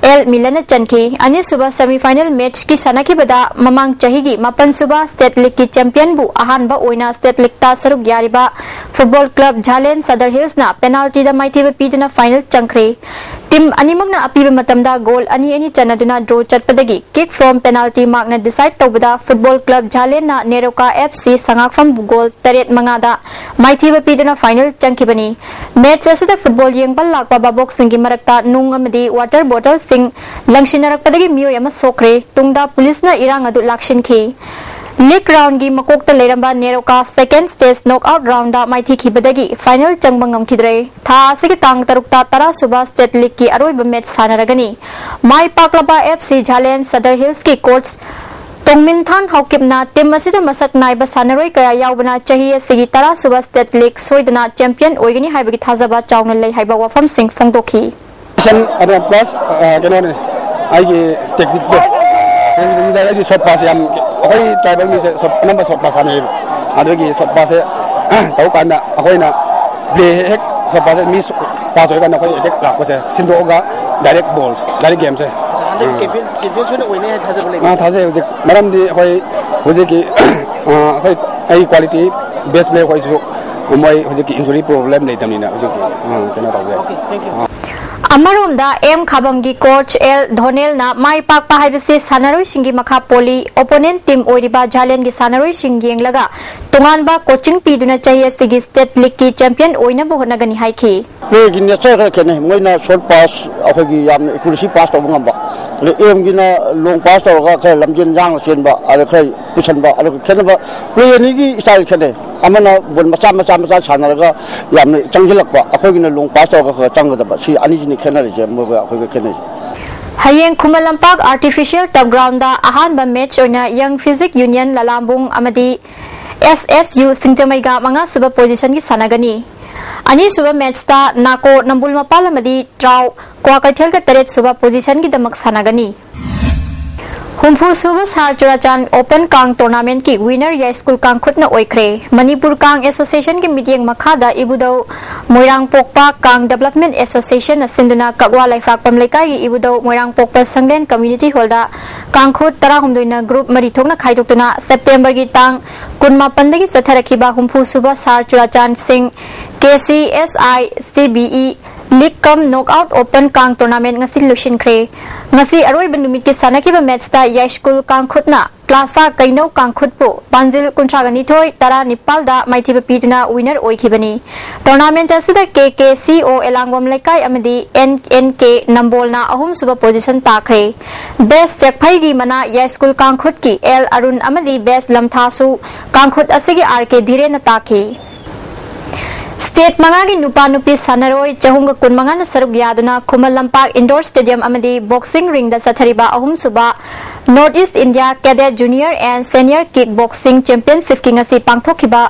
ꯑꯦꯜ ꯃꯤꯂꯟꯅ ꯆꯟꯈꯤ꯫ ꯑꯅꯤꯁꯨꯕ semi final matchꯀꯤ ꯁꯥꯟꯅꯈꯤꯕꯗ ꯃꯃꯥꯡ ꯆꯍꯤꯒꯤ ꯃꯥꯄꯟꯁꯨꯕ State Leagueꯀꯤ championꯕꯨ ꯑꯍꯥꯟꯕ ꯑꯣꯏꯅ State Leagueꯇ ꯁꯔꯨꯛ ꯌꯥꯔꯤꯕ Football Club ꯖꯥꯂꯦꯟ ꯁꯗꯔ ꯍꯤꯜꯁꯅ penaltyꯗ ꯃꯥꯏꯊꯤꯕ ꯄꯤꯗꯨꯅ final ꯆꯪꯈ꯭ꯔꯦ꯫ ꯇꯤꯝ ꯑꯅꯤꯃꯛꯅ ꯑꯄꯤꯕ ꯃꯇꯝꯗ ꯒꯣꯜ ꯑꯅꯤ ꯑꯅꯤ ꯆꯟꯅꯗꯨꯅ ꯗ꯭ꯔꯣ ꯆꯠꯄꯗꯒꯤ ꯀꯤꯛ ꯐ꯭ꯔꯣꯝ ꯄꯦꯅꯥꯜꯇꯤ ꯃꯥꯔꯛꯅ ꯗꯤꯁꯥꯏꯗ ꯇꯧꯕꯗ ꯐꯨꯠꯕꯣꯜ ꯀ꯭ꯂꯕ ꯖꯥꯂꯦꯟꯅ ꯅꯦꯔꯣꯀꯥ ꯑꯦꯐ ꯁꯤ ꯁꯉꯥꯛꯐꯝꯕꯨ ꯒꯣꯜ ꯇꯔꯦꯠ ꯃꯉꯥꯗ ꯃꯥꯏꯊꯤꯕ ꯄꯤꯗꯨꯅ ꯐꯥꯏꯅꯦꯜ ꯆꯪꯈꯤꯕꯅꯤ꯫ ꯃꯦꯆ ꯑꯁꯤꯗ ꯐꯨꯠꯕꯣꯜ ꯌꯦꯡꯕ ꯂꯥꯛꯄ ꯚꯥꯕꯣꯛꯁꯤꯡꯒꯤ ꯃꯔꯛꯇ ꯅꯨꯡ ꯑꯃꯗꯤ ꯋꯥꯇꯔ ꯕꯣꯇꯜꯁꯤꯡ ꯂꯪꯁꯤꯟꯅꯔꯛꯄꯗꯒꯤ ꯃꯤꯑꯣꯏ ꯑꯃ ꯁꯣꯛꯈ꯭ꯔꯦ꯫ ꯇꯨꯡꯗ ꯄꯨꯂꯤꯁꯅ ꯏꯔꯥꯡ ꯑꯗꯨ ꯂꯥꯛꯁꯤꯟꯈꯤ꯫ ꯂꯤꯒ ꯔꯥꯎꯟꯒꯤ ꯃꯀꯣꯛꯇ ꯂꯩꯔꯝꯕ Neroka second stage knock out round ꯃꯥꯏꯊꯤꯈꯤꯕꯗꯒꯤ ꯐꯥꯏꯅꯦꯜ ꯆꯪꯕ ꯉꯝꯈꯤꯗ꯭ꯔꯦ꯫ ꯊꯥ ꯑꯁꯤꯒꯤ ꯇꯥꯡ ꯇꯔꯨꯛꯇ ꯇꯔꯥ ꯁꯨꯕ ꯁ꯭ꯇꯦꯠ ꯂꯤꯒꯀꯤ ꯑꯔꯣꯏꯕ ꯃꯦꯆ ꯁꯥꯟꯅꯔꯒꯅꯤ꯫ ꯃꯥꯏ ꯄꯥꯛꯂꯕ ꯑꯦꯐ ꯁꯤ ꯖꯥꯂꯦꯟ ꯁꯗꯔ ꯍꯤꯜꯁꯀꯤ ꯀꯣꯆ ꯇꯣꯡꯃꯤꯟꯊꯥꯟ ꯍꯥꯎꯀꯤꯞꯅ ꯇꯤꯝ ꯑꯁꯤꯗ ꯃꯁꯛ ꯅꯥꯏꯕ ꯁꯥꯟꯅꯔꯣꯏ ꯀꯌꯥ ꯌꯥꯎꯕꯅ ꯆꯍꯤ ꯑꯁꯤꯒꯤ ꯇꯔꯥ ꯁꯨꯕ ꯁ꯭ꯇꯦꯠ ꯂꯤꯒ ꯁꯣꯏꯗꯅ ꯆꯦꯝꯄꯤꯌꯟ ꯑꯣꯏꯒꯅꯤ ꯍꯥꯏꯕꯒꯤ ꯊꯥꯖꯕ ꯆꯥꯎꯅ ꯂꯩ ꯍꯥꯏꯕ ꯋꯥꯐꯝꯁꯤꯡ ꯐꯣꯡꯗꯣꯛꯈꯤ꯫ ꯑꯗꯨꯅ ꯄ꯭ꯂꯁ ꯀꯩꯅꯣꯅꯦ, ꯑꯩꯒꯤ ꯇꯦꯛꯇꯤꯛꯁꯇꯣ, ꯁꯤꯗꯩꯗ ꯑꯩꯒꯤ ꯁꯣꯔꯠ ꯄꯥꯁꯁꯦ ꯌꯥꯝ, ꯑꯩꯈꯣꯏ ꯇ꯭ꯔꯥꯏꯕꯦꯜ ꯃꯤꯁꯦ ꯁꯣꯔꯠ, ꯑꯅꯝꯕ ꯁꯣꯔꯠ ꯄꯥꯁ ꯁꯥꯟꯅꯩꯌꯦꯕ꯫ ꯑꯗꯨꯒꯤ ꯁꯣꯔꯠ ꯄꯥꯁꯁꯦ ꯇꯧ ꯀꯥꯟꯗ ꯑꯩꯈꯣꯏꯅ ꯄ꯭ꯂꯦ ꯍꯦꯛ ꯁꯣꯔꯠ ꯄꯥꯁꯁꯦ ꯃꯤꯁ ꯄꯥꯁ ꯑꯣꯏꯀꯥꯟꯗ ꯑꯩꯈꯣꯏ ꯑꯦꯇꯦꯛ ꯂꯥꯛꯄꯁꯦ ꯁꯤꯟꯗꯣꯛꯑꯒ ꯗꯥꯏꯔꯦꯛ ꯕꯣꯜ, ꯗꯥꯏꯔꯦꯛ ꯒꯦꯝꯁꯦ꯫ ꯍꯟꯗꯛ ꯆꯦꯝꯄꯤꯌꯟ ꯆꯦꯝꯄꯤꯌꯟꯁꯨ ꯑꯣꯏꯅꯤ ꯍꯥꯏꯅ ꯊꯥꯖꯕ ꯂꯩꯕ꯫ ꯑꯥ, ꯊꯥꯖꯩ꯫ ꯍꯧꯖꯤꯛ ꯃꯔꯝꯗꯤ ꯑꯩꯈꯣꯏ ꯍꯧꯖꯤꯛꯀꯤ ꯑꯩꯈꯣꯏ ꯑꯩꯒꯤ ꯀ꯭ꯋꯥꯂꯤꯇꯤ ꯕꯦꯁ ꯄ꯭ꯂꯦꯌꯔ ꯑꯩꯈꯣꯏꯁꯨ ꯃꯣꯏ ꯍꯧꯖꯤꯛꯀꯤ ꯏꯟꯖꯨꯔꯤ ꯄ꯭ꯔꯣꯕ꯭ꯂꯦꯝ ꯂꯩꯇꯕꯅꯤꯅ ꯍꯧꯖꯤꯛꯀꯤ ꯑꯥ, ꯀꯩꯅꯣ ꯇꯧꯕ ꯌꯥꯏ꯫ Okay, thank you. ꯑꯃꯔꯣꯝꯗ ꯑꯦꯝ ꯈꯥꯕꯝꯒꯤ ꯀꯣꯆ ꯑꯦꯜ ꯙꯣꯅꯦꯜꯅ ꯃꯥꯏ ꯄꯥꯛꯄ ꯍꯥꯏꯕꯁꯤ ꯁꯥꯟꯅꯔꯣꯏꯁꯤꯡꯒꯤ ꯃꯈꯥ ꯄꯣꯜꯂꯤ꯫ ꯑꯣꯄꯣꯅꯦꯟ ꯇꯤꯝ ꯑꯣꯏꯔꯤꯕ ꯖꯥꯂꯦꯟꯒꯤ ꯁꯥꯟꯅꯔꯣꯏꯁꯤꯡ ꯌꯦꯡꯂꯒ ꯇꯣꯉꯥꯟꯕ ꯀꯣꯆꯤꯡ ꯄꯤꯗꯨꯅ ꯆꯍꯤ ꯑꯁꯤꯒꯤ ꯁ꯭ꯇꯦꯠ ꯂꯤꯒꯀꯤ ꯆꯦꯝꯄꯤꯌꯟ ꯑꯣꯏꯅꯕ ꯍꯣꯠꯅꯒꯅꯤ ꯍꯥꯏꯈꯤ꯫ ꯄ꯭ꯂꯦꯒꯤ ꯅꯦꯆꯔ ꯈꯔ ꯈꯦꯠꯅꯩ꯫ ꯃꯣꯏꯅ ꯁꯣꯔꯠ ꯄꯥꯁ, ꯑꯩꯈꯣꯏꯒꯤ ꯌꯥꯝꯅ ꯑꯦꯀꯨꯔꯦꯁꯤ ꯄꯥꯁ ꯇꯧꯕ ꯉꯝꯕ, ꯑꯗꯩ ꯑꯦꯝꯒꯤꯅ ꯂꯣꯡ ꯄꯥꯁ ꯇꯧꯔꯒ ꯈꯔ ꯂꯝꯖꯦꯟ ꯌꯥꯡꯅ ꯆꯦꯟꯕ, ꯑꯗ ꯈꯔ ꯄꯨꯁꯟꯕ, ꯑꯗꯨꯒ ꯈꯦꯠꯅꯕ ꯄ꯭ꯂꯦ ꯑꯅꯤꯒꯤ ꯁ꯭ꯇꯥꯏꯜ ꯈꯦꯠꯅꯩ꯫ ꯑꯃꯅ ꯕꯣꯜ ꯃꯆꯥ ꯃꯆꯥ ꯃꯆꯥ ꯁꯥꯟꯅꯔꯒ ꯌꯥꯝꯅ ꯆꯪꯁꯤꯜꯂꯛꯄ, ꯑꯩꯈꯣꯏꯒꯤꯅ ꯂꯣꯡ ꯄꯥꯁ ꯇꯧꯔꯒ ꯈꯔ ꯆꯪꯒꯗꯕ꯫ ꯁꯤ ꯑꯅꯤꯁꯤꯅꯤ ꯈꯦꯠꯅꯔꯤꯁꯦ, ꯃꯣꯏꯒ ꯑꯩꯈꯣꯏꯒ ꯈꯦꯠꯅꯔꯤꯁꯦ꯫ ꯍꯌꯦꯡ ꯈꯨꯃꯟ ꯂꯝꯄꯥꯛ ꯑꯥꯔꯇꯤꯐꯤꯁꯤꯌꯦꯜ ꯇꯞ ꯒ꯭ꯔꯥꯎꯟꯗ ꯑꯍꯥꯟꯕ ꯃꯦꯆ ꯑꯣꯏꯅ ꯌꯪ ꯐꯤꯖꯤꯛ ꯌꯨꯅꯤꯌꯟ ꯂꯂꯥꯝꯕꯨꯡ ꯑꯃꯗꯤ ꯑꯦꯁ ꯑꯦꯁ ꯌꯨ ꯁꯤꯡꯖꯃꯩꯒ ꯃꯉꯥꯁꯨꯕ ꯄꯣꯖꯤꯁꯟꯒꯤ ꯁꯥꯟꯅꯒꯅꯤ꯫ ꯑꯅꯤꯁꯨꯕ ꯃꯦꯆꯇ ꯅꯥꯀꯣ ꯅꯝꯕꯨꯜ ꯃꯄꯥꯜ ꯑꯃꯗꯤ ꯇ꯭ꯔꯥꯎ ꯀ꯭ꯋꯥꯀꯩꯊꯦꯜꯒ ꯇꯔꯦꯠ ꯁꯨꯕ ꯄꯣꯖꯤꯁꯟꯒꯤꯗꯃꯛ ꯁꯥꯟꯅꯒꯅꯤ꯫ ꯍꯨꯝꯐꯨ ꯁꯨꯕ ꯁꯥꯔ ꯆꯨꯔꯥꯆꯥꯟ ꯑꯣꯄꯟ ꯀꯥꯡ ꯇꯣꯔꯅꯥꯃꯦꯟꯠꯀꯤ ꯋꯤꯅꯔ ꯌꯥꯏꯁ꯭ꯀꯨꯜ ꯀꯥꯡꯈꯨꯠꯅ ꯑꯣꯏꯈ꯭ꯔꯦ꯫ ꯃꯅꯤꯄꯨꯔ ꯀꯥꯡ ꯑꯦꯁꯣꯁꯤꯌꯦꯁꯟꯒꯤ ꯃꯤꯠꯌꯦꯡ ꯃꯈꯥꯗ ꯏꯕꯨꯙꯧ ꯃꯣꯏꯔꯥꯡꯄꯣꯛꯄ ꯀꯥꯡ ꯗꯦꯕꯂꯞꯃꯦꯟꯠ ꯑꯦꯁꯣꯁꯤꯌꯦꯁꯟꯅ ꯁꯤꯟꯗꯨꯅ ꯀꯛꯋꯥ ꯂꯩꯐ꯭ꯔꯥꯛꯄꯝ ꯂꯩꯀꯥꯏꯒꯤ ꯏꯕꯨꯙꯧ ꯃꯣꯏꯔꯥꯡꯄꯣꯛꯄ ꯁꯪꯂꯦꯟ ꯀꯝꯃ꯭ꯌꯨꯅꯤꯇꯤ ꯍꯣꯜꯗ ꯀꯥꯡꯈꯨꯠ ꯇꯔꯥꯍꯨꯝꯗꯣꯏꯅ ꯒ꯭ꯔꯨꯞ ꯃꯔꯤ ꯊꯣꯛꯅ ꯈꯥꯏꯗꯣꯛꯇꯨꯅ ꯁꯦꯞꯇꯦꯝꯕꯔꯒꯤ ꯇꯥꯡ ꯀꯨꯟꯃꯥꯄꯟꯗꯒꯤ ꯆꯠꯊꯔꯛꯈꯤꯕ ꯍꯨꯝꯐꯨ ꯁꯨꯕ ꯁꯥꯔ ꯆꯨꯔꯥꯆꯥꯟ ꯁꯤꯡ K C S I C B E League cum Knockout Open ꯀꯥꯡ tournament ꯉꯁꯤ ꯂꯣꯏꯁꯤꯟꯈ꯭ꯔꯦ꯫ ꯉꯁꯤ ꯑꯔꯣꯏꯕ ꯅꯨꯃꯤꯠꯀꯤ ꯁꯥꯟꯅꯈꯤꯕ matchꯇ ꯌꯥꯏꯁ꯭ꯀꯨꯜ ꯀꯥꯡꯈꯨꯠꯅ ꯀ꯭ꯂꯥꯁꯥ ꯀꯩꯅꯧ ꯀꯥꯡꯈꯨꯠꯄꯨ ꯄꯥꯟꯖꯤꯜ ꯀꯨꯟꯊ꯭ꯔꯥꯒ ꯅꯤꯊꯣꯏ, ꯇꯔꯥꯅꯤꯄꯥꯜꯗ ꯃꯥꯏꯊꯤꯕ ꯄꯤꯗꯨꯅ winner ꯑꯣꯏꯈꯤꯕꯅꯤ꯫ Tournament ꯑꯁꯤꯗ ꯀꯦ ꯀꯦ ꯁꯤ ꯑꯣ ꯑꯦꯂꯥꯡꯕꯝ ꯂꯩꯀꯥꯏ ꯑꯃꯗꯤ ꯑꯦꯟ ꯑꯦꯟ ꯀꯦ ꯅꯝꯕꯣꯜꯅ ꯑꯍꯨꯝꯁꯨꯕ position ꯇꯥꯈ꯭ꯔꯦ꯫ Best ꯆꯦꯛꯐꯩꯒꯤ ꯃꯅꯥ ꯌꯥꯏꯁ꯭ꯀꯨꯜ ꯀꯥꯡꯈꯨꯠꯀꯤ ꯑꯦꯜ ꯑꯔꯨꯟ ꯑꯃꯗꯤ best ꯂꯝꯊꯥꯁꯨ ꯀꯥꯡꯈꯨꯠ ꯑꯁꯤꯒꯤ ꯑꯥꯔ ꯀꯦ ꯙꯤꯔꯦꯟꯅ ꯇꯥꯈꯤ꯫ State ꯃꯉꯥꯒꯤ ꯅꯨꯄꯥ ꯅꯨꯄꯤ ꯁꯥꯟꯅꯔꯣꯏ ꯆꯍꯨꯝꯒ ꯀꯨꯟꯃꯉꯥꯅ ꯁꯔꯨꯛ ꯌꯥꯗꯨꯅ ꯈꯨꯃꯟ ꯂꯝꯄꯥꯛ indoor stadium ꯑꯃꯗꯤ boxing ringꯗ ꯆꯠꯊꯔꯤꯕ ꯑꯍꯨꯝꯁꯨꯕ North East India Cadet Junior and Senior Kick Boxing Championshipꯀꯤ ꯉꯁꯤ ꯄꯥꯡꯊꯣꯛꯈꯤꯕ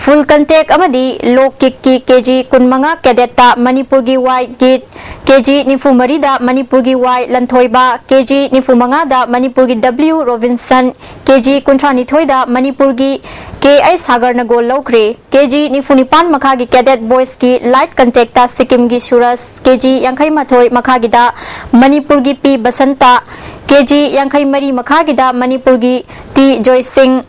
full contact ꯑꯃꯗꯤ low kickꯀꯤ ꯀꯦ ꯖꯤ ꯀꯨꯟꯃꯉꯥ cadetꯇ ꯃꯅꯤꯄꯨꯔꯒꯤ ꯋꯥꯏ ꯒꯤꯠ, ꯀꯦ ꯖꯤ ꯅꯤꯐꯨ ꯃꯔꯤꯗ ꯃꯅꯤꯄꯨꯔꯒꯤ ꯋꯥꯏ ꯂꯟꯊꯣꯏꯕ, ꯀꯦ ꯖꯤ ꯅꯤꯐꯨ ꯃꯉꯥꯗ ꯃꯅꯤꯄꯨꯔꯒꯤ ꯗꯕ꯭ꯂꯤꯎ ꯔꯣꯕꯤꯟꯁꯟ, ꯀꯦ ꯖꯤ ꯀꯨꯟꯊ꯭ꯔꯥ ꯅꯤꯊꯣꯏꯗ ꯃꯅꯤꯄꯨꯔꯒꯤ ꯀꯦ ꯑꯥꯏ ꯁꯥꯒꯔꯅ goal ꯂꯧꯈ꯭ꯔꯦ꯫ ꯀꯦ ꯖꯤ ꯅꯤꯐꯨ ꯅꯤꯄꯥꯟ ꯃꯈꯥꯒꯤ cadet boysꯀꯤ light contactꯇ ꯁꯤꯛꯀꯤꯝꯒꯤ ꯁꯨꯔꯖ, ꯀꯦ ꯖꯤ ꯌꯥꯡꯈꯩ ꯃꯥꯊꯣꯏ ꯃꯈꯥꯒꯤꯗ ꯃꯅꯤꯄꯨꯔꯒꯤ ꯄꯤ ꯕꯁꯟꯇ, ꯀꯦ ꯖꯤ ꯌꯥꯡꯈꯩ ꯃꯔꯤ ꯃꯈꯥꯒꯤꯗ ꯃꯅꯤꯄꯨꯔꯒꯤ ꯇꯤ ꯖꯣꯏꯁꯤꯡ,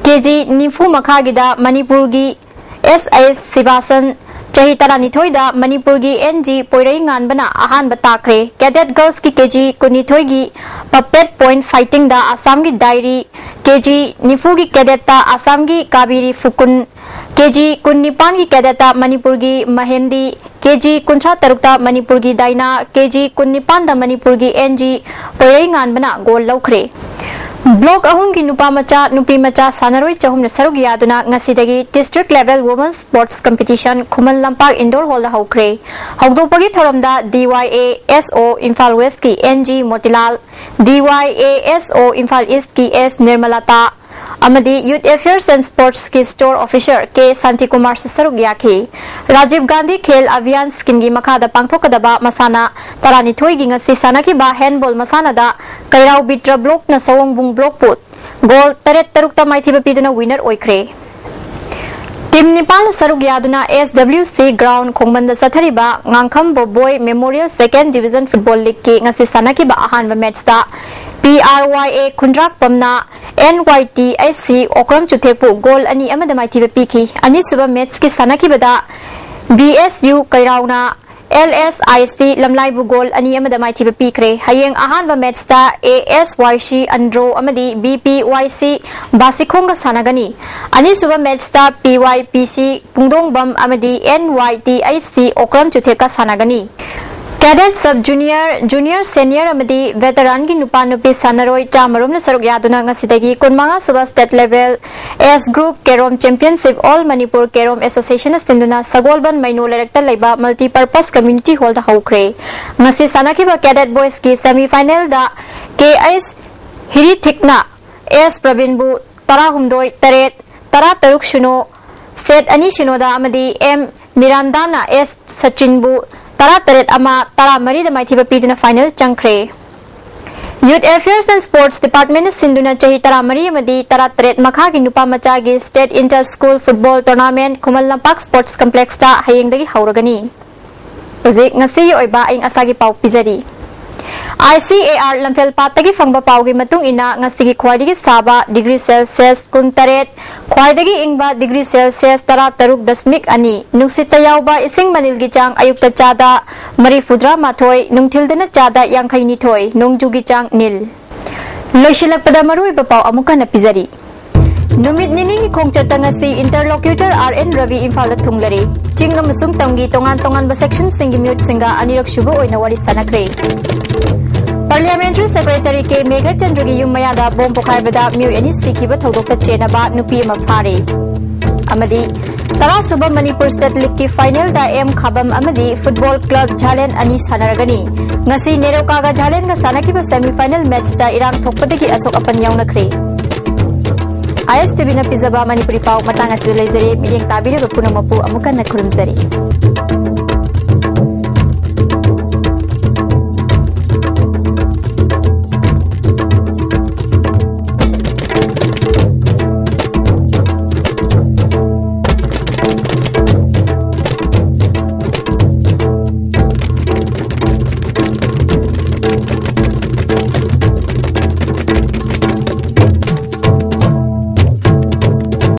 ꯀꯦ ꯖꯤ ꯅꯤꯐꯨ ꯃꯈꯥꯒꯤꯗ ꯃꯅꯤꯄꯨꯔꯒꯤ ꯑꯦꯁ ꯑꯩꯆ ꯁꯤꯕꯥꯁꯟ, ꯆꯍꯤ ꯇꯔꯥꯅꯤꯊꯣꯏꯗ ꯃꯅꯤꯄꯨꯔꯒꯤ ꯑꯦꯟ ꯖꯤ ꯄꯣꯏꯔꯩꯉꯥꯟꯕꯅ ꯑꯍꯥꯟꯕ ꯇꯥꯈ꯭ꯔꯦ꯫ Cadet girlsꯀꯤ ꯀꯦ ꯖꯤ ꯀꯨꯟꯅꯤꯊꯣꯏꯒꯤ puppet point fightingꯗ ꯑꯁꯥꯝꯒꯤ ꯗꯥꯏꯔꯤ, ꯀꯦ ꯖꯤ ꯅꯤꯐꯨꯒꯤ cadetꯇ ꯑꯁꯥꯝꯒꯤ ꯀꯥꯕꯤꯔꯤ ꯐꯨꯀꯨꯟ, ꯀꯦ ꯖꯤ ꯀꯨꯟꯅꯤꯄꯥꯟꯒꯤ cadetꯇ ꯃꯅꯤꯄꯨꯔꯒꯤ ꯃꯍꯦꯟꯗꯤ, ꯀꯦ ꯖꯤ ꯀꯨꯟꯊ꯭ꯔꯥ ꯇꯔꯨꯛꯇ ꯃꯅꯤꯄꯨꯔꯒꯤ ꯗꯥꯏꯅꯥ, ꯀꯦ ꯖꯤ ꯀꯨꯟꯅꯤꯄꯥꯟꯗ ꯃꯅꯤꯄꯨꯔꯒꯤ ꯑꯦꯟ ꯖꯤ ꯄꯣꯏꯔꯩꯉꯥꯟꯕꯅ goal ꯂꯧꯈ꯭ꯔꯦ꯫ Block ꯑꯍꯨꯝꯒꯤ ꯅꯨꯄꯥ ꯃꯆꯥ, ꯅꯨꯄꯤ ꯃꯆꯥ ꯁꯥꯟꯅꯔꯣꯏ ꯆꯍꯨꯝꯅ ꯁꯔꯨꯛ ꯌꯥꯗꯨꯅ ꯉꯁꯤꯗꯒꯤ district level women's sports competition Khuman Lampak indoor hallꯗ ꯍꯧꯈ꯭ꯔꯦ꯫ ꯍꯧꯗꯣꯛꯄꯒꯤ ꯊꯧꯔꯝꯗ ꯗꯤ Y A S O Imphal Westꯀꯤ N G Motilal, D Y A S O Imphal Eastꯀꯤ ꯑꯦꯁ ꯅꯤꯔꯃꯂꯥꯇꯥ ꯑꯃꯗꯤ Youth Affairs and Sportsꯀꯤ store officer ꯀꯦ ꯁꯥꯟꯇꯤꯀꯨꯃꯥꯔꯁꯨ ꯁꯔꯨꯛ ꯌꯥꯈꯤ꯫ ꯔꯥꯖꯤꯕ ꯒꯥꯟꯙꯤ ꯈꯦꯜ ꯑꯚꯤꯌꯥꯟ schemeꯒꯤ ꯃꯈꯥꯗ ꯄꯥꯡꯊꯣꯛꯀꯗꯕ ꯃꯁꯥꯟꯅ ꯇꯔꯥꯅꯤꯊꯣꯏꯒꯤ ꯉꯁꯤ ꯁꯥꯟꯅꯈꯤꯕ handball ꯃꯁꯥꯟꯅꯗ ꯀꯩꯔꯥꯎ ꯕꯤꯇ꯭ꯔ blockꯅ ꯁꯑꯣꯡꯕꯨꯡ blockꯄꯨ goal ꯇꯔꯦꯠ ꯇꯔꯨꯛꯇ ꯃꯥꯏꯊꯤꯕ ꯄꯤꯗꯨꯅ winner ꯑꯣꯏꯈ꯭ꯔꯦ꯫ Team ꯅꯤꯄꯥꯟꯅ ꯁꯔꯨꯛ ꯌꯥꯗꯨꯅ ꯑꯦꯁ ꯗꯕ꯭ꯂꯤꯎ ꯁꯤ ground ꯈꯣꯡꯕꯟꯗ ꯆꯠꯊꯔꯤꯕ ꯉꯥꯡꯈꯝ ꯕꯣꯕꯣꯏ Memorial Second Division Football Leagueꯀꯤ ꯉꯁꯤ ꯁꯥꯟꯅꯈꯤꯕ ꯑꯍꯥꯟꯕ matchꯇ ꯄꯤ ꯑꯥꯔ ꯋꯥꯏ ꯑꯦ ꯈꯨꯟꯗ꯭ꯔꯥꯛꯄꯝꯅ N Y T H C Okram ꯆꯨꯊꯦꯛꯄꯨ goal ꯑꯅꯤ ꯑꯃꯗ ꯃꯥꯏꯊꯤꯕ ꯄꯤꯈꯤ꯫ ꯑꯅꯤꯁꯨꯕ matchꯀꯤ ꯁꯥꯟꯅꯈꯤꯕꯗ ꯕꯤ ꯑꯦꯁ ꯌꯨ ꯀꯩꯔꯥꯎꯅ L S I S T ꯂꯝꯂꯥꯏꯕꯨ ꯒꯣꯜ ꯑꯅꯤ ꯑꯃꯗ ꯃꯥꯏꯊꯤꯕ ꯄꯤꯈ꯭ꯔꯦ꯫ ꯍꯌꯦꯡ ꯑꯍꯥꯟꯕ ꯃꯦꯠꯁꯇ ꯑꯦ ꯑꯦꯁ ꯋꯥꯏ ꯁꯤ ꯑꯟꯗ꯭ꯔꯣ ꯑꯃꯗꯤ ꯕꯤ ꯄꯤ ꯋꯥꯏ ꯁꯤ ꯕꯥꯁꯤꯈꯣꯡꯒ ꯁꯥꯟꯅꯒꯅꯤ꯫ ꯑꯅꯤꯁꯨꯕ ꯃꯦꯠꯁꯇ ꯄꯤ ꯋꯥꯏ ꯄꯤ ꯁꯤ ꯄꯨꯡꯗꯣꯡꯕꯝ ꯑꯃꯗꯤ N Y T H T Okram ꯆꯨꯊꯦꯛꯀ ꯁꯥꯟꯅꯒꯅꯤ꯫ Cadet, sub junior, junior senior ꯑꯃꯗꯤ ꯚꯦꯇꯔꯥꯟꯒꯤ ꯅꯨꯄꯥ ꯅꯨꯄꯤ ꯁꯥꯟꯅꯔꯣꯏ ꯆꯥꯝꯃꯔꯣꯝꯅ ꯁꯔꯨꯛ ꯌꯥꯗꯨꯅ ꯉꯁꯤꯗꯒꯤ ꯀꯨꯟꯃꯉꯥ ꯁꯨꯕ ꯁ꯭ꯇꯦꯠ ꯂꯦꯚꯦꯜ ꯑꯦꯁ ꯒ꯭ꯔꯨꯞ ꯀꯦꯔꯣꯝ ꯆꯦꯝꯄꯤꯌꯟꯁꯤꯞ ꯑꯣꯜ ꯃꯅꯤꯄꯨꯔ ꯀꯦꯔꯣꯝ ꯑꯦꯁꯣꯁꯤꯌꯦꯁꯟꯅ ꯁꯤꯟꯗꯨꯅ ꯁꯒꯣꯜꯕꯟ ꯃꯩꯅꯣ ꯂꯩꯔꯛꯇ ꯂꯩꯕ ꯃꯜꯇꯤꯄꯔꯄꯁ ꯀꯝꯃ꯭ꯌꯨꯅꯤꯇꯤ ꯍꯣꯜꯗ ꯍꯧꯈ꯭ꯔꯦ꯫ ꯉꯁꯤ ꯁꯥꯟꯅꯈꯤꯕ ꯀꯦꯗꯦꯠ ꯕꯣꯏꯁꯀꯤ ꯁꯦꯃꯤ ꯐꯥꯏꯅꯦꯜꯗ ꯀꯦ ꯑꯩꯆ ꯍꯤꯔꯤꯊꯤꯛꯅ ꯑꯦꯁ ꯄ꯭ꯔꯕꯤꯟꯕꯨ ꯇꯔꯥꯍꯨꯝꯗꯣꯏ ꯇꯔꯦꯠ, ꯇꯔꯥꯇꯔꯨꯛ ꯁꯤꯅꯣ, ꯁꯦꯠ ꯑꯅꯤ ꯁꯤꯅꯣꯗ ꯑꯃꯗꯤ ꯑꯦꯝ ꯃꯤꯔꯥꯟꯗꯥꯅ ꯑꯦꯁ ꯁꯆꯤꯟꯕꯨ ꯇꯔꯥꯇꯔꯦꯠ ꯑꯃ, ꯇꯔꯥꯃꯔꯤꯗ ꯃꯥꯏꯊꯤꯕ ꯄꯤꯗꯨꯅ ꯐꯥꯏꯅꯦꯜ ꯆꯪꯈ꯭ꯔꯦ꯫ Youth Affairs and Sports Department ꯅ ꯁꯤꯟꯗꯨꯅ ꯆꯍꯤ ꯇꯔꯥꯃꯔꯤ ꯑꯃꯗꯤ ꯇꯔꯥꯇꯔꯦꯠ ꯃꯈꯥꯒꯤ ꯅꯨꯄꯥ ꯃꯆꯥꯒꯤ State Inter School Football Tournament Khuman Lampak Sports Complex ꯇ ꯍꯌꯦꯡꯗꯒꯤ ꯍꯧꯔꯒꯅꯤ꯫ ꯍꯧꯖꯤꯛ ꯉꯁꯤꯒꯤ ꯑꯣꯏꯕ ꯑꯏꯪ ꯑꯁꯥꯒꯤ ꯄꯥꯎ ꯄꯤꯖꯔꯤ꯫ ꯑꯥꯏ ꯁꯤ ꯑꯦ ꯑꯥꯔ ꯂꯝꯐꯦꯜ ꯄꯥꯠꯇꯒꯤ ꯐꯪꯕ ꯄꯥꯎꯒꯤ ꯃꯇꯨꯡ ꯏꯟꯅ, ꯉꯁꯤꯒꯤ ꯈ꯭ꯋꯥꯏꯗꯒꯤ ꯁꯥꯕ ꯗꯤꯒ꯭ꯔꯤ ꯁꯦꯜꯁꯤꯌꯁ ꯀꯨꯟꯇꯔꯦꯠ, ꯈ꯭ꯋꯥꯏꯗꯒꯤ ꯏꯪꯕ ꯗꯤꯒ꯭ꯔꯤ ꯁꯦꯜꯁꯤꯌꯁ ꯇꯔꯥꯇꯔꯨꯛ ꯗꯁꯃꯤꯛ ꯑꯅꯤ, ꯅꯨꯡꯁꯤꯠꯇ ꯌꯥꯎꯕ ꯏꯁꯤꯡ ꯃꯅꯤꯜꯒꯤ ꯆꯥꯡ ꯑꯌꯨꯛꯇ ꯆꯥꯗ ꯃꯔꯤꯐꯨꯇꯔꯥ ꯃꯥꯊꯣꯏ, ꯅꯨꯡꯊꯤꯜꯗꯅ ꯆꯥꯗ ꯌꯥꯡꯈꯩ ꯅꯤꯊꯣꯏ, ꯅꯣꯡꯖꯨꯒꯤ ꯆꯥꯡ ꯅꯤꯜ꯫ ꯂꯣꯏꯁꯤꯜꯂꯛꯄꯗ ꯃꯔꯨꯑꯣꯏꯕ ꯄꯥꯎ ꯑꯃꯨꯛ ꯍꯟꯅ ꯄꯤꯖꯔꯤ꯫ ꯅꯨꯃꯤꯠ ꯅꯤꯅꯤꯒꯤ ꯈꯣꯡꯆꯠꯇ ꯉꯁꯤ interlocutor ꯑꯥꯔ ꯑꯦꯟ ꯔꯕꯤ ꯏꯝꯐꯥꯜꯗ ꯊꯨꯡꯂꯔꯦ꯫ ꯆꯤꯡ ꯑꯃꯁꯨꯡ ꯇꯝꯒꯤ ꯇꯣꯉꯥꯟ ꯇꯣꯉꯥꯟꯕ sectionꯁꯤꯡꯒꯤ ꯃꯤꯍꯨꯠꯁꯤꯡꯒ ꯑꯅꯤꯔꯛ ꯁꯨꯕ ꯑꯣꯏꯅ ꯋꯥꯔꯤ ꯁꯥꯟꯅꯈ꯭ꯔꯦ꯫ Parliamentary Secretary ꯀꯦ ꯃꯦꯘꯆꯟꯗ꯭ꯔꯒꯤ ꯌꯨꯝ ꯃꯌꯥꯗ ꯕꯣꯝ ꯄꯣꯈꯥꯏꯕꯗ ꯃꯤꯑꯣꯏ ꯑꯅꯤ ꯁꯤꯈꯤꯕ ꯊꯧꯗꯣꯛꯇ ꯆꯦꯟꯅꯕ ꯅꯨꯄꯤ ꯑꯃ ꯐꯥꯔꯦ꯫ ꯑꯃꯗꯤ ꯇꯔꯥ ꯁꯨꯕ ꯃꯅꯤꯄꯨꯔ State Leagueꯀꯤ finalꯗ ꯑꯦꯝ ꯈꯥꯕꯝ ꯑꯃꯗꯤ Football Club ꯖꯥꯂꯦꯟ ꯑꯅꯤ ꯁꯥꯟꯅꯔꯒꯅꯤ꯫ ꯉꯁꯤ ꯅꯦꯔꯣꯀꯥꯒ ꯖꯥꯂꯦꯟꯒ ꯁꯥꯟꯅꯈꯤꯕ semi final matchꯇ ꯏꯔꯥꯡ ꯊꯣꯛꯄꯗꯒꯤ ꯑꯁꯣꯛ ꯑꯄꯟ ꯌꯥꯎꯅꯈ꯭ꯔꯦ꯫ ꯑꯥꯏ ꯑꯦꯁ ꯇꯤ ꯚꯤꯅ ꯄꯤꯖꯕ ꯃꯅꯤꯄꯨꯔꯤ ꯄꯥꯎ ꯃꯇꯥꯡ ꯑꯁꯤꯗ ꯂꯩꯖꯔꯦ꯫ ꯃꯤꯠꯌꯦꯡ ꯇꯥꯕꯤꯔꯤꯕ ꯄꯨꯝꯅꯃꯛꯄꯨ ꯑꯃꯨꯛ ꯍꯟꯅ ꯈꯨꯔꯨꯝꯖꯔꯤ꯫